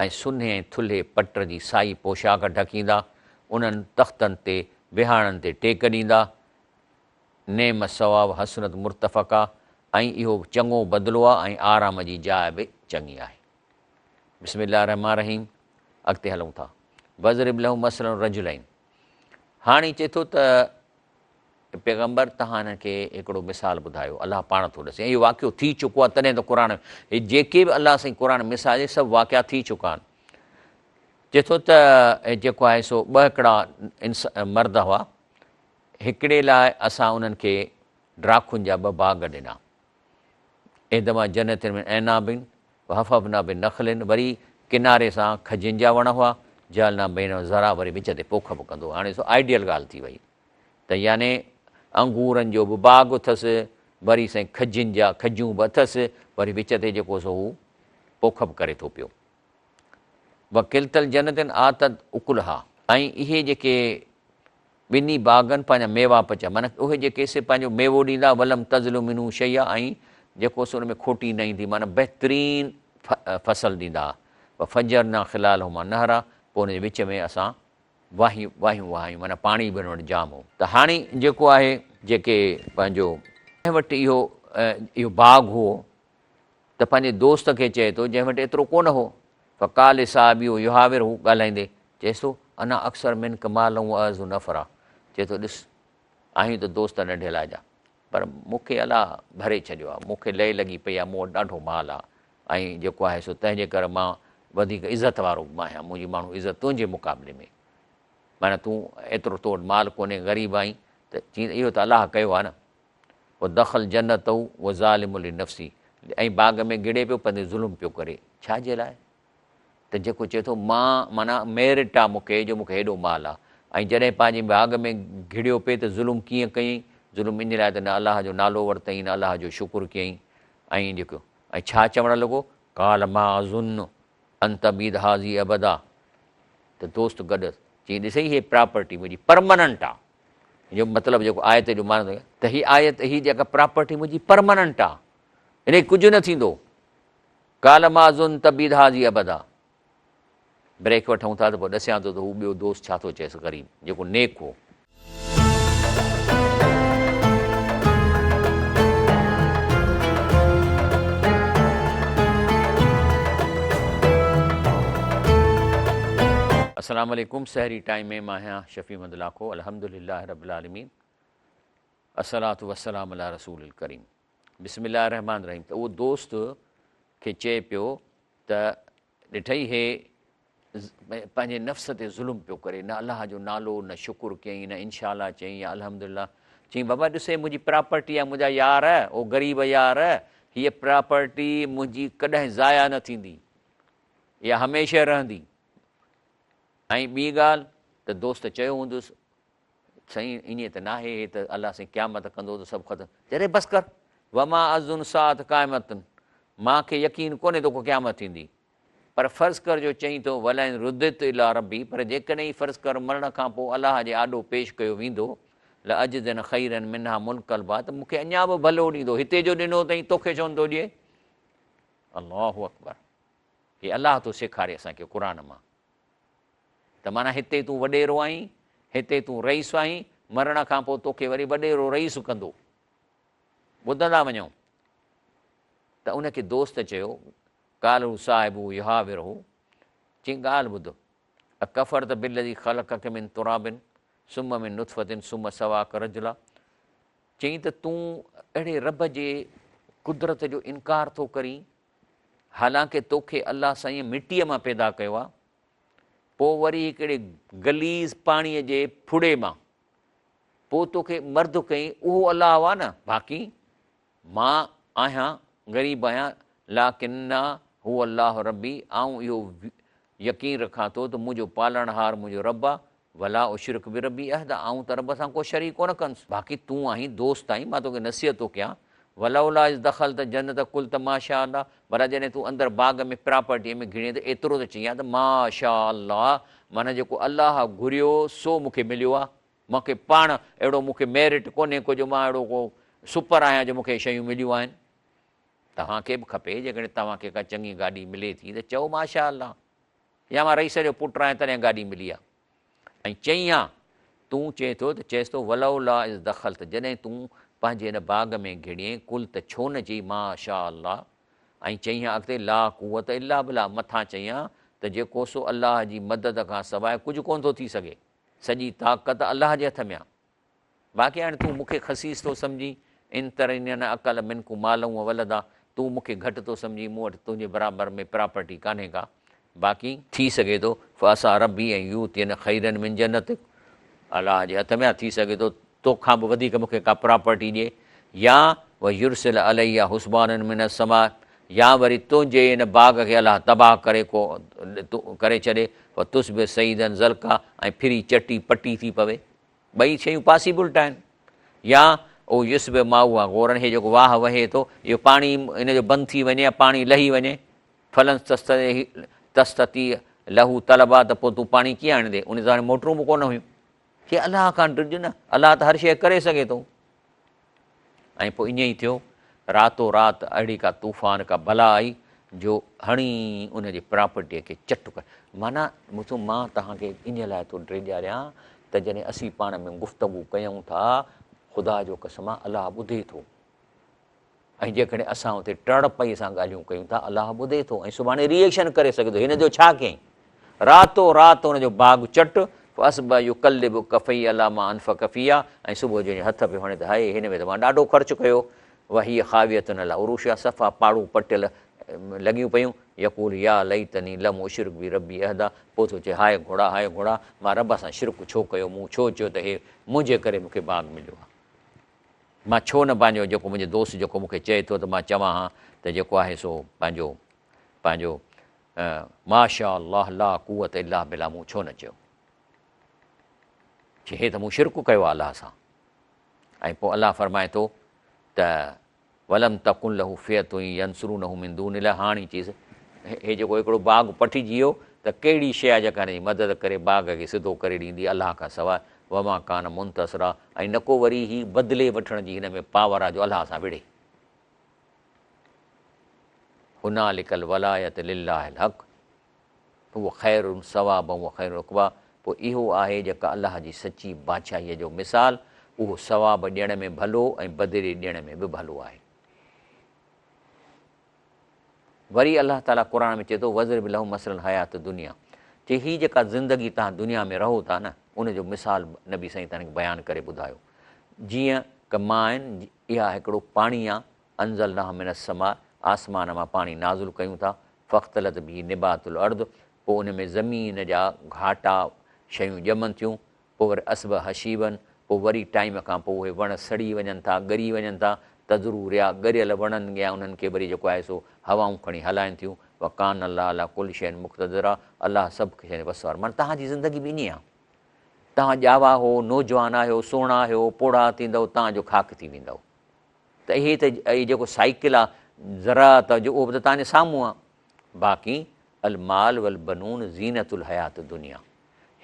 ۽ سنهي ۽ ٿلهي پٽ جي سائي پوشاڪ ڍڪيندا، انهن تختن تي ويهاڻن تي ٽيڪ ڏيندا. نعم الثواب حسنت مرتفقا، ۽ اهو چڱو بدلو آهي ۽ آرام جي جاء به چڱي آهي. بسم الله الرحمٰن الرحيم اڳتي هلون ٿا. واضرب لهم مثلا رجلين هاڻي چئي ٿو ته پيغمبر توهان هنن کي هڪڙو مثال ٻڌايو الله پاڻ ٿو ڏسي ۽ اهو واقعو ٿي چڪو آهي تڏهن ته قرآن هي جيڪي به الله سائين قرآن مثال جي سڀ واقعا ٿي چڪا آهن چئي ٿو ته جيڪو آهي سو ٻه هڪڙا مرد هئا هڪڙي لاء اسان انهن کي ڊاکن جا ٻه باغ ڏنا احدهما جنتين من اعناب وحففنا بنخل وري ڪناري سان کجين جا وڻ هئا، جعلنا بينهما زرعا وري وچ تي پوک به ڪندو هو. هاڻي سو آئيڊيل ڳالهه ٿي وئي ته يعني انگورن جو به باغ اٿس، وري سائين کجين جا کجيون به اٿس، وري وچ تي جيڪو سو هو پوک به ڪري ٿو پيو. وڪلتا الجنتين آتت اڪلها ۽ اهي جيڪي ٻنهي باغن پنهنجا ميوا پچا، معنيٰ اهي جيڪي سي پنهنجو ميوو ڏيندا، ولم تظلم منه شيئا ۽ جيڪو سو ان ۾ کوٽي نه ايندي، معنيٰ بهترين فصل ڏيندا، وفجرنا خلالهما نهرا پوء ان جي وچ ۾ اسان واهيون واهيون وهايون، معنيٰ پاڻي به ان وٽ جام هو. ته هاڻي جيڪو آهي جيڪي پنهنجو. جنهن وٽ اهو اهو باغ هو ته پنهنجي دوست کي چئي ٿو جنهن وٽ ايترو ڪونه هو، فقال لصاحبه يحاوره ڳالهائيندي چئيس ٿو، انا اڪثر منک مالا و اعز نفرا چئي ٿو ڏس آهيون ته دوست ننڍي لاء جا پر مون کي الله ڀري ڇڏيو آهي، مون کي لئي لڳي پئي آهي، مون وٽ ڏاڍو مال آهي ۽ جيڪو آهي سو تنهن جي ڪري مان وڌيڪ عزت وارو به آهيان، منهنجي ماڻهو عزت تنهنجي مقابلي ۾ معنيٰ تون ايترو تو وٽ مال ڪونهي غريب آهين ته چئين ته اهو ته الله ڪيو آهي نه. ودخل جنته وهو ظالم لنفسه ۽ باغ ۾ گهڙي پيو پنهنجو ظلم پيو ڪري ڇا جي لاء ته جيڪو چئي ٿو مان معنيٰ ميرٽ آ مون کي جو مون کي هيڏو مال آ ۽ جڏهن پنهنجي باغ ۾ گهڙيو پئي ته ظلم ڪيئن ڪيائين ظلم ان لاء ته نه الله جو نالو ورتائين نه الله جو شڪر ڪيائين ۽ جيڪو ۽ ڇا چوڻ لڳو قال ما اظن ان تبيد هذه ابدا ته دوست گڏ چيائين ڏسئي هي پراپرٽي منهنجي پرماننٽ آ جو مطلب جيڪو آيت جو معنيٰ ته هي آيت هي جيڪا پراپرٽي منهنجي پرماننٽ آ ان کي ڪجهه نه ٿيندو قال ما اظن تبيد هذه ابدا بريڪ وٺون ٿا ته پوء ڏسيان ٿو ته هو ٻيو دوست ڇا ٿو چئيس غريب جيڪو نيڪ هو. السلام عليڪم سحري ٽائيم ۾ مان آهيان شفيع محمد لاکو الحمدلله رب العالمين الصلوة والسلام علي رسول الڪريم بسم الله الرحمن الرحيم ته اهو دوست کي چئي پيو ته ڏٺئي هي پنهنجي نفس تي ظلم پيو ڪري نه الله جو نالو نه شڪر ڪيائين نه انشاء الله چيائين يا الحمدلله چيائين بابا ڏس هي منهنجي پراپرٽي آهي منهنجا يار او غريب يار هيء پراپرٽي منهنجي ڪڏهن ضايع نه ٿيندي اها هميشه رهندي ۽ ٻي ڳالهه ته دوست چيو هوندس سائين ائين ته ناهي هي ته الله سائين قيامت ڪندو ته سڀ ختم چري بس ڪر وما اظن الساعت قائمة مان کي يقين ڪونهي ته ڪو قيامت ٿيندي پر فرض ڪر جو چئين ٿو ولئن رددت الي ربي پر جيڪڏهن فرض ڪر مرڻ کان پوء الله جي آڏو پيش ڪيو ويندو لاجدن خيرا منها منقلبا ته مون کي اڃا به ڀلو ڏيندو هتي جو ڏنو اٿئي توکي ڇو نٿو ڏئي الله اڪبر هي الله ٿو سيکاري اسان کي قرآن مان ته معنيٰ هتي تون وڏيرو آهين، هتي تون رئيس آهين، مرڻ کان پوء توکي وري وڏيرو رئيس ڪندو. ٻڌندا وڃو. ته ان کي دوست چيو، قال له صاحبه يحاوره، چيائين ڳالهه ٻڌ، اڪفرت بالذي خلقک من تراب ثم من نطفة ثم سواک رجلا، چيائين ته تون اهڙي رب جي قدرت جو انڪار ٿو ڪرين، حالانڪه توکي الله سائينء مٽيء مان پيدا ڪيو آهي، پوء وري هڪڙي غليظ پاڻيء جي ڦڙي مان، پوء توکي مرد ڪيائين، اهو الله هو نه؟ باقي مان آهيان، غريب آهيان، لاڪنّا هو الله ربّي، آئون اهو يقين رکان ٿو ته منهنجو پالڻهار منهنجو رب آ، ولا اشرڪ بربّي احدا، آئون ته رب سان ڪو شريڪ ڪونه ڪندس. باقي تون آهين دوست آهين، مان توکي نصيحت ٿو ڪيان، ولولا اذ دخلت جنتک قلت ما شاء الله، ڀلا جڏهن تون اندر باغ ۾ پراپرٽيء ۾ گهڙين ته ايترو ته چئين ها ته ما شاء الله، معنيٰ جيڪو الله گهريو سو مون کي مليو آ. مون کي پاڻ اهڙو مون کي ميرٽ ڪونهي ڪو جو مان اهڙو ڪو سپر آهيان جو مون کي شيون مليون آهن. توهان کي به کپي جيڪڏهن توهان کي ڪا چڱي گاڏي ملي ٿي ته چئو ماشاء الله يا مان رئيس جو پٽ آهيان تڏهن گاڏي ملي آهي ۽ چئين ها تون چئين ٿو ته چئيس ٿو ولولا اذ دخلت جڏهن تون پنهنجي هن باغ ۾ گهڙين قلت ڇو نه چئي ماشاء الله ۽ چئين ها اڳتي لا قوت الا بالله مٿان چئين ها ته جيڪو سو الله جي مدد کان سواء ڪجهه ڪونه ٿو ٿي سگهي. سڄي طاقت الله جي هٿ ۾ آ. باقي هاڻي تون مون کي خسيس ٿو سمجهين، ان ترني انا اقل منڪ مالا و ولدا، تون مون کي گهٽ ٿو سمجهين، مون وٽ تنهنجي برابر ۾ پراپرٽي ڪانهي ڪا، باقي. ٿي سگهي ٿو فعسيٰ ربي ان يؤتين خيرا من جنتڪ، الله جي هٿ ۾ آ، ٿي سگهي ٿو توکان به وڌيڪ مون کي ڪا پراپرٽي ڏئي، يا ويرسل عليها حسبانا من السماء، يا وري تنهنجي ان باغ کي الله تباهه ڪري ڪو ڪري ڇڏي، فتصبح صعيدا زلقا ۽ ڦري چٽي پٽي ٿي پوي. ٻئي شيون پاسيبلٽ آهن. يا او يصبح ماؤها غورا هي جيڪو واهه وهي ٿو اهو پاڻي ان جو بند ٿي وڃي يا پاڻي لهي وڃي، فلن تستطيع له طلبا ته پوء تون پاڻي ڪيئن آڻيندين؟ ان زماني موٽرون به ڪونه هيون. چي الله کان ڊڄ نه، الله ته هر شيء ڪري سگهي ٿو. ۽ پوء ائين ئي ٿيو، راتو رات اهڙي ڪا طوفان ڪا بلا آئي جو هڻي ان جي پراپرٽيء کي چٽ ڪري. معنيٰ مون مان توهان کي انهيء لاء ٿو ڊيڄاريان ته جڏهن اسين پاڻ ۾ گفتگو ڪيون ٿا، خدا جو قسم آ الله ٻڌي ٿو. ۽ جيڪڏهن اسان اتي ٽڙ پئي سان ڳالهيون ڪيون ٿا الله ٻڌي ٿو ۽ سڀاڻي ري ايڪشن ڪري سگهي ٿو هن جو ڇا ڪيائين راتو رات ان جو باغ چٽ فاصبح يقلب ڪفيه علي ما انفق فيها ۽ صبح جو هٿ پيو هڻي ته هاء هن ۾ ته مان ڏاڍو خرچ ڪيو وهي خاوية علي عروشها صفا پاڙون پٽيل لڳيون پيون يقول يا ليتني لم اشرڪ بربي احدا پوء ٿو چئي هاء گهوڙا هاء گهوڙا مان رب سان شرڪ ڇو ڪيو مون ڇو چيو ته هي منهنجي ڪري مون کي باغ مليو آهي مان ڇو نه پنهنجو جيڪو منهنجو دوست جيڪو مون کي چئي ٿو ته مان چوان ها ته جيڪو آهي سو پنهنجو پنهنجو ماشاء الله لا قوت الا بالله مون ڇو نه چيو چي هي ته مون شرڪ ڪيو آهي الله سان ۽ پوء الله فرمائي ٿو ته ولم تڪن له فئة ينصرونه من دون الله هاڻي چيس هي جيڪو هڪڙو باغ پٽجي ويو ته ڪهڙي شيء آهي جيڪا هن جي مدد ڪري باغ کي سڌو ڪري ڏيندي الله کان سواء وما ڪان منتصرا ۽ نڪو وري هي بدلي وٺڻ جي هن ۾ پاور آهي جو الله سان وڙهي. هنالڪ الولاية لله الحق هو خير ثوابا وخير عقبا پوء اهو آهي جيڪا الله جي سچي بادشاهيء جو مثال، اهو ثواب ڏيڻ ۾ ڀلو ۽ بدلي ڏيڻ ۾ به ڀلو آهي. وري الله تعاليٰ قرآن ۾ چئي ٿو واضرب لهم مثل الحياة الدنيا چي هي جيڪا زندگي توهان دنيا ۾ رهو ٿا نه ان جو مثال نبي سائين توهان کي بيان ڪري ٻڌايو جيئن ڪماء اها هڪڙو پاڻي آ انزلناه من السماء آسمان مان پاڻي نازل ڪيون ٿا فاختلط به نبات الارض پوء ان ۾ زمين جا گهاٽا شيون ڄمن ٿيون پوء وري اصبح حشيبا، پوء وري ٽائيم کان پوء اهي وڻ سڙي وڃن ٿا، ڳري وڃن ٿا، تذرو رياح، ڳريل وڻن جيان انهن کي وري جيڪو آهي سو هوائون کڻي هلائن ٿيون، وڪان الله علي ڪل شيء مقتدرا، الله سڀ شيء تي وس وارو، معنيٰ توهان جي زندگي به ائين آهي، توهان ڄاوا هو، نوجوان آهيو، سهڻا آهيو، پوڙها ٿيندؤ، توهان جو خاڪ ٿي ويندؤ. ته اهي ته اهي جيڪو سائيڪل آهي زراعت جو اهو به ته توهان جي سامهون آهي. باقي المال والبنون زينة الحياة الدنيا.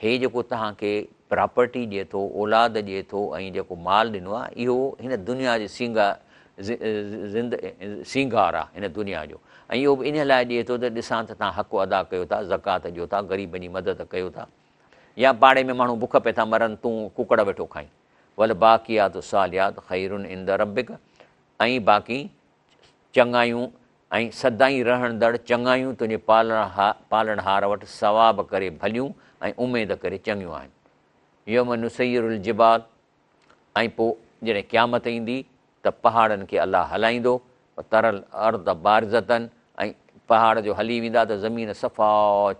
هي جيڪو توهان کي پراپرٽي ڏئي ٿو، اولاد ڏئي ٿو ۽ جيڪو مال ڏنو آهي اهو هن دنيا جي سينگار آهي هن دنيا جو ۽ اهو به انهي لاء ڏئي ٿو ته ڏسان ته توهان حق ادا ڪيو ٿا، زڪوات ڏيو ٿا، غريبن جي مدد ڪيو ٿا يا پاڙي ۾ ماڻهو بک پئي ٿا مرن تون ڪڪڙ ويٺو کائين. والباقيات الصالحات خير عند ربڪ ۽ باقي چڱايون ۽ سدائين رهندڙ چڱايون تنهنجي پالڻهار وٽ ثواب ڪري ڀليون ۽ اميد ڪري چڱيون آهن. يوم نسير الجبال ۽ پوء جڏهن قيامت ايندي ته پهاڙن کي الله هلائيندو، وتري الارض بارزة ۽ پهاڙ جو هلي ويندا ته زمين صفا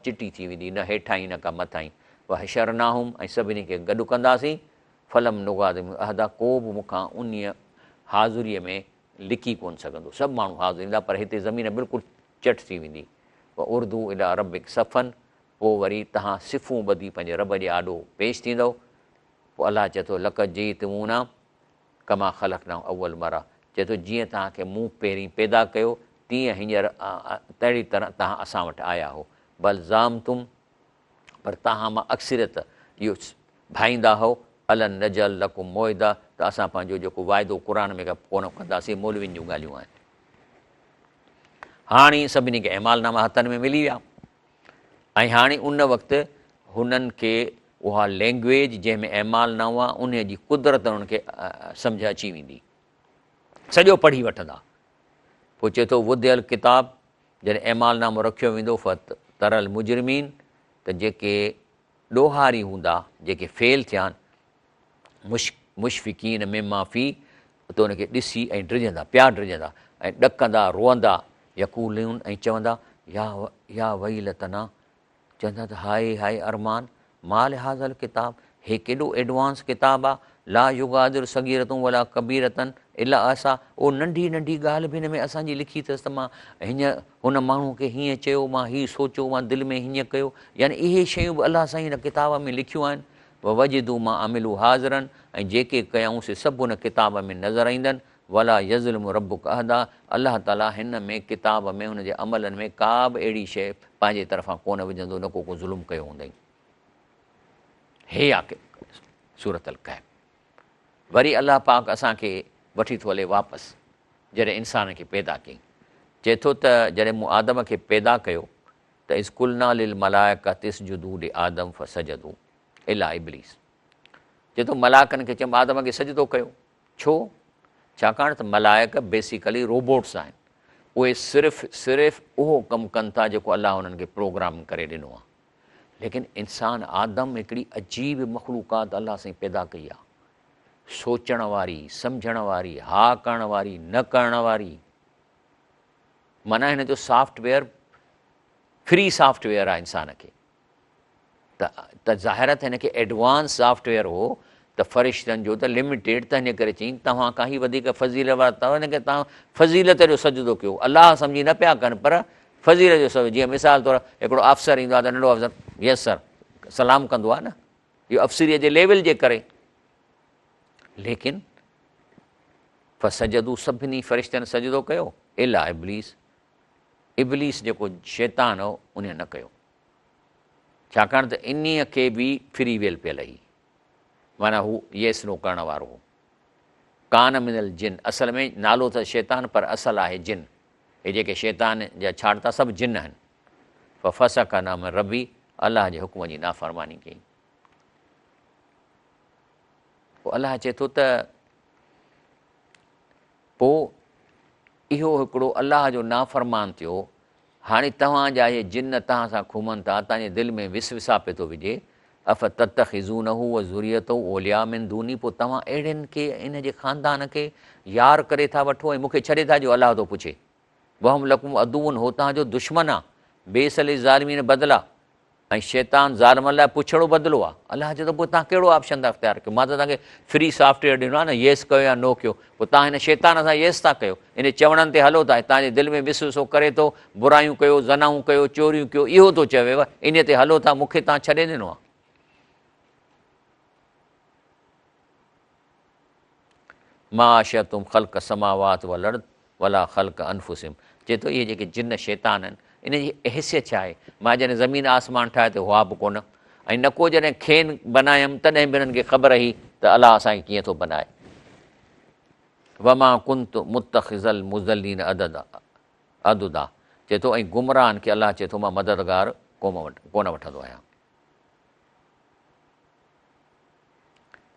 چٽي ٿي ويندي نه هيٺائين نه ڪا مٿائين، وحشرناهم ۽ سڀني کي گڏ ڪنداسين، فلم نغادر منهم احدا ڪو به مون کان انهيء حاضريء ۾ لڪي ڪونه سگهندو، سڀ ماڻهو حاضر ايندا پر هتي زمين بلڪل چٽ ٿي ويندي. واردوا الي ربڪ صفا پوء وري توهان صفون ٻڌي پنهنجي رب جي آڏو پيش ٿيندؤ. پوء الله چئي ٿو لقد جئتمونا ڪما خلقناڪم اول مره چئي ٿو جيئن توهان کي مون پهرين پيدا ڪيو تيئن هينئر تهڙي طرح توهان اسان وٽ آيا آهو. بل زعمتم پر توهان مان اڪثريت اهو ڀائيندا هئو، الن نجعل لڪم موعدا ته اسان پنهنجو جيڪو وعدو قرآن ۾ ڪونه ڪنداسين، مولوين جون ڳالهيون آهن. هاڻي سڀني کي اعمال ناما هٿن ۾ ملي ويا ۽ هاڻي ان وقت هنن کي اها لينگويج جنهن ۾ اعمال ناما انهي جي قدرت انهن کي سمجهه اچي ويندي، سڄو پڙهي وٺندا. پوء چئي ٿو وضع الڪتاب جڏهن اعمال نامو رکيو ويندو فتري المجرمين ته جيڪي ڏوهاري هوندا جيڪي فيل ٿيا آهن مشفقين مما فيه ته ان کي ڏسي ۽ ڊڄندا پيا ڊڄندا ۽ ڏڪندا روئندا يقولون ۽ چوندا يا يا ويلتنا چوندا ته هاء هاء ارمان، ما لهذا الڪتاب، هي ڪيڏو ايڊوانس ڪتاب آ، لا يغادر صغيرة ولا ڪبيرة الا احصاها، اهو ننڍي ننڍي ڳالهه به هن ۾ اسان جي لکي اٿس ته مان هيئن هن ماڻهو کي هيئن چيو، مان هي سوچيو، مان دل ۾ هيئن ڪيو، يعني اهي شيون به الله سائين هن ڪتاب ۾ لکيون آهن. ووجدوا ما عملوا حاضرا ۽ جيڪي ڪيائون سي سڀ هن ڪتاب ۾ نظر ايندن. ولا يظلم ربک احدا الله تعالي هن ۾، ڪتاب ۾، هن جي عملن ۾ ڪا به اهڙي شيء پنهنجي طرفان ڪونه وجهندو نه ڪو ڪو ظلم ڪيو هوندائين. هي آ سورة الڪهف. وري الله پاڪ اسان کي وٺي ٿو هلي واپس جڏهن انسان کي پيدا ڪيائين. چئي ٿو ته جڏهن مون آدم کي پيدا ڪيو ته اذ قلنا للملائڪة اسجدوا لآدم فسجدوا الا ابليس. چئي ٿو ملائڪن کي چيم آدم کي سجدو ڪيو. ڇو؟ ڇاڪاڻ ته ملائڪ بيسيڪلي روبوٽس آهن. اهي صرف صرف اهو ڪم ڪن ٿا جيڪو الله انهن کي پروگرام ڪري ڏنو آهي. ليڪن انسان آدم هڪڙي عجيب مخلوقات الله سائين پيدا ڪئي آهي. سوچڻ واري، سمجهڻ واري، ها ڪرڻ واري، نه ڪرڻ واري. معنيٰ هن جو soft where free soft where آهي انسان کي. ته ته ظاهر آهي ته هن کي ايڊوانس سافٽ ويئر هو ته فرشتن جو ته لميٽيڊ ته هن ڪري چيائين توهان کان هي وڌيڪ فضيلت وارا اٿو هن کي توهان فضيلت جو سجدو ڪيو الله سمجهي نه پيا ڪن پر فضيلت جو سجدو جيئن مثال طور هڪڙو آفيسر ايندو آهي ته ننڍو آفيسر يس سر سلام ڪندو آهي نه اهو افسريء جي ليول جي ڪري ليڪن فسجدو سڀني فرشتن سجدو ڪيو الا ابليس ابليس جيڪو شيطان هو ان نه ڪيو ڇاڪاڻ ته انهيء کي به فري ويل پيل هئي، معنيٰ هو ييس نو ڪرڻ وارو هو. ڪان من الجن، اصل ۾ نالو اٿس شيطان پر اصل آهي جن. هي جيڪي شيطان جا ڇاڙتا سڀ جن آهن. ففسق عن امر ربه، الله جي حڪم جي نافرماني ڪئي. پوء الله چئي ٿو ته پوء اهو هڪڙو الله جو نافرمان ٿيو، هاڻي توهان جا اهي جن توهان سان گهمن ٿا، توهان جي دل ۾ وسوسا پيو ٿو وجهي، افتتخذونه وذريته اولياء من دوني پوء توهان اهڙين کي ۽ ان جي خاندان کي يار ڪري ٿا وٺو ۽ مون کي ڇڏي ٿا ڏيو الله ٿو پڇي وهم لڪم عدو هو توهان جو دشمن آ بئس للظالمين بدلا ۽ شيطان ظالمن لاء پڇڙو بدلو آهي. الله چئي ٿو پوء توهان ڪهڙو آپشن ٿا اختيار ڪيو؟ مان ته توهان کي فري سافٽ ويئر ڏنو آهي نه ييس ڪيو يا نو ڪيو. پوء توهان هن شيطان سان ييس ٿا ڪيو، ان جي چوڻن تي هلو ٿا، توهان جي دل ۾ وسوسو ڪري ٿو، برايون ڪيو، زنائون ڪيو، چوريون ڪيو، اهو ٿو چويو، انهيء تي هلو ٿا، مون کي توهان ڇڏي ڏنو آهي. ما اشهدتهم خلق السماوات والارض ولا خلق انفسهم چئي ٿو اهي جيڪي جن شيطان آهن انهن جي حيثيت ڇا آهي مان جڏهن زمين آسمان ٺاهيا ته هئا به ڪونه ۽ نه ڪو جڏهن کين بنايم تڏهن به انهن کي خبر هئي ته الله اسان کي ڪيئن ٿو بنائي وما ڪنت متخذ المضلين عددا عددا چئي ٿو ۽ گمراهن کي الله چئي ٿو مان مددگار ڪونه وٺندو آهيان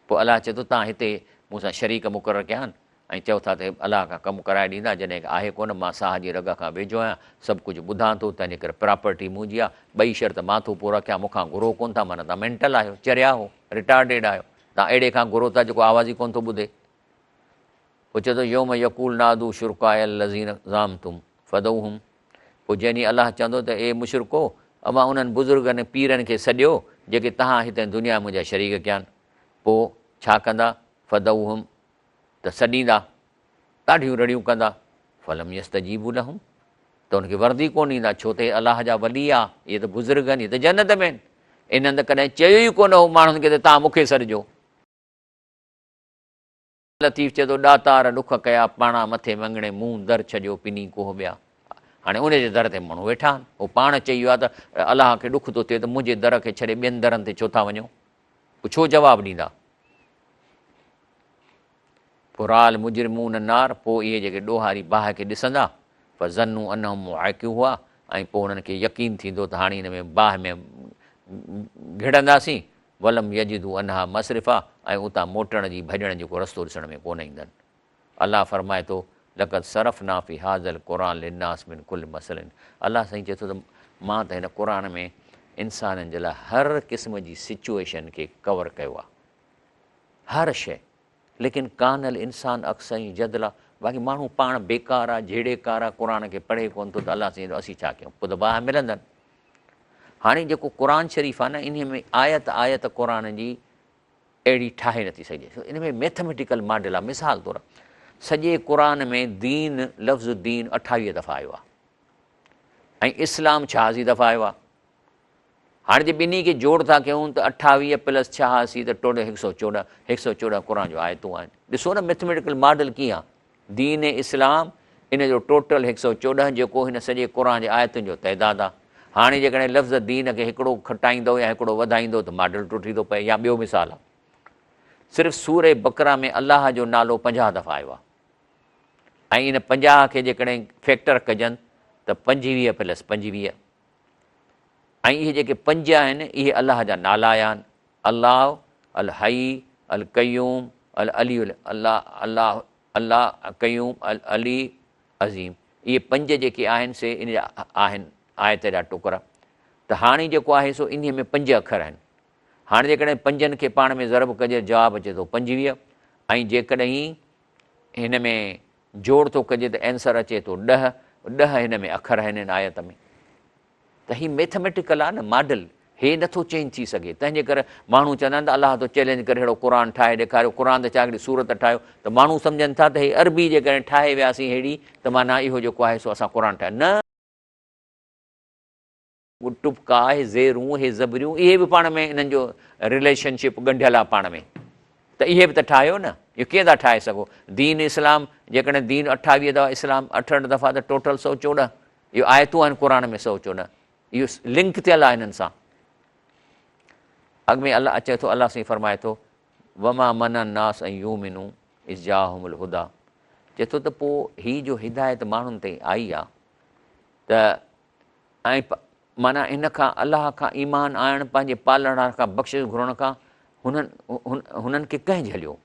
پوء الله چئي ٿو، توهان هتي مون سان شريڪ مقرر ڪيا آهن ۽ چئو ٿا ته الله کان ڪم ڪرائي ڏيندا، جڏهن ڪه آهي ڪونه، مان ساهه جي رڳ کان ويجهو آهيان، سڀ ڪجهه ٻڌان ٿو، تنهنجي ڪري پراپرٽي منهنجي آهي، ٻئي شرط مان ٿو پورا ڪيان، مون کان گهرو ڪونه ٿا، معنيٰ توهان مينٽل آهيو، چريا آهو، ريٽارڊيڊ آهيو، توهان اهڙي کان گهرو ٿا جيڪو آواز ئي ڪونه ٿو ٻڌي. پوء چئي ٿو، يوم يقول نادوا شرڪائي الذين زعمتم فدعوهم پوء جنهن ڏينهن الله چوندو ته اي مشرڪو! اوهان انهن بزرگن ۽ پيرن کي سڏيو، جيڪي توهان هت دنيا ۾ منهنجا شريڪ ڪيا آهن. پوء ڇا ڪندا؟ فدعوهم ته سڏيندا. ڏاڍيون رڙيون ڪندا، فلم يستجيبوا لهم ته ان کي ورندي ڪونه ڏيندا، ڇو ته اهي الله جا ولي آ، اهي ته بزرگ آهن، اهي ته جنت ۾ آهن، انهن ته ڪڏهن چيو ئي ڪونه هو ماڻهن کي ته توهان مون کي سڏجو. لطيف چئي ٿو، ڏاتار ڏک ڪيا، پاڻا مٿي مڱڻي، مون در ڇڏيو، پني ڪوهه ٻيا. هاڻي ان جي در تي ماڻهو ويٺا آهن. هو پاڻ چئي ويو آهي ته الله کي ڏک ٿو ٿئي ته منهنجي در کي ڇڏي ٻين درن تي ڇو ٿا وڃو؟ پوء ڇو جواب ڏيندا؟ پوء راء المجرمون النار، پوء اهي جيڪي ڏوهاري باهه کي ڏسندا، فظنوا انهم مواقعوها، ۽ پوء انهن کي يقين ٿيندو ته هاڻي هن ۾ باهه ۾ گهڙنداسين، ولم يجدوا عنها مصرفا، ۽ اتان موٽڻ جي، ڀڄڻ جو ڪو رستو ڏسڻ ۾ ڪونه ايندن. الله فرمائي ٿو، لقد صرفنا في هذا القرآن للناس من ڪل مثل، الله سائين چئي ٿو ته مان ته هن قرآن ۾ انسانن جي لاء هر قسم جي سچوئيشن کي ڪور ڪيو آهي، هر شيء، ليڪن ڪان الانسان اڪثر جدلا، باقي ماڻهو پاڻ بيڪار آ، جهيڙيڪار آ، قرآن کي پڙهي ڪونه ٿو ته الله سائين چوندو اسين ڇا ڪيون، پوء ته باهه ملندن. هاڻي جيڪو قرآن شريف آ نه انهي ۾ آيت آيت قرآن جي اهڙي ٺاهي نٿي سگهجي، ڇو ان ۾ ميٿميٽيڪل ماڊل آ. مثال طور سڄي قرآن ۾ دين لفظ دين 28 دفعا آيو آ ۽ اسلام 86 دفعا آيو آ. هاڻي جي ٻنهي کي جوڙ ٿا ڪيون ته 28 پلس 86 ته ٽوٽل 114، 114 قرآن جون آيتون آهن. ڏسو نه ميٿميٽيڪل ماڊل ڪيئن آ. دين اسلام ان جو ٽوٽل 114 جيڪو هن سڄي قرآن جي آيتن جو تعداد آ. هاڻي جيڪڏهن لفظ دين کي هڪڙو کٽائيندؤ يا هڪڙو وڌائيندؤ ته ماڊل ٽٽي ٿو پئي. يا ٻيو مثال آ صرف سورة بقره ۾ الله جو نالو 50 دفعا آيو آ ۽ ان 50 کي جيڪڏهن فيڪٽر ڪجن ته 25 پلس 25 ۽ اهي جيڪي پنج آهن اهي الله جا نالا آيا آهن، الله، الحي، القيوم، العلي الله، الله، الله، قيوم، العلي، عظيم. اهي پنج جيڪي آهن سي ان جا آهن آيت جا ٽڪرا. ته هاڻي جيڪو آهي سو انهي ۾ پنج اکر آهن. هاڻي جيڪڏهن پنجن کي پاڻ ۾ ضرب ڪجي جواب اچي ٿو 25 ۽ جيڪڏهن هن ۾ جوڙ ٿو ڪجي ته اينسر اچي ٿو 10، 10 هن ۾ اکر آهن هن آيت ۾. ته هي ميٿميٽيڪل آهي نه ماڊل، هي نٿو چينج ٿي سگهي. تنهن جي ڪري ماڻهو چوندا آهن ته الله ٿو چئلينج ڪري ههڙو قرآن ٺاهي ڏيکاريو، قرآن ته ڇا هڪڙي سورت ٺاهيو ته ماڻهو سمجهن ٿا ته هي عربي جيڪڏهن ٺاهي وياسين ههڙي ته معنيٰ اهو جيڪو آهي سو اسان قرآن ٺاهيو نه. ٽپڪا، اهي زيرون، اهي زبريون، اهي به پاڻ ۾ انهن جو رليشن شپ ڳنڍيل آهي پاڻ ۾ ته اهي به ته ٺاهيو نه، اهو ڪيئن ٿا ٺاهي سگهو؟ دين اسلام جيڪڏهن دين 28 دفعا اسلام 68 دفعا ته ٽوٽل 114 اهو آيتون آهن قرآن ۾ 114 اهو لنڪ ٿيل آهي انهن سان. اڳ ۾ الله اچي ٿو الله سائين فرمائي ٿو وما منع الناس ان يؤمنوا اذ جاءهم الهدى چئي ٿو ته پوء هي جو هدايت ماڻهن تائين آئي آ ته ۽ معنيٰ هن کان، الله کان، ايمان آڻڻ، پنهنجي پالڻهار کان بخشش گهرڻ کان هنن هنن کي ڪنهن جهليو؟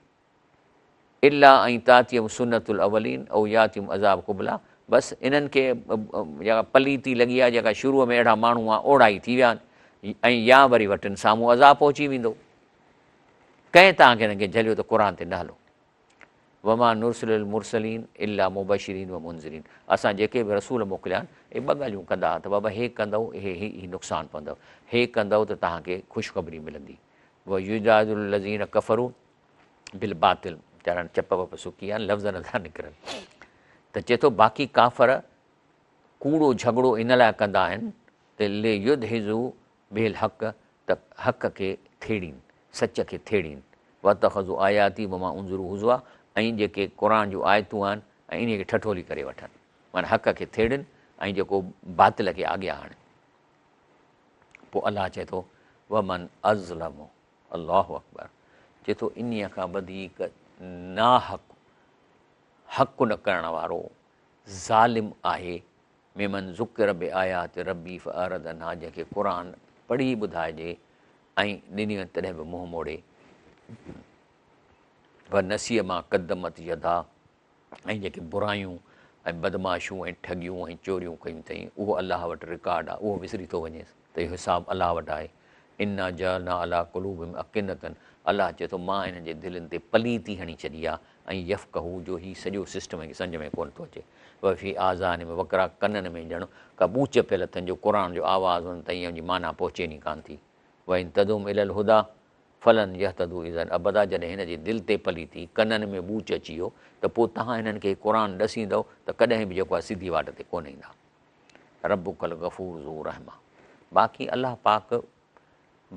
الا ان تاتيهم سنة الاولين او ياتيهم عذاب قبلا بس انهن کي جيڪا پليتي لڳي آهي جيڪا شروع ۾ اهڙا ماڻهو هئا اوڙا ئي ٿي ويا آهن ۽ يا وري وٽن سامهون عذاب پهچي ويندو. ڪنهن توهان کي هنن کي جهليو ته قرآن تي نه هلو؟ وما نرسل المرسلين الا مبشرين ومنذرين اسان جيڪي به رسول موڪليا آهن اهي ٻه ڳالهيون ڪندا ته بابا هي ڪندؤ هي هي نقصان پوندؤ هي ڪندؤ ته توهان کي خوشخبري ملندي ويجادل الذين ڪفروا بالباطل ويچارا چپ وپ سڪي ويا آهن لفظ نٿا نڪرن ته چئي ٿو باقي ڪافر ڪوڙو جهڳڙو ان لاء ڪندا آهن ته ليدحضوا به الحق ته حق کي ٿيڙين، سچ کي ٿيڙين، واتخذوا آياتي وما انذروا هزوا ۽ جيڪي قرآن جون آيتون آهن ۽ انهي کي ٺٺولي ڪري وٺن، معنيٰ حق کي ٿيڙين ۽ جيڪو باطل کي آڳيان آڻين. پوء الله چئي ٿو، ومن اظلم، الله اڪبر، چئي ٿو انهي کان وڌيڪ ناحق، حق نه ڪرڻ وارو، ظالم آهي ممن ذڪر بآيات ربي فاعرض عنها جنهن کي قرآن پڙهي ٻڌائجي ۽ ڏني وڃي تڏهن به منهن موڙي ونسي ما قدمت يدا ۽ جيڪي برايون ۽ بدمعاشيون ۽ ٺڳيون ۽ چوريون ڪيون اٿئي اهو الله وٽ رڪارڊ آهي اهو وسري ٿو وڃيس ته اهو حساب الله وٽ آهي انا جعلنا علي قلوبهم اڪنة الله چئي ٿو مان انهن جي دلين تي پليتي هڻي ڇڏي آهي ۽ يفقهو جو هي سڄو سسٽم کي سمجهه ۾ ڪونه ٿو اچي وفي آذانهم وقرا ڪنن ۾ ڄڻ ڪا ٻوچ پيل اٿن جو قرآن جو آواز انهن تائين ان جي معنيٰ پهچين ئي ڪانه ٿي وان تدعهم الي الهدي فلن يهتدوا اذا ابدا جڏهن هن جي دل تي پليتي، ڪنن ۾ ٻوچ اچي ويو ته پوء توهان هنن کي قرآن ڏسيندؤ ته ڪڏهن به جيڪو آهي سڌي واٽ تي ڪونه ايندا. ربک الغفور ذو الرحمة باقي الله پاڪ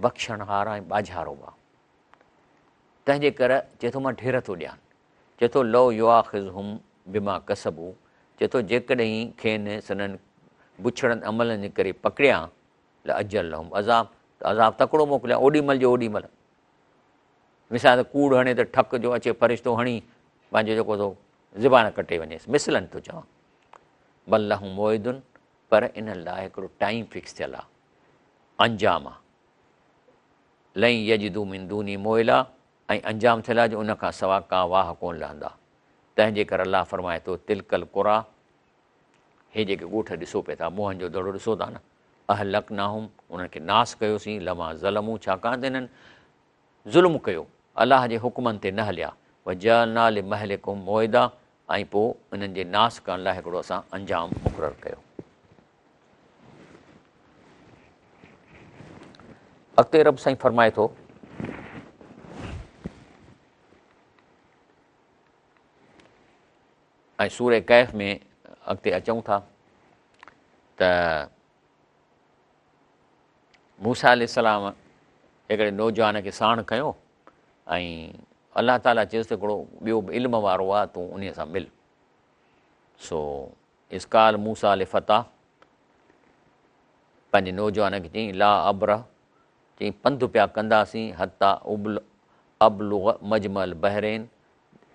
بخشڻهار ۽ ٻاجهارو آهي. تنهن جي ڪري چئي ٿو مان ڍير ٿو ڏيان. چئي ٿو لو يؤاخذهم بما ڪسبوا چئي ٿو جيڪڏهن کين سندن بڇڙن عملن جي ڪري پڪڙيان لعجل لهم عذاب ته عذاب تڪڙو موڪليان اوڏي مهل جو اوڏي مهل. مثال ته ڪوڙ هڻي ته ٺڪ جو اچي فرشتو هڻي پنهنجو جيڪو سو زبان ڪٽي وڃيس مثلاً ٿو چوان. بل لهم موعد پر انهن لاء هڪڙو ٽائيم فڪس ٿيل آهي انجام آهي. لن يجدوا من دونه موئلا ۽ انجام ٿيل آهي جو ان کان سوا ڪا واهه ڪونه لهندا. تنهن جي ڪري الله فرمائي ٿو، تلڪ القريٰ، هي جيڪي ڳوٺ ڏسو پئي ٿا، موهن جو دڙو ڏسو ٿا نه، اهلڪناهم، انهن کي ناس ڪيوسين، لما ظلموا، ڇاڪاڻ ته انهن ظلم ڪيو، الله جي حڪمن تي نه هليا، وجعلنا لمهلڪهم موعدا، ۽ پوء انهن جي ناس ڪرڻ لاء هڪڙو اسان انجام مقرر ڪيو. اڳتي رب سائين فرمائي ٿو. ۽ سورة ڪهف ۾ اڳتي اچون ٿا ته موسيٰ عليه السلام هڪڙي نوجوان کي ساڻ کنيو ۽ الله تعاليٰ چيس ته هڪڙو ٻيو به علم وارو آ تون انهي سان مل. سو اذ قال موسيٰ لفتاه پنهنجي نوجوان کي چيائين لا ابرح چيائين پنڌ پيا ڪنداسين حتيٰ ابلغ مجمع البحرين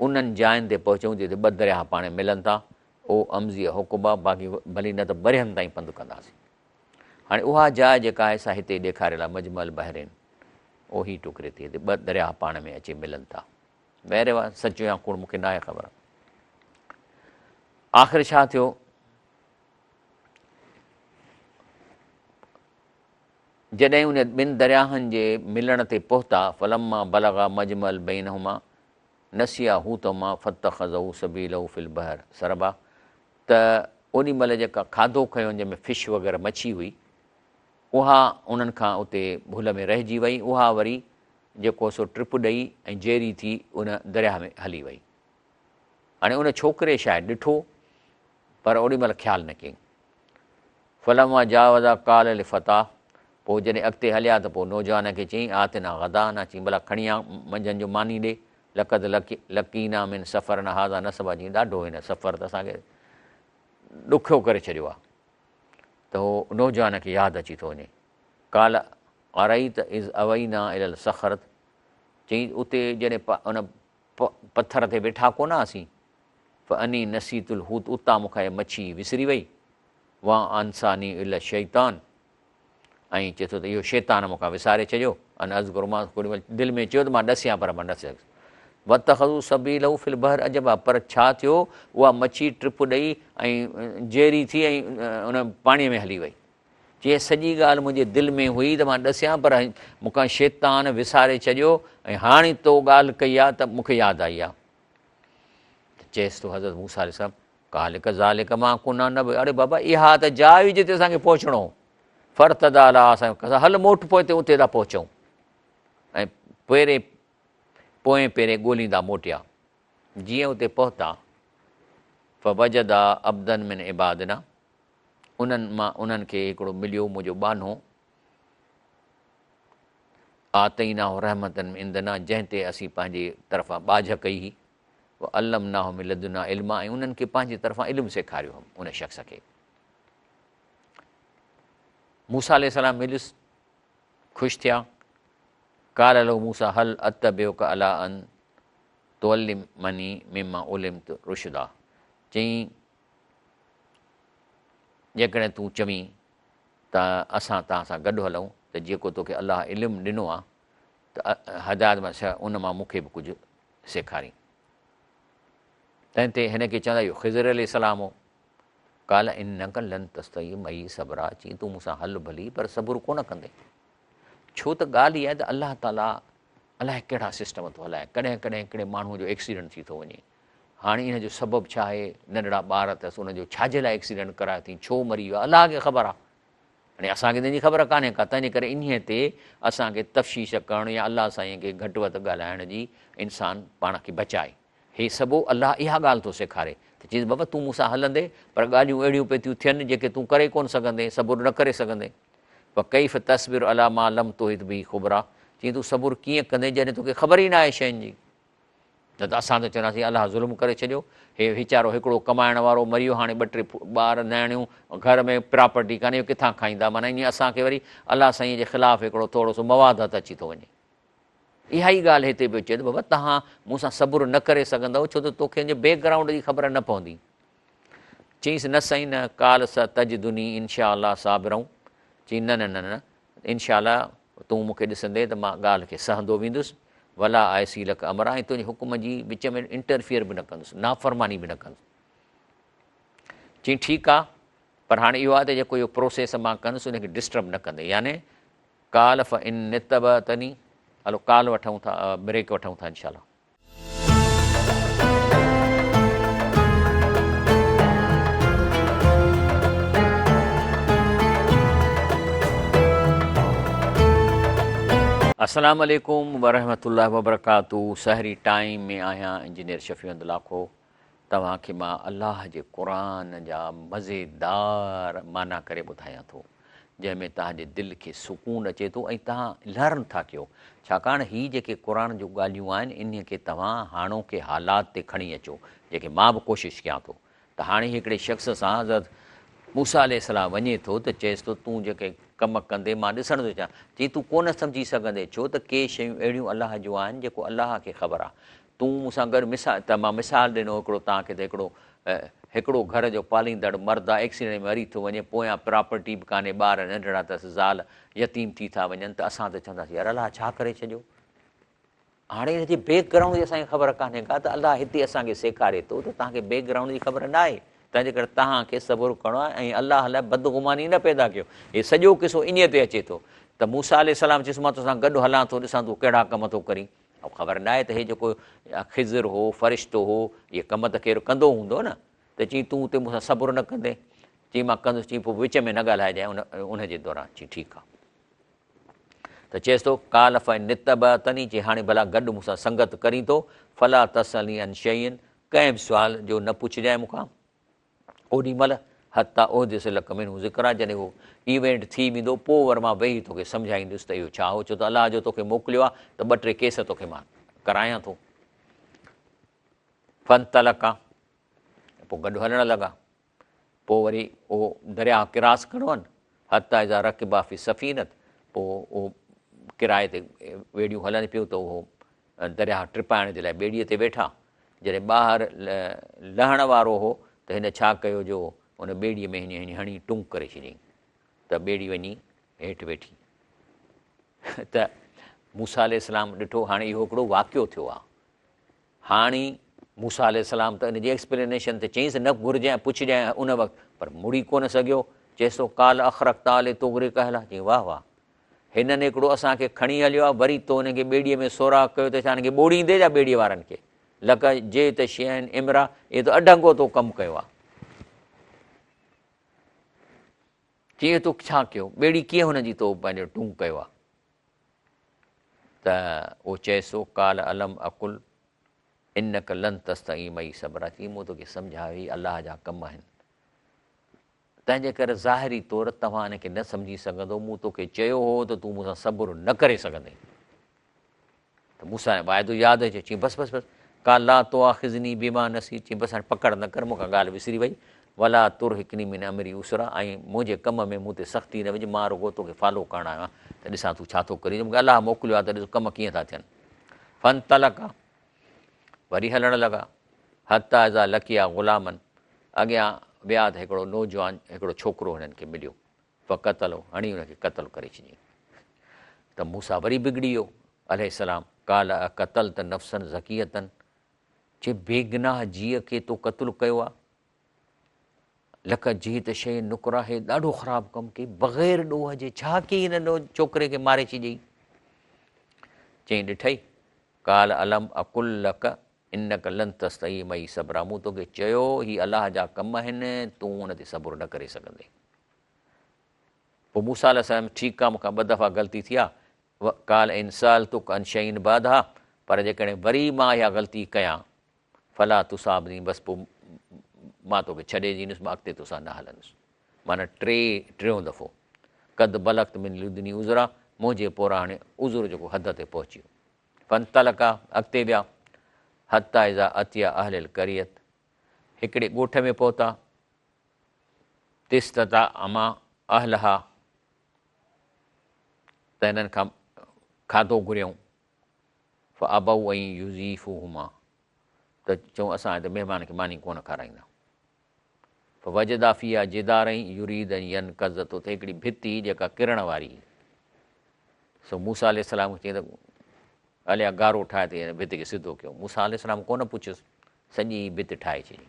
انهن جاين تي پهچون جتي ٻه درياهه پاڻ ۾ ملن ٿا او امضي حقبا باقي ڀلي نه ته ورهين تائين پنڌ ڪنداسين. هاڻي اها جاء جيڪا آهي سا هتي ڏيکاريل آهي مجمع البحرين او هي ٽڪري تي هتي ٻه درياهه پاڻ ۾ اچي ملن ٿا. بهرحال سچ يا ڪوڙ مون کي ناهي خبر. آخر ڇا ٿيو؟ جڏهن ان ٻن درياهن جي ملڻ تي پهتا فلما بلغا مجمع بينهما نسيا حوتهما فاتخذوا سبيله في البحر سربا ته اوڏي مهل جيڪا کاڌو کنيو جنهن ۾ فش وغيره مڇي هئي اها انهن کان اتي ڀل ۾ رهجي وئي اها وري جيڪو سو ٽپ ڏئي ۽ جيري ٿي ان درياهه ۾ هلي وئي. هاڻي ان ڇوڪري شايد ڏٺو پر اوڏي مهل خيال نه ڪيائين. فلما جاوزا قال لفتاه پوء جڏهن اڳتي هليا ته پوء نوجوان کي چيائين آتنا غدانا چيائين ڀلا کڻي آ منجهند جو ماني ڏي لقد لقينا من سفرنا هذا نصبا چيائين ڏاڍو هن سفر ته اسان کي ڏکيو ڪري ڇڏيو آ ته هو نوجوان کي ياد اچي ٿو وڃي قال ارئيت اذ اوينا الي الصخرة چيائين اتي جڏهن ان پٿر تي ويٺا ڪونه هئاسين فاني نسيت الحوت اتان مون کان هيء مڇي وسري وئي وما انساني الا الشيطان ۽ چئي ٿو ته اهو شيطان مون کان وساري ڇڏيو ان اذڪر مان اوڏي مهل دل ۾ چيو ته مان ڏسيان پر مان نه ڏسي سگهيس واتخذوا سبيله في البحر عجبا پر ڇا ٿيو اها مڇي ٽپ ڏئي ۽ جيري ٿي ۽ ان پاڻيء ۾ هلي وئي چي سڄي ڳالهه منهنجي دل ۾ هئي ته مان ڏسيان پر مون کان شيطان وساري ڇڏيو ۽ هاڻي تو ڳالهه ڪئي آ ته مون کي ياد آئي آ. ته چيس ٿو حضرت موسيٰ عليه السلام قال ڪذالڪ ما ڪنا نبغي اڙي بابا اها ته جاء هئي جتي اسان کي پهچڻو هو. فارتدا علي آثارهما هل موٽ پوئتي اتي ٿا پهچون ۽ پهرين پوئين پيرين ڳوليندا موٽيا. جيئن اتي پهتا فوجدا عبدا من عبادنا انهن مان انهن کي هڪڙو مليو منهنجو ٻانهو، آتيناه رحمة من عندنا جنهن تي اسين پنهنجي طرفان ٻاجهه ڪئي هئي، وعلمناه من لدنا علما ۽ انهن کي پنهنجي طرفان علم سيکاريو هئم ان شخص کي. موسيٰ عليه السلام مليس، خوش ٿيا، قال له موسيٰ هل اتبعک علي ان تعلمني مما علمت رشدا چيائين جيڪڏهن تون چوين ته اسان توهان سان گڏ هلون ته جيڪو توکي الله علم ڏنو آهي ته هدايت مان ان مان مون کي به ڪجهه سيکارين. تنهن تي هن کي چوندا اهو خضر عليه السلام هو. قال انک لن تستطيع معي صبرا چيائين تون مون سان هل ڀلي پر صبر ڪونه ڪندين. ڇو ته ڳالهه اها آهي ته الله تعاليٰ الائي ڪهڙا سسٽم ٿو هلائي ڪڏهن ڪڏهن هڪڙي ماڻهوء جو ايڪسيڊنٽ ٿي ٿو وڃي هاڻي ان جو سبب ڇا آهي، ننڍڙا ٻار اٿس ان جو ڇا جي لاء ايڪسيڊنٽ ڪرايو اٿئين، ڇو مري ويو آهي، الله کي خبر آهي. هاڻي اسان کي ته ان جي خبر ڪانهي ڪا، تنهنجي ڪري انهيء تي اسان کي تفشيش ڪرڻ يا الله سائينء کي گهٽ وڌ ڳالهائڻ جي انسان پاڻ کي بچائي. هي سڀو الله اها ڳالهه ٿو سيکاري ته چيس بابا تون مون سان هلندين پر ڳالهيون اهڙيون پئي ٿيون ٿين جيڪي تون ڪري ڪونه سگهندين، صبر نه ڪري سگهندين. وڪيف تصبر علي ما لم تحط به خبرا چيائين تون صبر ڪيئن ڪندين جڏهن توکي خبر ئي ناهي شين جي. نه ته اسان ته چونداسين الله ظلم ڪري ڇڏيو، هي ويچارو هڪڙو ڪمائڻ وارو مري ويو هاڻي ٻه ٽي ٻار نياڻيون گهر ۾ پراپرٽي ڪانهي اهو ڪٿان کائيندا معنيٰ ائين اسان کي وري الله سائين جي خلاف هڪڙو ٿورو سو مواد هٿ اچي ٿو وڃي. اها ئي ڳالهه هتي پيو چئي ته بابا توهان مون سان صبر نه ڪري سگهندؤ ڇو ته توکي ان جي بيڪ گرائونڊ جي خبر نه پوندي. چيس نه سائين نه قال ستجدني ان شاء الله صابرا چيائين نه نه نه نه انشاء الله تون مون کي ڏسندين ته مان ڳالهه کي سهندو ويندس، ولا اعصي لڪ امرا ۽ تنهنجي حڪم جي وچ ۾ انٽرفيئر به نه ڪندس، نافرماني به نه ڪندس. چيائين ٺيڪ آ پر هاڻي اهو آ ته جيڪو اهو پروسيس مان ڪندس ان کي ڊسٽرب نه ڪندين يعني قال فان اتبعتني هلو ڪال وٺون ٿا بريڪ وٺون ٿا انشاء الله. السلام عليڪم ورحمة الله وبرڪاته سحري ٽائيم ۾ آهيان انجنيئر شفيع احمد لاکو توهان کي مان الله جي قرآن جا مزيدار معنيٰ ڪري ٻڌايان ٿو جنهن ۾ توهان جي دل کي سڪون اچي ٿو ۽ توهان لرن ٿا ڪيو ڇاڪاڻ هي جيڪي قرآن جون ڳالهيون آهن انهي کي توهان هاڻوڪي حالات تي کڻي اچو جيڪي مان به ڪوشش ڪيان ٿو ته هاڻي هڪڙي شخص سان حضرت موسيٰ عليه السلام وڃي ٿو ته چئيس ٿو تون جيڪي ڪم ڪندي مان ڏسڻ ٿو چاهيان چئي تون ڪونه سمجهي سگهندي ڇو ته ڪي شيون اهڙيون الله جون آهن جيڪو الله کي خبر آهي تون مون سان گڏ مثال ته مان مثال ڏنو هڪڙو توهان کي ته هڪڙو هڪڙو گهر جو پاليندڙ مرد آ ايڪسيڊنٽ ۾ مري ٿو وڃي پويان پراپرٽي به ڪانهي ٻار ننڍڙا اٿس زال يتيم ٿي ٿا وڃن ته اسان ته چونداسين يار الله ڇا ڪري ڇڏيو هاڻي هن جي بيڪ گرائونڊ جي اسان کي خبر ڪانهي ڪا ته الله هتي اسان کي سيکاري ٿو ته توهان کي بيڪ گرائونڊ جي خبر نه آهي تنهن جي ڪري توهان کي صبر ڪرڻو آهي ۽ الله لاء بدگماني نه پيدا ڪيو هي سڄو قصو انهيء تي اچي ٿو ته موسيٰ عليه السلام چيس مان توسان گڏ هلان ٿو ڏسان تون ڪهڙا ڪم ٿو ڪرين ۽ خبر ناهي ته هي جيڪو خضر هو، فرشتو هو، اهي ڪم ته ڪير ڪندو هوندو نه؟ ته چيائين تون اتي مون سان صبر نه ڪندين؟ چيائين مان ڪندس، چيائين پوء وچ ۾ نه ڳالهائجانء ان ان جي دوران، چيائين ٺيڪ آ. ته چيس ٿو، قال فان اتبعتني، چيائين هاڻي ڀلا گڏ مون سان سنگت ڪرين ٿو، فلا تسألني عن شيء، ڪنهن به سوال جو نه پڇجانء مون کان. اوڏي مھل حتيٰ احدث لڪ منه ذڪرا جڏهن اهو ايونٽ ٿي ويندو پوء ور مان ويهي توکي سمجهائيندس ته اهو ڇا هو ڇو ته الله جو توکي موڪليو آهي ته ٻه ٽي ڪيس توکي مان ڪرايان ٿو. فانطلقا پوء گڏ هلڻ لڳا پوء وري اهو درياء ڪراس ڪرڻو آهن حتيٰ اذا رڪبا في السفينة پوء اهو ڪرائي تي ٻيڙيون هلن پيون ته اهو درياهه ٽپائڻ جي لاء ٻيڙيء تي ويٺا. جڏهن ٻاهر لهڻ وارو هو ته هن ڇا ڪيو جو ان ٻيڙيء ۾ هيئن هڻي ٽنگ ڪري ڇڏيائين ته ٻيڙي وڃي هيٺ ويٺي. ته موسيٰ عليه السلام ڏٺو هاڻي اهو هڪڙو واقعو ٿيو آهي. هاڻي موسيٰ عليه السلام ته ان جي ايڪسپلينيشن ته چيائينس نه گهرجانء پڇجانء ان وقت پر مڙي ڪونه سگهيو. چيس ٿو قال اخرقتها لتغرق اهلها چيائين واهه واهه هنن هڪڙو اسان کي کڻي هليو آهي، وري تو هنن کي ٻيڙيء ۾ سوراخ ڪيو ته ڇا هنن کي ٻوڙيندي يا ٻيڙيء وارن کي؟ لقد جئت شيئا امرا، اهو ته اڍنگو تو ڪم ڪيو آهي. چيائين تو ڇا ڪيو؟ ٻيڙي ڪيئن هنن جي تو پنهنجو ٽونگ ڪيو آهي؟ ته اهو چئيس ٿو، قال الم اقل انک لن تستطيع معي صبرا، چيائين مون توکي سمجهايو هي الله جا ڪم آهن. تنهنجي ڪري ظاهري طور توهان ان کي نه سمجهي سگهندو، مون توکي چيو هو ته تون مون سان صبر نه ڪري سگهندين. ته موسيٰ واعدو ياد اچيو، چيائين بس بس بس، قال لا تؤاخذني بما نسيت، چيائين بس هاڻي پڪڙ نه ڪر، مون کان ڳالهه وسري وئي، ولا ترهقني من امري عسرا، ۽ منهنجي ڪم ۾ مون تي سختي نه وجهه، مان رڳو توکي فالو ڪرڻ آيو آهيان ته ڏسان تون ڇا ٿو ڪرين، مون کي الله موڪليو آهي ته ڏس ڪم ڪيئن ٿا ٿين. فانطلقا، وري هلڻ لڳا، حتيٰ اذا لقيا غلاما، اڳيان ويا ته هڪڙو نوجوان، هڪڙو ڇوڪرو هنن کي مليو، فقتله، هڻي ان کي قتل ڪري ڇڏيائين. ته موسيٰ وري بگڙي ويو، عليه السلام، قال اقتلت نفسا زڪية، چي بيگناهه جيء کي تو قتل ڪيو آ، لقد جئت شيئا نڪرا، هي ڏاڍو خراب ڪم ڪيئي، بغير ڏوهه جي ڇا ڪيئي هن ڇوڪري کي ماري ڇڏيئي. چيائين ڏٺئي، قال الم اقل لک انک لن تستطيع معي صبرا، مون توکي چيو هي الله جا ڪم آهن، تون ان تي صبر نه ڪري سگهندين. پوء موسيٰ عليه السلام ٺيڪ آ مون کان ٻه دفعا غلطي ٿي آ، قال ان سالتک عن شيء بعدها پر جيڪڏهن وري مان اها غلطي ڪيان فلا تصاحبني بس پوء مان توکي ڇڏي ڏيندس مان اڳتي توسان نه هلندس معنيٰ ٽي ٽيون دفعو قد بلغت من لدني عذرا منهنجي پوراڻي عذر جيڪو حد تي پهچي ويو فانطلقا اڳتي ويا حتي اذا اتيا اهل القرية هڪڙي ڳوٺ ۾ پهتا استطعما اهلها ته هنن کان کاڌو گهريائون فابوا ان يضيفوهما ته چئون اسان هتي مهمان کي ماني ڪونه کارائيندا فوجدا فيها جدارا يريد ان ينقض ته اتي هڪڙي ڀت هئي جيڪا ڪرڻ واري هئي سو موسيٰ عليه السلام کي چيائين ته اليا گارو ٺاهي ته هن ڀت کي سڌو ڪيو موسيٰ عليه السلام ڪونه پڇيس سڄي ڀت ٺاهي ڇڏي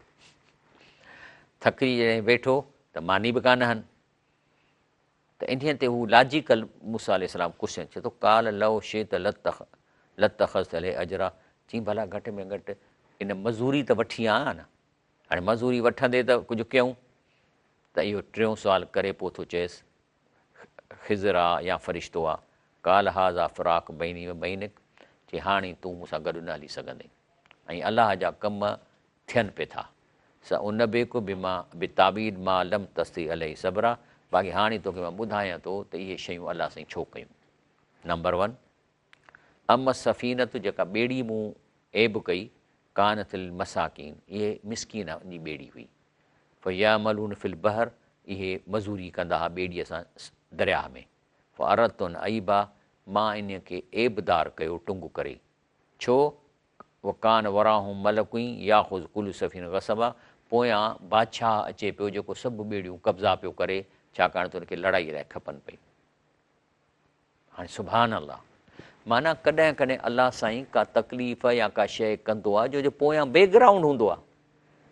ٿڪجي جڏهن ويٺو ته ماني به ڪانه هن ته انهيء تي هو لاجيڪل موسيٰ عليه السلام ڪوشچن چئي ٿو قال لو شئت لاتخذت عليه اجرا چيائين ڀلا گهٽ ۾ گهٽ ان مزوري ته وٺي آ نه هاڻي مزوري وٺندي ته ڪجهه ڪيون ته اهو ٽيون سوال ڪري پوء ٿو چئيس خضر آ يا فرشتو آ قال هذا فراق بيني و بينڪ چي هاڻي تون مون سان گڏ نه هلي سگهندين ۽ الله جا ڪم ٿين پي ٿا. سأنبئک بما بتاويل ما لم تسطع عليه صبرا باقي هاڻي توکي مان ٻڌايان ٿو ته اهي شيون الله سائين ڇو ڪيون. نمبر ون، اما السفينة جيڪا ٻيڙي مون عيب ڪئي، ڪانت للمساڪين اهي مسڪين جي ٻيڙي هئي. فيعملون في البحر اهي مزوري ڪندا ها ٻيڙيء سان درياهه ۾. فاردت ان اعيبها مان انهيء کي عيبدار ڪيو ٽنگ ڪري. ڇو؟ وڪان وراهم ملڪ ياخذ ڪل سفينة غصبا پويان بادشاهه اچي پيو جيڪو سڀ ٻيڙيون قبضا پيو ڪري ڇاڪاڻ ته ان کي لڙائي لاء کپن پيون. هاڻي سبحان الله معنيٰ ڪڏهن ڪڏهن الله سائين ڪا تڪليف يا ڪا شيء ڪندو آهي جو جو پويان بيڪ گرائونڊ هوندو آهي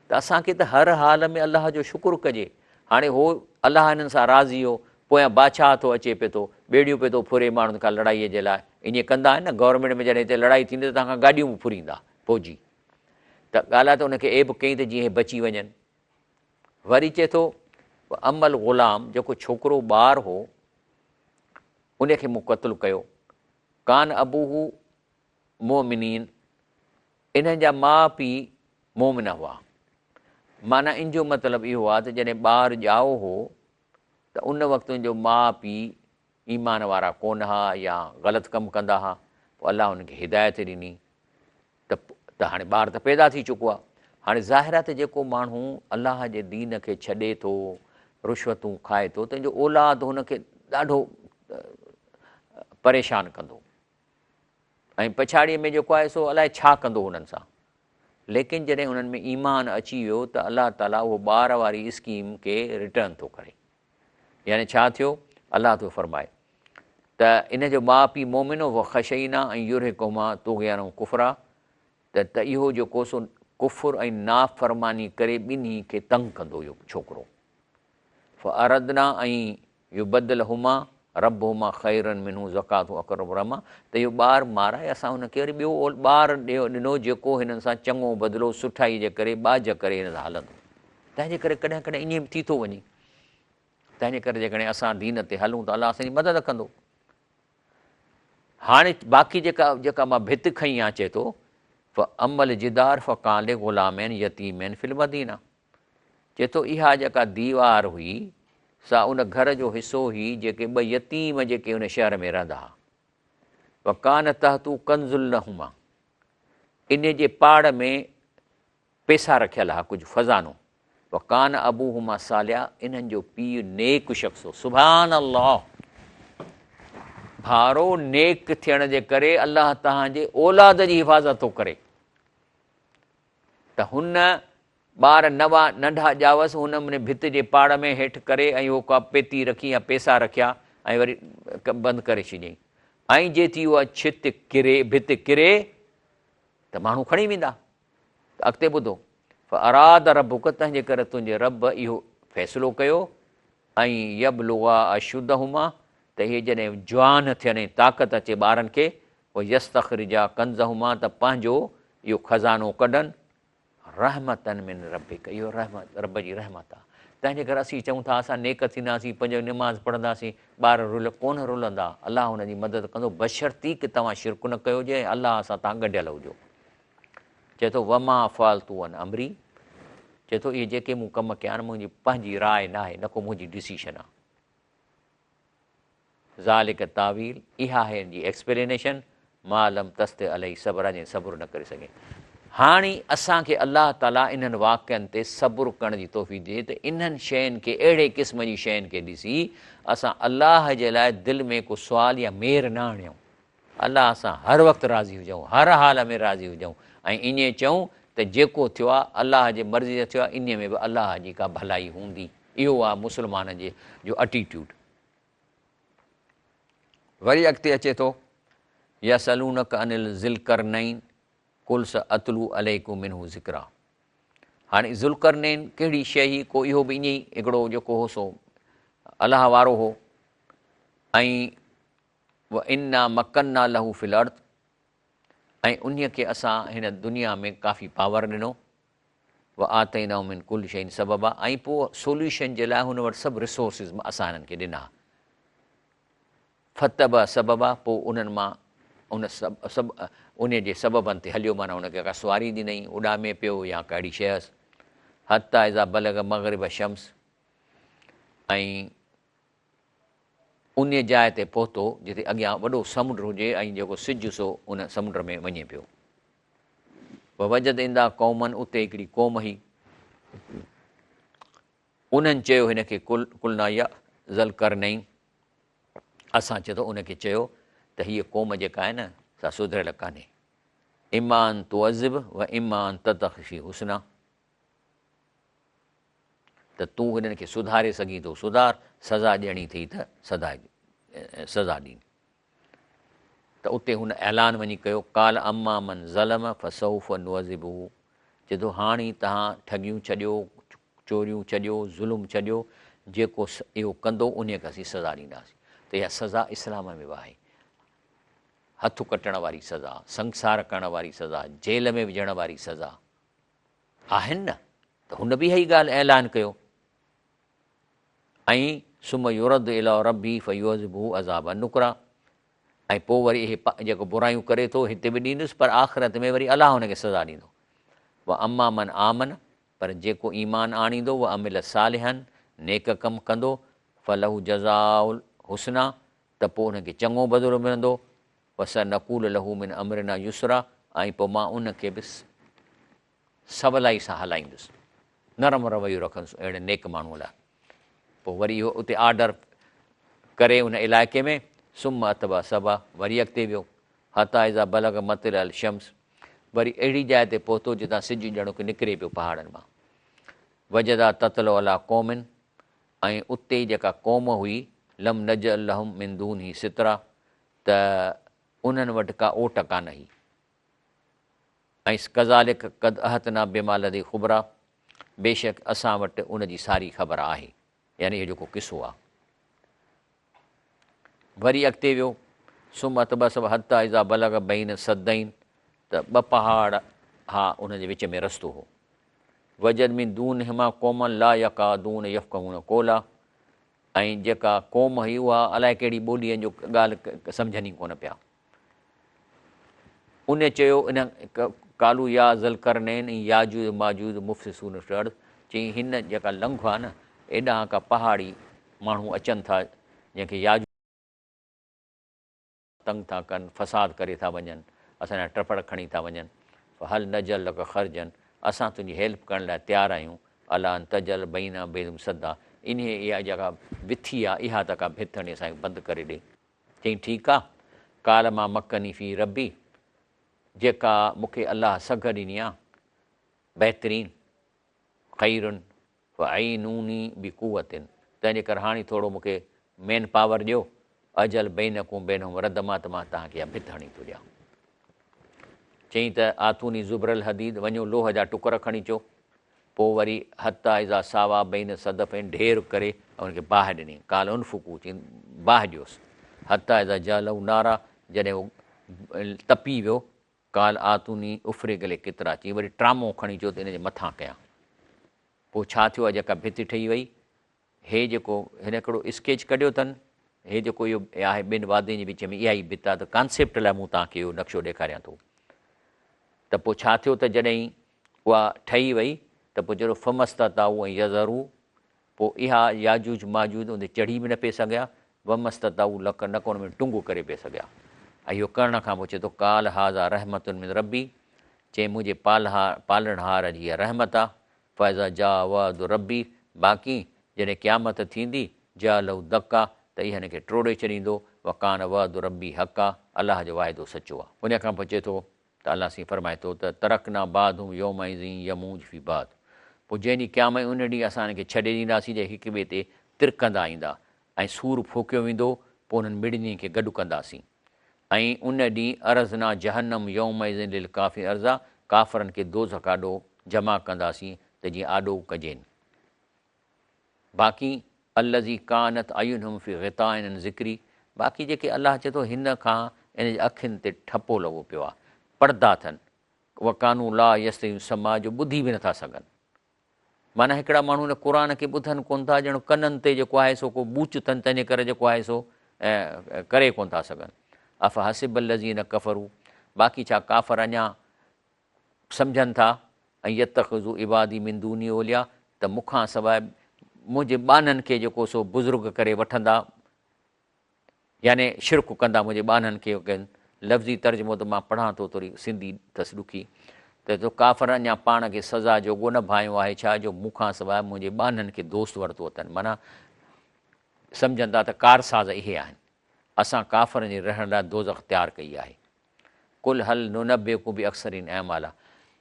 ته اسان کي ته هر حال ۾ الله جو شڪر ڪجي. هاڻي هو الله هنن سان راضي هو، پويان بادشاهه ٿو اچي پئي ٿو، ٻيڙيون پئي ٿو ڦري ماڻهن کان لڙائيء جي لاء. ائين ڪندا آهن نه، گورنمينٽ ۾ جڏهن هتي لڙائي ٿيندي ته توهان کان گاڏيون به ڦريندا فوجي. ته ڳالهه آهي ته ان کي عيب ڪيائين ته جيئن هي بچي وڃن. وري چئي ٿو، اما الغلام جيڪو ڇوڪرو ٻار هو، ان کي مون قتل ڪيو. ڪان ابوه مؤمنين انهن جا ماء پيء مؤمن هئا. معنيٰ ان جو مطلب اهو آهي ته جڏهن ٻار ڄائو هو ته ان وقت ان جو ماء پيء ايمان وارا ڪونه ها يا غلط ڪم ڪندا ها پوء الله انهن کي هدايت ڏني ته ته هاڻي ٻار ته پيدا ٿي چڪو آهي. هاڻي ظاهر آهي ته جيڪو ماڻهو الله جي دين کي ڇڏي ٿو، رشوتون کائي ٿو تنهن جو اولاد هن کي ڏاڍو پريشان ڪندو. ۽ پڇاڙيء ۾ جيڪو آهي سو الائي ڇا ڪندو هنن سان. ليڪن جڏهن انهن ۾ ايمان اچي ويو ته الله تعاليٰ اهو ٻار واري اسڪيم کي ريٽرن ٿو ڪري. يعني ڇا ٿيو؟ الله ٿو فرمائي ته ان جو ماء پيء مؤمن هو وخشينا ان يرهقهما طغيانا وڪفرا ته ته اهو جيڪو سو ڪفر ۽ نافرماني ڪري ٻنهي کي تنگ ڪندو اهو ڇوڪرو. فاردنا ان يبدلهما ربهما خيرا منه زڪوة واقرب رحما ته اهو ٻار مارائي اسان هن کي وري ٻيو ٻار ڏنو جيڪو هنن سان چڱو بدلو سٺائي جي ڪري ٻاجهه ڪري هن سان هلندو. تنهن جي ڪري ڪڏهن ڪڏهن ائين به ٿي ٿو وڃي. تنهن جي ڪري جيڪڏهن اسان دين تي هلون ته الله اسان جي مدد ڪندو. هاڻي باقي جيڪا جيڪا مان ڀت کنئي آ چئي ٿو فاما الجدار فڪان لغلامين يتيمين في المدينه چئي ٿو اها جيڪا ديوار هئي سا ان گهر جو حصو هئي جيڪي ٻه يتيم جيڪي ان شهر ۾ رهندا ها. وڪان تحته ڪنز لهما ان جي پاڙ ۾ پيسا رکيل ها ڪجهه خزانو. وڪان ابوهما صالحا انهن جو پيء نيڪ شخص هو. سبحان الله ڀارو نيڪ ٿيڻ جي ڪري الله توهان جي اولاد جي حفاظت ٿو ڪري ته هن ٻار نوان ننڍا ڄاوس، هن ان ڀت جي پاڙ ۾ هيٺ ڪري ۽ اهو ڪا پيتي رکي يا پيسا رکيا ۽ وري بند ڪري ڇڏيائين ۽ جي ٿي اها ڇت ڪري، ڀت ڪري، ته ماڻهو کڻي ويندا. ته اڳتي ٻڌو، فاراد ربک تنهنجي ڪري تنهنجي رب اهو فيصلو ڪيو، ان يبلغا اشدهما ته اهي جڏهن جوان ٿين ۽ طاقت اچي ٻارن کي، ويستخرجا ڪنزهما ته پنهنجو اهو خزانو ڪڍن، رحمة من ربک اهو رحمت رب جي رحمت آ. تنهن جي ڪري اسين چئون ٿا اسان نيڪ ٿينداسين، پنج نماز پڙهنداسين، ٻار رل ڪونه رلندا، الله هن جي مدد ڪندو بشرطيڪ توهان شرڪ نه ڪيو هجي ۽ الله سان توهان ڳنڍيل هجو. چئي ٿو وما فعلته عن امري چئي ٿو اهي جيڪي مون ڪم ڪيا آهن منهنجي پنهنجي راء ناهي نه ڪو منهنجي ڊسيشن آهي. ذالک تاويل، اها آهي ان جي ايڪسپلينيشن، ما لم تسطع عليه صبرا جنهن صبر نه ڪري سگهين. هاڻي اسان کي الله تعالي انهن واقعن تي صبر ڪرڻ جي توفيق ڏئي ته انهن شين کي اهڙي قسم جي شين کي ڏسي اسان الله جي لاء دل ۾ ڪو سوال يا مير نه آڻيون. الله سان هر وقت راضي هجون، هر حال ۾ راضي هجون ۽ ائين چئون ته جيڪو ٿيو آهي الله جي مرضي سان ٿيو آهي انهي ۾ به الله جي ڪا ڀلائي هوندي. اهو آهي مسلمان جي جو اٽيٽيوڊ. وري اڳتي اچي ٿو، يسألونک عن ذي القرنين قل سأتلو عليڪم منه ذڪرا. هاڻي ذوالقرنين ڪهڙي شيء هئي، ڪو اهو به ائين ئي هڪڙو جيڪو هو سو الله وارو هو ۽ وانا مڪنا له في الارض ۽ انهي کي اسان هن دنيا ۾ ڪافي پاور ڏنو وآتيناه من ڪل شيء سببا ۽ پوء سوليوشن جي لاء هن وٽ سڀ ريسورسز اسان هنن کي ڏنا فتبع سببا پوء انهن مان ان سڀ سڀ انهي جي سببن تي هليو معنيٰ هن کي ڪا سواري ڏنئي اڏامي پيو يا ڪا اهڙي شيء هئس حتيٰ اذا بلغ مغرب الشمس ۽ انهيء جاء تي پهتو، جتي اڳيان وڏو سمنڊ هجي ۽ جيڪو سج سو ان سمنڊ ۾ وڃي پيو. ووجد عندها قوما اتي هڪڙي قوم هئي. انهن چيو هن کي قلنا يا ذا القرنين اسان چئي ٿو ان کي چيو ته هيء قوم جيڪا آهي نه سا سڌريل ڪانهي. اما ان تعذب و اما ان تتخذ فيهم حسنا. ته تون هنن کي سڌاري سگهين ٿو، سڌار، سزا ڏيڻي اٿئي ته سزا ڏين. ته اتي هن اعلان وڃي ڪيو، قال اما من ظلم فسوف نعذبه، چئي ٿو هاڻي توهان ٺڳيون ڇڏيو، چوريون ڇڏيو، ظلم ڇڏيو، جيڪو اهو ڪندو انهيء کي اسين سزا ڏينداسين. ته اها سزا اسلام ۾ به آهي. هٿ ڪٽڻ واري سزا، سنگسار ڪرڻ واري سزا، جيل ۾ وجهڻ واري سزا. آهن نه ته هن به اها ئي ڳالهه اعلان ڪيو ۽ ثم يرد الي ربه فيعذبه عذابا نڪرا ۽ پوء وري اهي جيڪو برايون ڪري ٿو هتي به ڏيندس پر آخرت ۾ وري الله هن کي سزا ڏيندو واما من آمن پر جيڪو ايمان آڻيندو وعمل صالحا نيڪ ڪم ڪندو فله جزاء الحسنيٰ ته پوء ان کي چڱو بدلو ملندو، وسنقول له من امرنا يسرا ۽ پوء مان ان کي به سولائي سان هلائيندس، نرم رويو رکندس اهڙي نيڪ ماڻهوء لاء. پوء وري اهو اتي آرڊر ڪري ان علائقي ۾، ثم اتبع سببا وري اڳتي ويو، حتيٰ اذا بلغ مطلع الشمس وري اهڙي جاء تي پهتو جتان سج ڄڻڪ نڪري پيو پهاڙن مان، وجدها تطلع عليٰ قوم ۽ اتي جيڪا قوم هئي، لم نجعل لهم من دونه سترا، ته انهن وٽ ڪا اوٽ ڪانه هئي. ۽ ڪذالڪ قد احطنا بما لديه خبرا، بيشڪ اسان وٽ ان جي ساري خبر آهي، يعني اهو جيڪو قصو آهي. وري اڳتي ويو، ثم اتبع سببا حتي اذا بلغ بين السدين، ته ٻه پهاڙ ها انهن جي وچ ۾ رستو هو. وجد من دونهما قوما لا يڪادون يفقهون قولا ۽ جيڪا قوم هئي اها الائي ڪهڙي ٻولي جو ڳالهه سمجهن ئي ڪونه پيا. ان چيو ان قالوا يا ذا القرنين ان ياجوج ماجوج مفسدون في الارض چيائين هن جيڪا لنگهه آهي نه ايڏانهن ڪا پهاڙي ماڻهو اچن ٿا جنهن کي ياجوج تنگ ٿا ڪن، فساد ڪري ٿا وڃن، اسان جا ٽپڙ کڻي ٿا وڃن، فهل نجعل لڪ خرجا، اسان تنهنجي هيلپ ڪرڻ لاء تيار آهيون، علي ان تجعل بيننا وبينهم سدا، انهيء اها جيڪا وٿي آهي اها ته ڪا ڀت هڻي اسان کي بند ڪري ڏي. چيائين ٺيڪ آ، قال ما مڪني فيه ربي، جيڪا مون کي الله سگهه ڏني آ، بهترين، خير، فاعينوني بقوة تنهنجي ڪري هاڻي ٿورو مون کي مين پاور ڏيو، اجعل بينڪم وبينهم ردما ته مان توهان کي اها ڀت هڻي ٿو ڏيان. چيائين ته آتوني زبر الحديد وڃو لوهه جا ٽڪر کڻي اچو. پوء وري حتيٰ اذا ساويٰ بين الصدفين ڍير ڪري ۽ ان کي باهه ڏني. قال انفخوا چيائين باهه ڏيوس. حتيٰ اذا جعله نارا جڏهن هو تپي ويو قال آتوني افرغ عليه قطرا چيائين وري ٽرامو کڻي اچو ته ان جي مٿان ڪيان. پوء ڇا ٿيو آهي جيڪا ڀت ٺهي وئي هي جيڪو هن هڪڙو اسڪيچ ڪڍيو اٿن هي جيڪو اهو آهي ٻن وادين جي وچ ۾ اها ئي ڀت آهي ته ڪانسيپٽ لاء مون توهان کي اهو نقشو ڏيکاريان ٿو ته پوء ڇا ٿيو ته جڏهن اها ٺهي وئي ته پوء جهڙو فما استطاعوا ان يظهروا پوء اها ياجوج ماجوج ان تي چڙهي به نه پئي سگهيا وما استطاعوا لڪ نه ڪو ان ۾ ٽنگ ڪري پئي سگهيا ۽ اهو ڪرڻ کان پوء چئي ٿو قال هذا رحمة من ربي چئي منهنجي پالڻهار جي اها رحمت آهي فاذا جاء وعد ربي باقي جڏهن قيامت ٿيندي، جعله دڪا ته اهي هن کي ٽوڙي ڇڏيندو، وڪان وعد ربي حقا الله جو واعدو سچو آهي. ان کان پوء چئي ٿو ته الله سائين فرمائي ٿو ته ترڪنا بعضهم يومئذ يموج في بعض پوء جنهن ڏينهن قيامت ان ڏينهن اسان هن کي ڇڏي ڏينداسين جيڪي هڪ ٻئي تي ترڪندا ايندا ۽ صور ڦوڪيو ويندو پوء انهن مڙني کي گڏ ڪنداسين. ۽ ان ڏينهن عرضنا جهنم يومئذ للڪافرين عرضا ڪافرن کي دوزخ آڏو جمع ڪنداسين ته جيئن آڏو ڪجين. باقي الذي ڪانت اعينهم في غطاء عن ذڪري باقي جيڪي الله چئي ٿو هن کان ان جي اکين تي ٺپو لڳو پيو آهي، پردا اٿن، وڪانوا لا يستطيعون سمعا جو ٻڌي به نٿا سگهن. معنيٰ هڪڙا ماڻهو هن قرآن کي ٻڌن ڪونه ٿا ڄڻ ڪنن تي جيڪو آهي سو ڪو ٻوچ اٿن تنهنجي ڪري جيڪو آهي سو ڪري ڪونه ٿا سگهن. افحسب الذين ڪفروا باقي ڇا ڪافر اڃا سمجهن ٿا ان يتخذوا عبادي من دوني اولياء ته مون کان سواء منهنجي ٻانهن کي جيڪو سو بزرگ ڪري وٺندا يعني شرڪ ڪندا منهنجي ٻانهن کي ڪن لفظي ترجمو ته مان پڙهان ٿو ٿوري سنڌي اٿس ڏکي ته تو ڪافرن اڃا پاڻ کي سزا جوڳو نه ڀانئيو آهي ڇا جو مون کان سواء منهنجي ٻانهن کي دوست ورتو اٿن معنيٰ سمجهن ٿا ته ڪارساز اهي آهن اسان ڪافرن جي رهڻ لاء دوزخ تيار ڪئي آهي قل هل ننبئڪم باخسرين اعمالا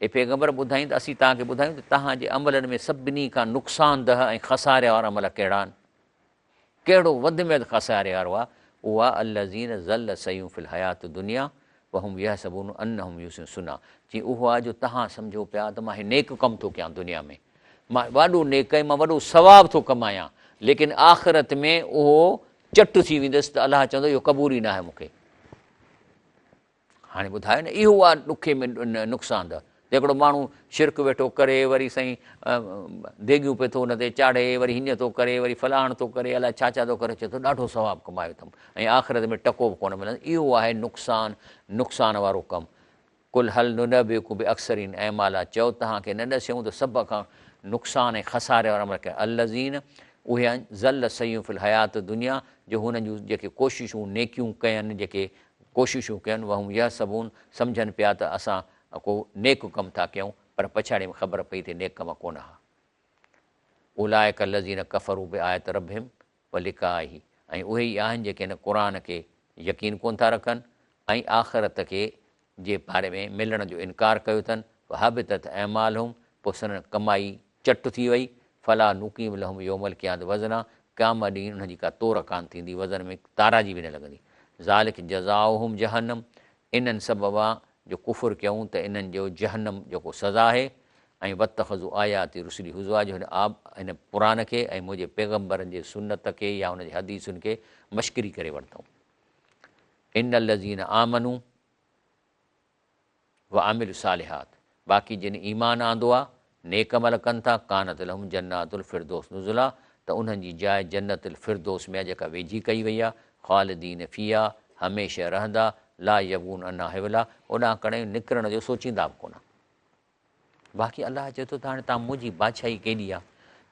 اي پيغمبر ٻڌائين ته اسين توهان کي ٻڌايون ته توهان جي عملن ۾ سڀني کان نقصان ده ۽ خساري وارا عمل ڪهڙا آهن ڪهڙو وڌ ۾ وڌ خساري وارو آهي؟ اهو آهي الذين ضل سعيهم في الحياة الدنيا وهم يحسبون انهم يحسنون صنعا چي اهو آهي جو توهان سمجهو پيا ته مان هي نيڪ ڪم ٿو ڪيان دنيا ۾ مان وڏو نيڪ ۽ مان وڏو ثواب ٿو ڪمايان ليڪن آخرت ۾ اهو چٽ ٿي ويندس ته الله چوندو اهو قبول ئي ناهي مون کي. هاڻي ٻڌايو نه اهو آ ڏکي ۾ نقصان ده هڪڙو ماڻهو شرڪ ويٺو ڪري وري سائين ديڳيون پئي ٿو ان تي چاڙهي وري هيئن ٿو ڪري وري فلاڻ ٿو ڪري الائي ڇا ڇا ٿو ڪري چئي ٿو ڏاڍو ثواب ڪمايو اٿم ۽ آخرت ۾ ٽڪو به ڪونه ملندو اهو آهي نقصان نقصان وارو ڪم قل هل ننبئڪم باخسرين اعمالا چئو توهان کي نه ڏسيون ته سڀ کان نقصان ۽ خساري وارا عمل ڪيا الذين اهي آهن ضل سعيهم في الحيات الدنيا جو هنن جون جيڪي ڪوششون نيڪيون ڪين جيڪي ڪوششون ڪين وهم يحسبون سمجهن پيا ته اسان ڪو نيڪ ڪم ٿا ڪيون پر پڇاڙي ۾ خبر پئي ته نيڪ ڪم ڪونه ها. اولئک الذين ڪفروا بآيات ربهم ولقائه ۽ اهي ئي آهن جيڪي هن قرآن کي يقين ڪونه ٿا رکن ۽ آخرت کي جي باري ۾ ملڻ جو انڪار ڪيو اٿن فحبطت اعمالهم پوء سندن ڪمائي چٽ ٿي وئي، فلا نقيم لهم يوم القيامة وزنا، قيامت ڏينهن انهن جي ڪا تور ڪانه ٿيندي، وزن ۾ تاراجي به نه لڳندي. ذلک جزاؤهم جهنم، انهن سببان جو ڪفر ڪيائون ته انهن جو جهنم جيڪو سزا آهي، ۽ واتخذوا آياتي رسلي هزوا جو هن آب هن قرآن کي ۽ منهنجي پيغمبرن جي سنت کي يا ان جي حديثن کي مشڪري ڪري ورتائون. ان الذين آمنوا. وعملوا الصالحات باقي جن ايمان آندو آ، نيڪ عمل ڪن ٿا، ڪانت لهم جنات الفردوس نزلا ته انهن جي جاء جنت الفردوس ۾ آ جيڪا ويجهي ڪئي وئي آ، خالدين فيها هميشه رهندا، لا يبغون عنها حولا اوڏانهن ڪڏهن نڪرڻ جو سوچيندا به ڪونه. باقي الله چئي ٿو ته هاڻي توهان منهنجي بادشاهي ڪيڏي آ؟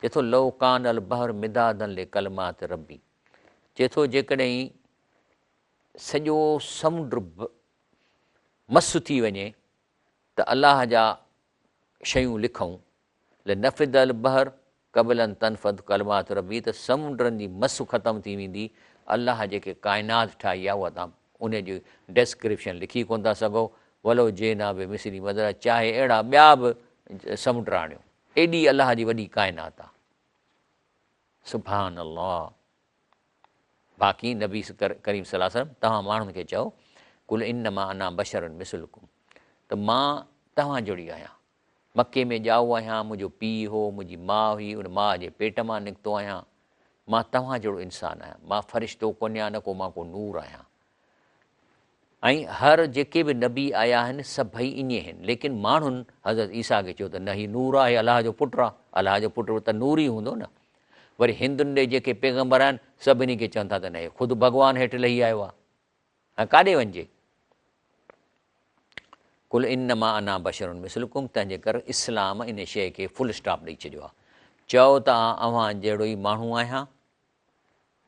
چئي ٿو لو ڪان البحر مدادا لڪلمات ربي چئي ٿو جيڪڏهن سڄو سمنڊ مس ٿي وڃي ته الله جا شيون لکون، لنفد البحر قبل ان تنفد ڪلمات ربي ته سمنڊن جي مس ختم ٿي ويندي، الله جيڪي ڪائنات ٺاهي آهي اها توهان ان جي ڊيسڪرپشن لکي ڪونه ٿا سگهو، ولو جئنا بمثله مددا چاهي اهڙا ٻيا به سمنڊ آڻيو، ايڏي الله جي وڏي ڪائنات آهي. سبحان الله. باقي نبي ڪريم صلي الله عليه وسلم توهان ماڻهن کي چئو قل انما انا بشر مثلڪم ته مان توهان جهڙي آهيان مڪي ۾ ڄائو آهيان منهنجو پيء هو منهنجي ماء هئي ان ماء جي پيٽ مان نڪتو آهيان مان توهان جهڙو انسان آهيان مان فرشتو ڪونهيان نه ڪو مان ڪو نور آهيان ۽ هر جيڪي به نبي آيا آهن سڀئي ائين آهن ليڪن ماڻهن حضرت عيسيٰ کي چيو ته نه هي نور آهي الله جو پٽ آهي. الله جو پٽ ته نور ئي هوندو نه. وري هندن ڏي جيڪي پيغمبر آهن سڀني کي چون ٿا ته نه هي خود ڀڳوان هيٺ لهي آيو آهي. هاڻي ڪاڏي وڃجي؟ قل انما انا بشر مثلڪم تنهنجي ڪر اسلام ان شيء کي فل اسٽاپ ڏئي ڇڏيو آهي. چئو ته آء اوهان جهڙو ئي ماڻهو آهيان.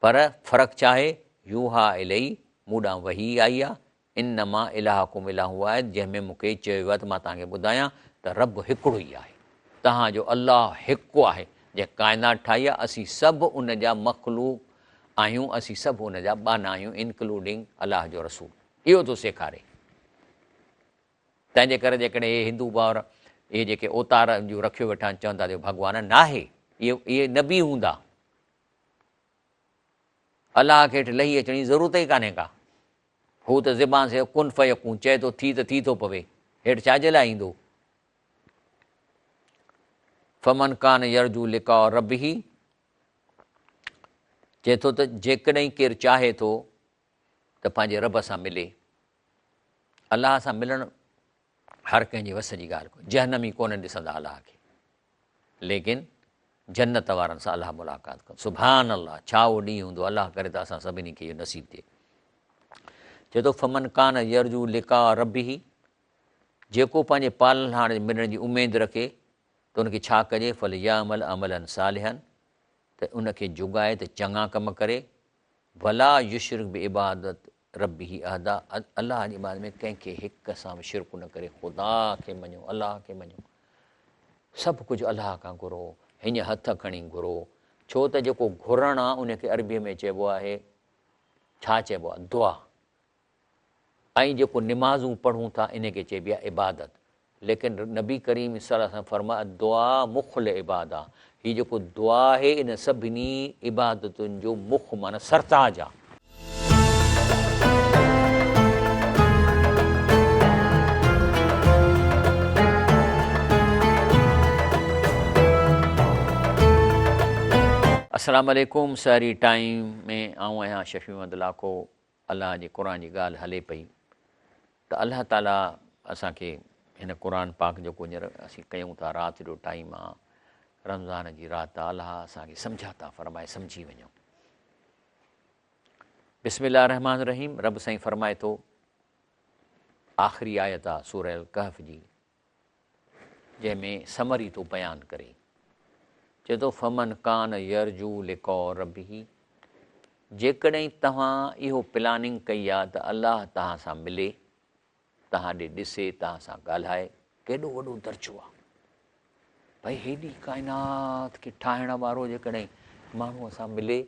پر فرق ڇا آهي؟ يوحيٰ الي، مون ڏانهن وحي آئي آهي، انما الهڪم اله واحد، جنهن ۾ مون کي چيو ويو آهي ته مان توهان کي ٻڌايان ته رب هڪڙو ئي آهي. توهان جو الله هڪ آهي، جنهن ڪائنات ٺاهي آهي، اسين سڀ ان جا مخلوق آهيون، اسين سڀ ان جا ٻانها آهيون، انڪلوڊنگ الله جو رسول. اهو ٿو سيکاري. تنهن جي ڪري جيڪڏهن اهي هندو ڀائر اهي جيڪي اوتار جون رکيو ويٺا آهن، چون ٿا ته اهو ڀڳوان ناهي، اهي نبي هوندا. الله کي هيٺ لهي اچڻ جي ضرورت ئي ڪانهي ڪا. هو ته زبان سي ڪن فيڪون چئي ٿو ٿي ته ٿي ٿو پوي، هيٺ ڇا جي لاء ايندو؟ فمن ڪان يرجو لقاء ربه چئي ٿو ته جيڪڏهن ڪير چاهي ٿو ته پنهنجي رب سان ملي، الله سان ملڻ هر ڪنهن جي وس جي ڳالهه ڪونهي، جهنمي ڪونه ڏسندا الله کي. ليڪن جنت وارن سان الله ملاقات ڪندو. سبحان الله ڇا اهو ڏينهن هوندو الله ڪري ته اسان سڀني کي اهو نصيب ٿئي. چئي ٿو فمن ڪان يرجو لقاء ربه جيڪو پنهنجي پالڻهار جي ملڻ جي اميد رکي ته ان کي ڇا ڪجي فليعمل عملا صالحا ته ان کي جڳائي ته چڱا ڪم ڪري ولا يشرڪ بعبادت ربه احدا الله جي عبادت ۾ ڪنهن کي هڪ سان به شرڪ نه ڪري خدا کي مڃو الله کي مڃو سڀ ڪجهه الله کان گهرو هيئن هٿ کڻي گهرو ڇو ته جيڪو گهرڻ آ ان کي عربي ۾ چئبو آهي ڇا چئبو آ دعا ۽ جيڪو نمازون پڙهون ٿا ان کي چئبي آهي عبادت ليڪن نبي ڪريم صلي الله عليه وسلم فرمايو الدعاء مخ العباده هي جيڪو دعا آهي ان سڀني عبادتن جو مخ معنيٰ سرتاج آهي. السلام عليڪم سحري ٽائيم ۾ آئون آهيان شفيع محمد لاکو الله جي قرآن جي ڳالهه هلي پئي ته الله تعالي اسان کي هن قرآن پاڪ جيڪو هينئر اسين ڪيون ٿا رات جو ٽائيم آ رمضان جي رات آ الله اسان کي سمجهه عطا فرمائي سمجهي وڃون بسم الله الرحمن الرحيم رب سائين فرمائي ٿو آخري آيت آ سورة الڪهف جي جنهن ۾ سمري ٿو بيان ڪري. چئي ٿو فمن ڪان يرجو لقاء ربه جيڪڏهن توهان اهو پلاننگ ڪئي آ ته الله توهان سان ملي، توهان ڏي ڏسي، توهان سان ڳالهائي، ڪيڏو وڏو درجو آ. ڀئي هيڏي ڪائنات کي ٺاهڻ وارو جيڪڏهن ماڻهوء سان ملي،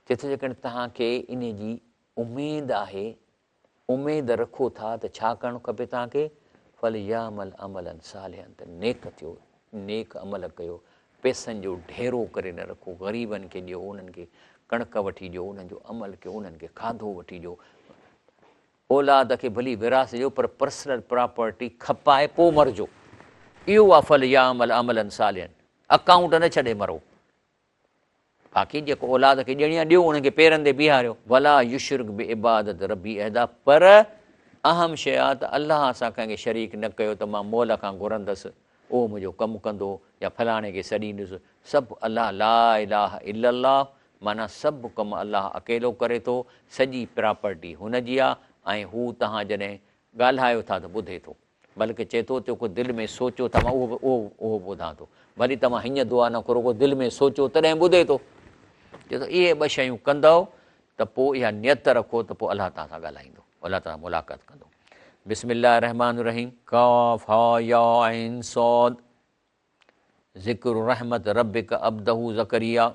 چئي ٿو جيڪڏهن توهان کي انهي جي اميد آهي اميد رکو ٿا ته ڇا ڪرڻ کپي توهان کي؟ فليعمل عملا صالحا ته نيڪ ٿيو، نيڪ عمل ڪيو، پئسن جو ڍيرو ڪري نه رکو، غريبن کي ڏيو، انهن کي ڪڻڪ وٺي ڏيو، انهن جو عمل ڪيو، انهن کي کاڌو وٺي ڏيو، اولاد کي ڀلي وراثت ڏيو پر پرسنل پراپرٽي کپائي پوء مرجو، اهو آهي فليعمل عملا صالحا، اڪائونٽ نه ڇڏي مرو. باقي جيڪو اولاد کي ڏيڻي آهي ڏيو انهن کي پيرن تي بيهاريو. ولا يشرڪ بعبادت ربه احدا پر اهم شيء آهي ته الله سان ڪنهن کي شريڪ نه ڪيو ته مان مئل کان گهرندس اهو منهنجو ڪم ڪندو يا فلاڻي کي سڏيندس سڀ الله لا اله الا الله معنيٰ سڀ ڪم الله اڪيلو ڪري ٿو سڄي پراپرٽي هن جي آهي ۽ هو توهان جڏهن ڳالهايو ٿا ته ٻڌي ٿو. بلڪه چئي ٿو ته ڪو دل ۾ سوچو ته مان اهو به اهو اهو به ٻڌان ٿو. ڀلي توهان هيئن دعا نه گهرو ڪو دل ۾ سوچو تڏهن ٻڌي ٿو. چئي ٿو اهي ٻه شيون ڪندؤ ته پوء اها نيت رکو ته پوء الله توهان سان ڳالهائيندو الله توهان سان ملاقات ڪندو. بسم الله الرحمٰن الرحيم. ڪاف ها يا عين صاد ذڪر رحمت ربک عبده زڪريا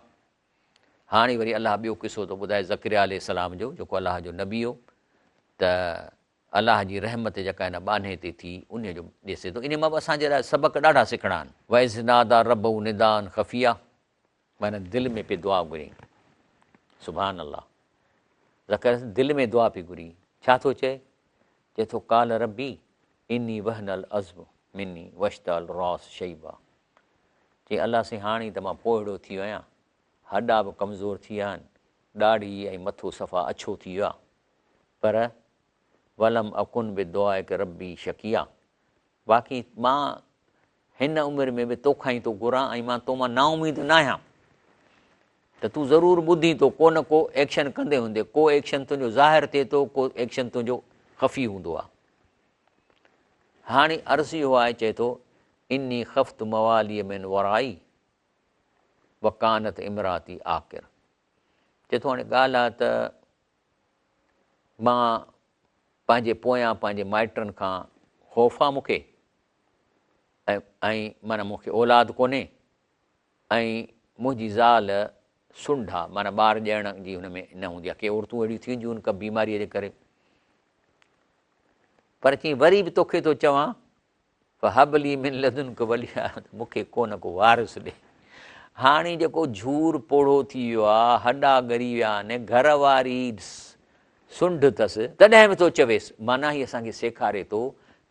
هاڻي وري الله ٻيو قصو ٿو ٻڌائي زڪريا عليه السلام جو جيڪو الله جو نبي هو ته الله جي رحمت جيڪا هن ٻانهي تي ٿي، انهيء جو ڏسي ٿو. انهيء مان به اسان جي لاء سبق ڏاڍا سکڻا آهن. واذ ناديٰ ربه نداء خفيا معنيٰ دل ۾ پئي دعا گهري. سبحان الله زڪريا دل ۾ دعا پئي گهري. ڇا ٿو چئي؟ چئي ٿو قال ربي اني وهن العظم مني واشتعل الراس شيبا چئي الله سائين هاڻي ته مان پوڙهو ٿي ويو آهيان، هڏا به ڪمزور ٿي ويا آهن، ڏاڙهي ۽ مٿو صفا اڇو ٿي ويو آهي. پر ولم اڪن بدعائک ربي شقيا باقي مان هن عمر ۾ به توکان ئي ٿو گهران ۽ مان تو مان نااميد ناهيان ته تون ضرور ٻڌين ٿو، ڪو نه ڪو ايڪشن ڪندي هوندي، ڪو ايڪشن تنهنجو ظاهر ٿئي ٿو، ڪو ايڪشن تنهنجو خفي هوندو آهي. هاڻي عرض اهو آهي، چئي ٿو، اني خفت موالي من ورائي وڪانت امراتي عاقر. چئي ٿو هاڻي ڳالهه آهي ته مان پنهنجي پويان پنهنجي مائٽن کان خوف آ مون کي ۽ ۽ معنيٰ مون کي اولاد ڪونهي ۽ منهنجي زال سنڍ آ معنيٰ ٻار ڄڻڻ جي هن ۾ نه هوندي آ ڪي عورتون اهڙيون ٿينديون آهن ڪا بيماريء جي ڪري پر چيائين وري به توکي ٿو چوان فهب لي من لدنک وليا ته مون کي ڪو نه ڪو وارث ڏي. هاڻي جيڪو جهور پوڙهو ٿي ويو آ، هڏا ڳري ويا آهن، گهر واري سنڍ اٿس، تڏهن به ٿو چويس. معنيٰ هي اسان کي سيکاري ٿو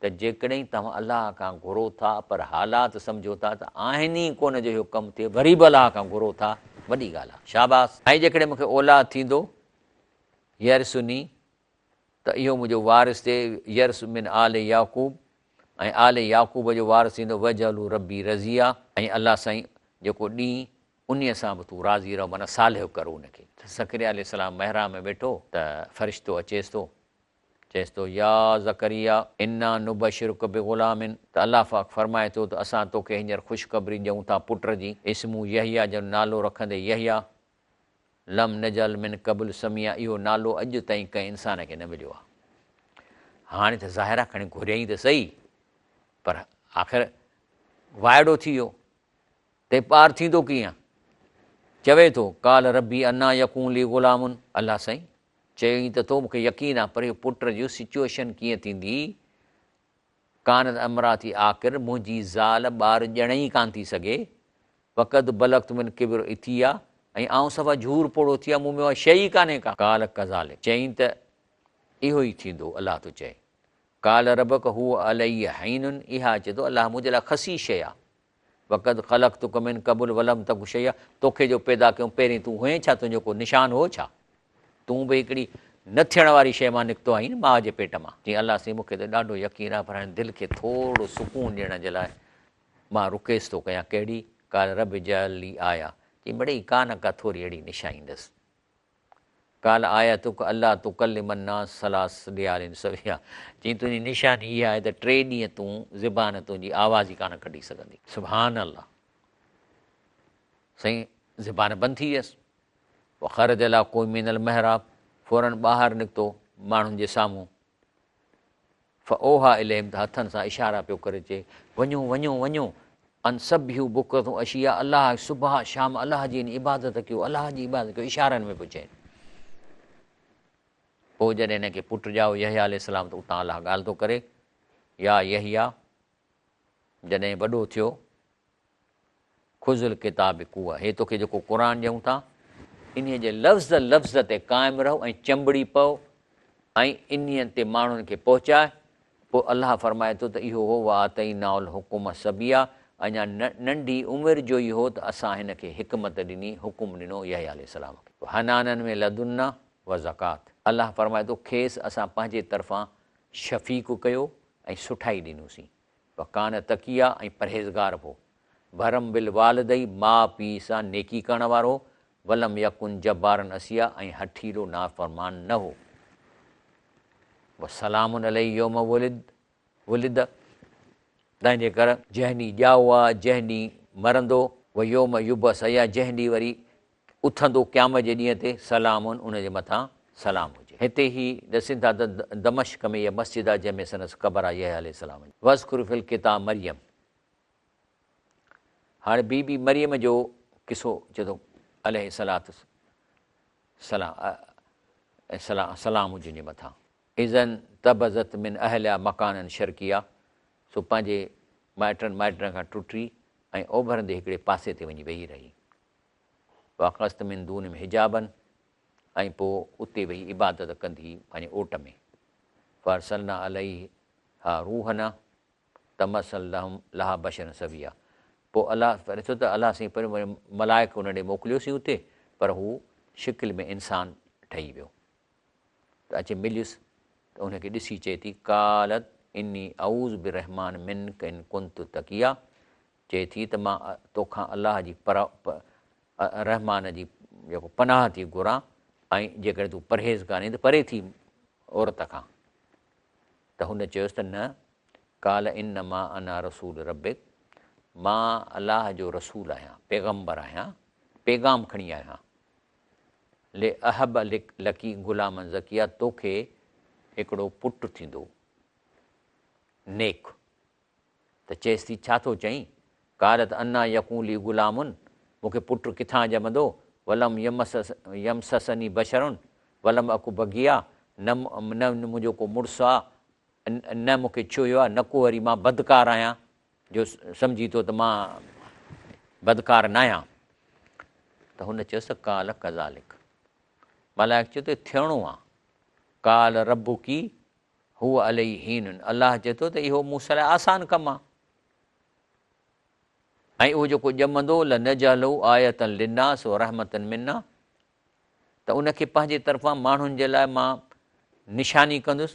ته جيڪڏهن توهان الله کان گهرو ٿا پر حالات سمجهو ٿا ته آهن ئي ڪونه جو اهو ڪم ٿئي، وري به الله کان گهرو ٿا، وڏي ڳالهه آ. شاباس! ۽ جيڪڏهن مون کي اولاد ٿيندو، يرثني، ته اهو منهنجو وارث ٿئي، يرث من آل يعقوب، ۽ آل يعقوب جو وارث ٿيندو، واجعله ربي رضيا، ۽ الله سائين جيڪو ڏين انهيء سان به تون راضي رهه، معنيٰ صالح ڪر ان کي. ته زڪريا عليه السلام محراب ۾ ويٺو ته فرشتو اچيس ٿو، چئيس ٿو، يا زڪريا انا نبشرک بغلام، ته الله پاڪ فرمائي ٿو ته اسان توکي هينئر خوشخبري ڏيون ٿا پٽ جي، اسمه يحيٰ جو نالو رکندي يحيٰ، لم نجعل من قبل سميا اهو نالو اڄ تائين ڪنهن انسان کي نه مليو آهي. هاڻي ته ظاهر آهي کڻي گهريائين ته سهي پر آخر وائڙو ٿي ويو ته ٻار ٿيندو ڪيئن؟ چوي ٿو قال ربي انا يڪون لي غلام الله سائين چيائين ته ٿو مون کي يقين آهي پر اهو پٽ جو سچوئيشن ڪيئن ٿيندي ڪانت امراتي عاقر منهنجي زال ٻار ڄڻي ئي ڪانه ٿي سگهي وقد بلغت من الڪبر عتيا ۽ آئون صفا جهور پوڙهو ٿي ويو مون ۾ اها شيء ئي ڪانهي ڪا. قال ڪذالڪ چيائين ته اهو ئي ٿيندو الله ٿو چئي. قال ربڪ هو علي هين اها چئي ٿو الله منهنجي لاء خسي شيء آهي. وقد خلقتک من قبل ولم تک شيئا توکي جو پيدا ڪيم پهرين تون هئين ڇا تنهنجو ڪو نشان هو ڇا؟ تون به هڪڙي نه ٿيڻ واري شيء مان نڪتو آهين نه ماء جي پيٽ مان. چيائين الله سائين مون کي ته ڏاڍو يقين آهي پر هاڻي دل کي ٿورو سڪون ڏيڻ جي لاء مان رڪيس ٿو ڪيان ڪهڙي؟ قال رب اجعل لي آية چيائين مڙئي ڪا نه ڪا ٿوري اهڙي نشاني ڏس. قال آيتک الا تڪلم الناس ثلاث ليال سويا چيائين تنهنجي نشاني اها آهي ته ٽي ڏينهن تون زبان تنهنجي آواز ئي ڪانه ڪڍي سگهندي. سبحان الله سائين زبان بند ٿي ويس. وخرج علي قومه من المحراب فوراً ٻاهر نڪتو ماڻهن جي سامهون. فاوحيٰ اليهم ته هٿن سان اشارا پيو ڪري چئي، وڃو، وڃو، وڃو، ان سبحوا بڪرة وعشيا الله صبح شام الله جي يعني عبادت ڪيو، الله جي عبادت ڪيو، اشارن ۾ پيو چئين. پوء جڏهن هن کي پٽ ڄائو يحيٰ عليه السلام ته اتان الله ڳالهه ٿو ڪري، يا يحيٰ جڏهن وڏو ٿيو خذ الڪتاب بقوة هي توکي جيڪو قرآن ڏيون ٿا انهيء جي لفظ لفظ تي قائم رهو ۽ چنبڙي پئو ۽ انهيء تي ماڻهن کي پهچاء پوء الله فرمائي ٿو ته اهو هو وآتيناه الحڪم صبيا اڃا ننڍي عمر جو ئي هو ته اسان هن کي حڪمت ڏني، حڪم ڏنو يحيٰ عليه السلام کي. حنانا من لدنا وزڪاة الله فرمائي ٿو کيس اسان پنهنجي طرفان شفيق ڪيو ۽ سٺائي ڏنوسين. وڪان تقيا ۽ پرهيزگار به هو. برا بالوالديه ماء پيء سان نيڪي ڪرڻ وارو هو. ولم يڪن جبارا عصيا ۽ هٺيلو نافرمان نه هو. وسلام عليه يوم ولد ولد تنهن جي ڪر جنهن ڏينهن ڄائو آ جنهن ڏينهن مرندو. ويوم يبعث حيا جنهن ڏينهن وري اٿندو قيامت جي ڏينهن تي سلام ان جي مٿان سلام هجي. هتي هي ڏسين ٿا ته دمشق ۾ اها مسجد آهي جنهن ۾ سندس قبر آهي يحيٰ عليه السلام جي. واذڪر في الڪتاب مريم هاڻي بي بي مريم جو قصو اچي ٿو عليه الصلوة والسلام سلام هجي ان جي مٿان. اذ انتبذت من اهلها مڪانا شرقيا سو پنهنجي مائٽن مائٽن کان ٽٽي ۽ اوڀرندي هڪڙي پاسي تي وڃي ويهي رهي. واتخذت من دونهم حجابا ۽ پوء اتي ويهي عبادت ڪندي پنهنجي اوٽ ۾، فارسلنا اليها روحنا تمثل لهم لها بشرا سويا پوء الله ڏسو ته الله سائين پهريون ملائڪ ان ڏي موڪليوسين اتي پر هو شڪل ۾ انسان ٺهي ويو ته اچي مليس ته ان کي ڏسي چئي ٿي، قالت اني اعوذ بالرحمان منک ان ڪنت تقيا چئي ٿي ته مان توکان الله جي رحمان جي جيڪو پناهه ٿي گهران ۽ جيڪڏهن تون پرهيزگار آهين ته پري ٿي عورت کان. ته هن چيس ته نه، قال انما انا رسول ربک، مان الله جو رسول آهيان، پيغمبر آهيان، پيغام کڻي آيو آهيان، لاهب لڪ غلاما زڪيا، توکي هڪڙو پٽ ٿيندو نيڪ. ته چيس ٿي، ڇا ٿو چئين؟ قالت انيٰ يڪون لي غلام، مون کي پٽ ڪٿان ڄمندو؟ ولم يمسسني بشر ولم اڪ بغيا، نه نه منهنجو ڪو مڙس آ، نه مون کي ڇهيو آ، نه ڪو وري مان بدڪار آهيان جو سمجهين ٿو ته مان بدڪار ناهيان. ته هن چيس ته قال ڪذالڪ، ملائڪ چيو ته ٿيڻو آ، قال ربڪ هو علي هين، الله چئي ٿو ته اهو مون لاء آسان ڪم آهي ۽ اهو جيڪو ڄمندو لنجعله آية للناس ورحمة منا ته ان کي پنهنجي طرفان ماڻهن جي لاء مان نشاني ڪندس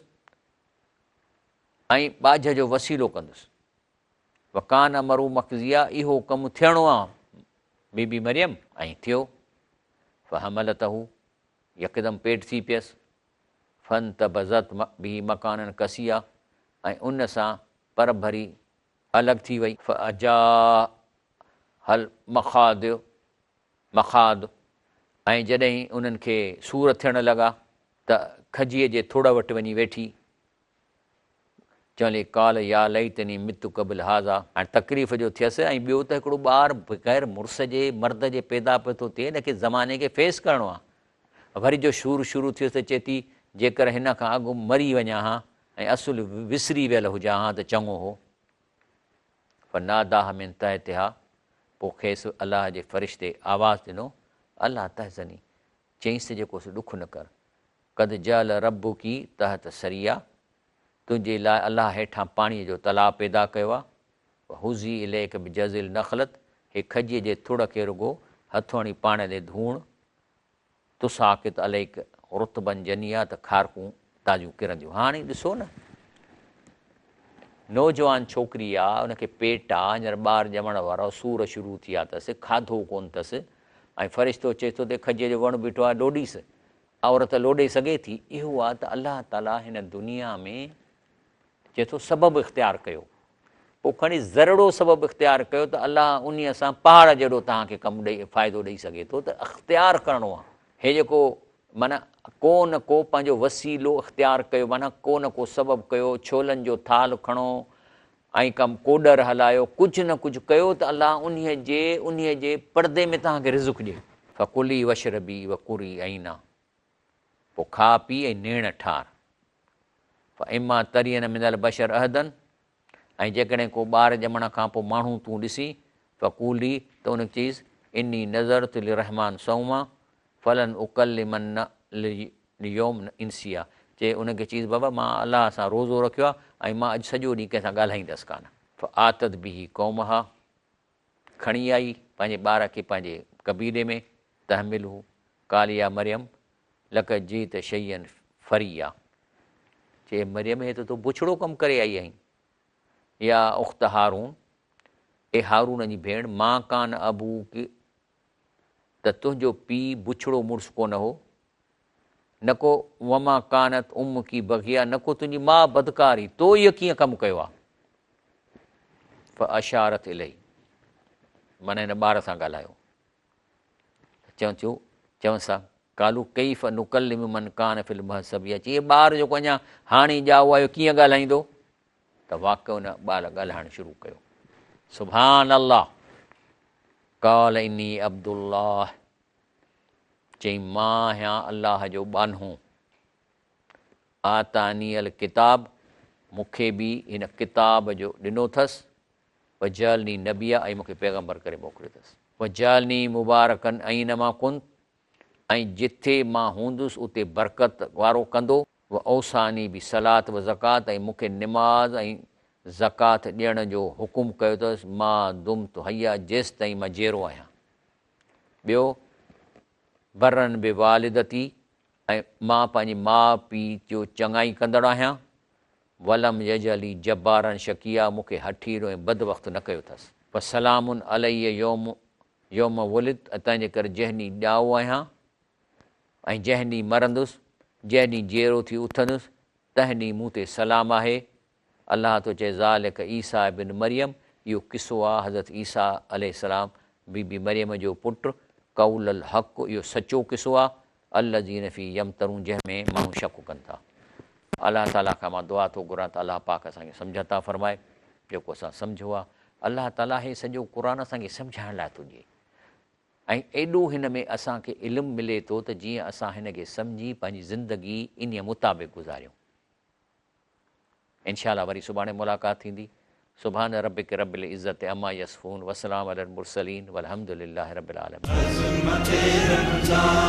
۽ ٻاجهه جو وسيلو ڪندس. وڪان امره مقضيا اهو ڪم ٿيڻو آ بي بي مريم ۽ ٿيو. فحملته يڪدم پيٽ ٿي پيس. فانتبذت به مڪانا قصيا ۽ ان سان پرڀري الڳ ٿي وئي. فاجاءها المخاض مخاض ۽ جڏهن انهن کي سور ٿيڻ لڳا ته کجيء جي ٿڙ وٽ وڃي ويٺي. چوڻ لڳي قال يا ليتني مت قبل هذا. هاڻي تڪليف جو ٿيس ۽ ٻيو ته هڪڙو ٻار بغير مڙس جي مرد جي پيدا پيو ٿو ٿئي ان کي زماني کي فيس ڪرڻو آهي. وري جو سور شروع ٿيس ته چئي ٿي، جيڪر هن کان اڳ مري وڃان ها ۽ اصل وسري ويل هجان ها ته چڱو هو. فناداها من تحتها، پوء کيس الله جي فرشتي آواز ڏنو، الا تحزني، چيائينس ته جيڪو سو ڏک نه ڪر، قد جعل ربڪ تحتڪ سريا، تنهنجي لاء الله هيٺان پاڻيء جو تلاء پيدا ڪيو آهي، وهزي اليڪ بجذع النخلة، هي کجيء جي ٿڙ کي رڳو هٿ هڻي پاڻ ڏي ڌوڻ، تساقط عليڪ رطبا جنيا ته کارڪون تازيون ڪرنديون. هاڻي ڏسو نه نوجوان ڇوڪري آ ان کي پيٽ آ هينئر ٻار ڄمڻ وارو سور شروع ٿيا اٿس کاڌو ڪونه اٿس ۽ فرشتو چئي ٿو ته کجيء جو وڻ بيٺو آ لوڏيس عورت لوڏي سگهي ٿي اهو آ ته الله تعالي هن دنيا ۾ چئي ٿو سبب اختيار ڪيو پوء کڻي ذرڙو سبب اختيار ڪيو ته الله انهيء سان پهاڙ جيڏو توهان کي ڪم ڏئي فائدو ڏئي سگهي ٿو ته اختيار ڪرڻو آهي هي جيڪو معنيٰ ڪو نه ڪو پنهنجو وسيلو اختيار ڪيو معنيٰ ڪو نه ڪو سبب ڪيو ڇولن جو ٿالهه کڻو ۽ ڪم ڪوڏر هلايو ڪجهه نه ڪجهه ڪيو ته الله انهيء جي انهيء جي پردي ۾ توهان کي رزق ڏئي. فڪلي واشربي وقري عينا پوء کاء پيء ۽ نيڻ ٺار. فاما ترين من البشر احدا ۽ جيڪڏهن ڪو ٻار ڄمڻ کان پوء ماڻهو تون ڏسين، فقولي ته ان کي چئيس، اني نذرت للرحمان صوما فلن اڪلم اليوم انسيا چئي ان کي چئيس بابا مان الله سان روزو رکيو آهي ۽ مان اڄ سڄو ڏينهن ڪنهن سان ڳالهائيندس ڪانه. فاتت به قومها کڻي آئي پنهنجي ٻار کي پنهنجي قبيلي ۾، تحمله، قال يا مريم لقد جئت شيئا فريا، چي اي مريم هي ته تون بڇڙو ڪم ڪري آئي آهين، يا اخت هارون، اي هارون جي ڀيڻ، ما ڪان ابوڪ ته تنهنجو پيء بڇڙو مڙس ڪونه هو، نه ڪو وما ڪانت امڪ بغيا نه ڪو تنهنجي ماء بدڪار هئي، تو اهو ڪيئن ڪم ڪيو آهي؟ فاشارت اليه معنيٰ هن ٻار سان ڳالهايو. چون ٿيو چونس ٿا قالوا ڪيف نڪلم من ڪان في المهد صبيا چي هي ٻار جيڪو اڃا هاڻي ڄائو آهي ڪيئن ڳالهائيندو؟ ته واقعي ان ٻار ڳالهائڻ شروع ڪيو. سبحان الله قال اني عبد الله چيائين، مان آهيان الله جو ٻانهو، آتاني الڪتاب، مون کي به هن ڪتاب جو ڏنو اٿس، وجعلني نبيا ۽ مون کي پيغمبر ڪري موڪليو اٿس، وجعلني مبارڪا اينما ڪنت ۽ جٿي مان هوندس اتي برڪت وارو ڪندو، واوصاني بالصلوة والزڪوة ۽ مون کي نماز ۽ زڪوات ڏيڻ جو حڪم ڪيو اٿس، ما دمت حيا جيستائين مان جيئرو آهيان. ٻيو، برا بوالدتي ۽ مان پنهنجي ماء پيء جو چڱائي ڪندڙ آهيان، ولم يجعلني جبارا شقيا مون کي هٺيلو ۽ بدبخت نه ڪيو اٿس. فسلام علي يوم يوم ولدت ۽ تنهن جي ڪري جنهن ڏينهن ڄائو آهيان ۽ جنهن ڏينهن مرندس، جنهن ڏينهن جيئرو ٿي اٿندس، تنهن ڏينهن مون تي سلام آهي. الله ٿو چئي ذالڪ عيسيٰ ابن مريم، اهو قصو آهي حضرت عيسيٰ عليه السلام بي بي مريم جو پٽ، قول الحق، اهو سچو قصو آهي، الذين فيه يمترون جنهن ۾ ماڻهو شڪ ڪن ٿا. الله تعاليٰ کان مان دعا ٿو گهران ته الله پاڪ اسان کي سمجهه عطا فرمائي، جيڪو اسان سمجهيو آهي. الله تعاليٰ هي سڄو قرآن اسان کي سمجهائڻ لاء ٿو ڏئي ۽ ايڏو هن ۾ اسان کي علم ملي ٿو ته جيئن اسان هن کي سمجهي پنهنجي زندگي انهيء مطابق گذاريون. انشاء الله وري سڀاڻي ملاقات ٿيندي. سبحان ربک رب العزت عما يصفون وسلام علي المرسلين والحمد لله رب العالمين. عظمت رمضان.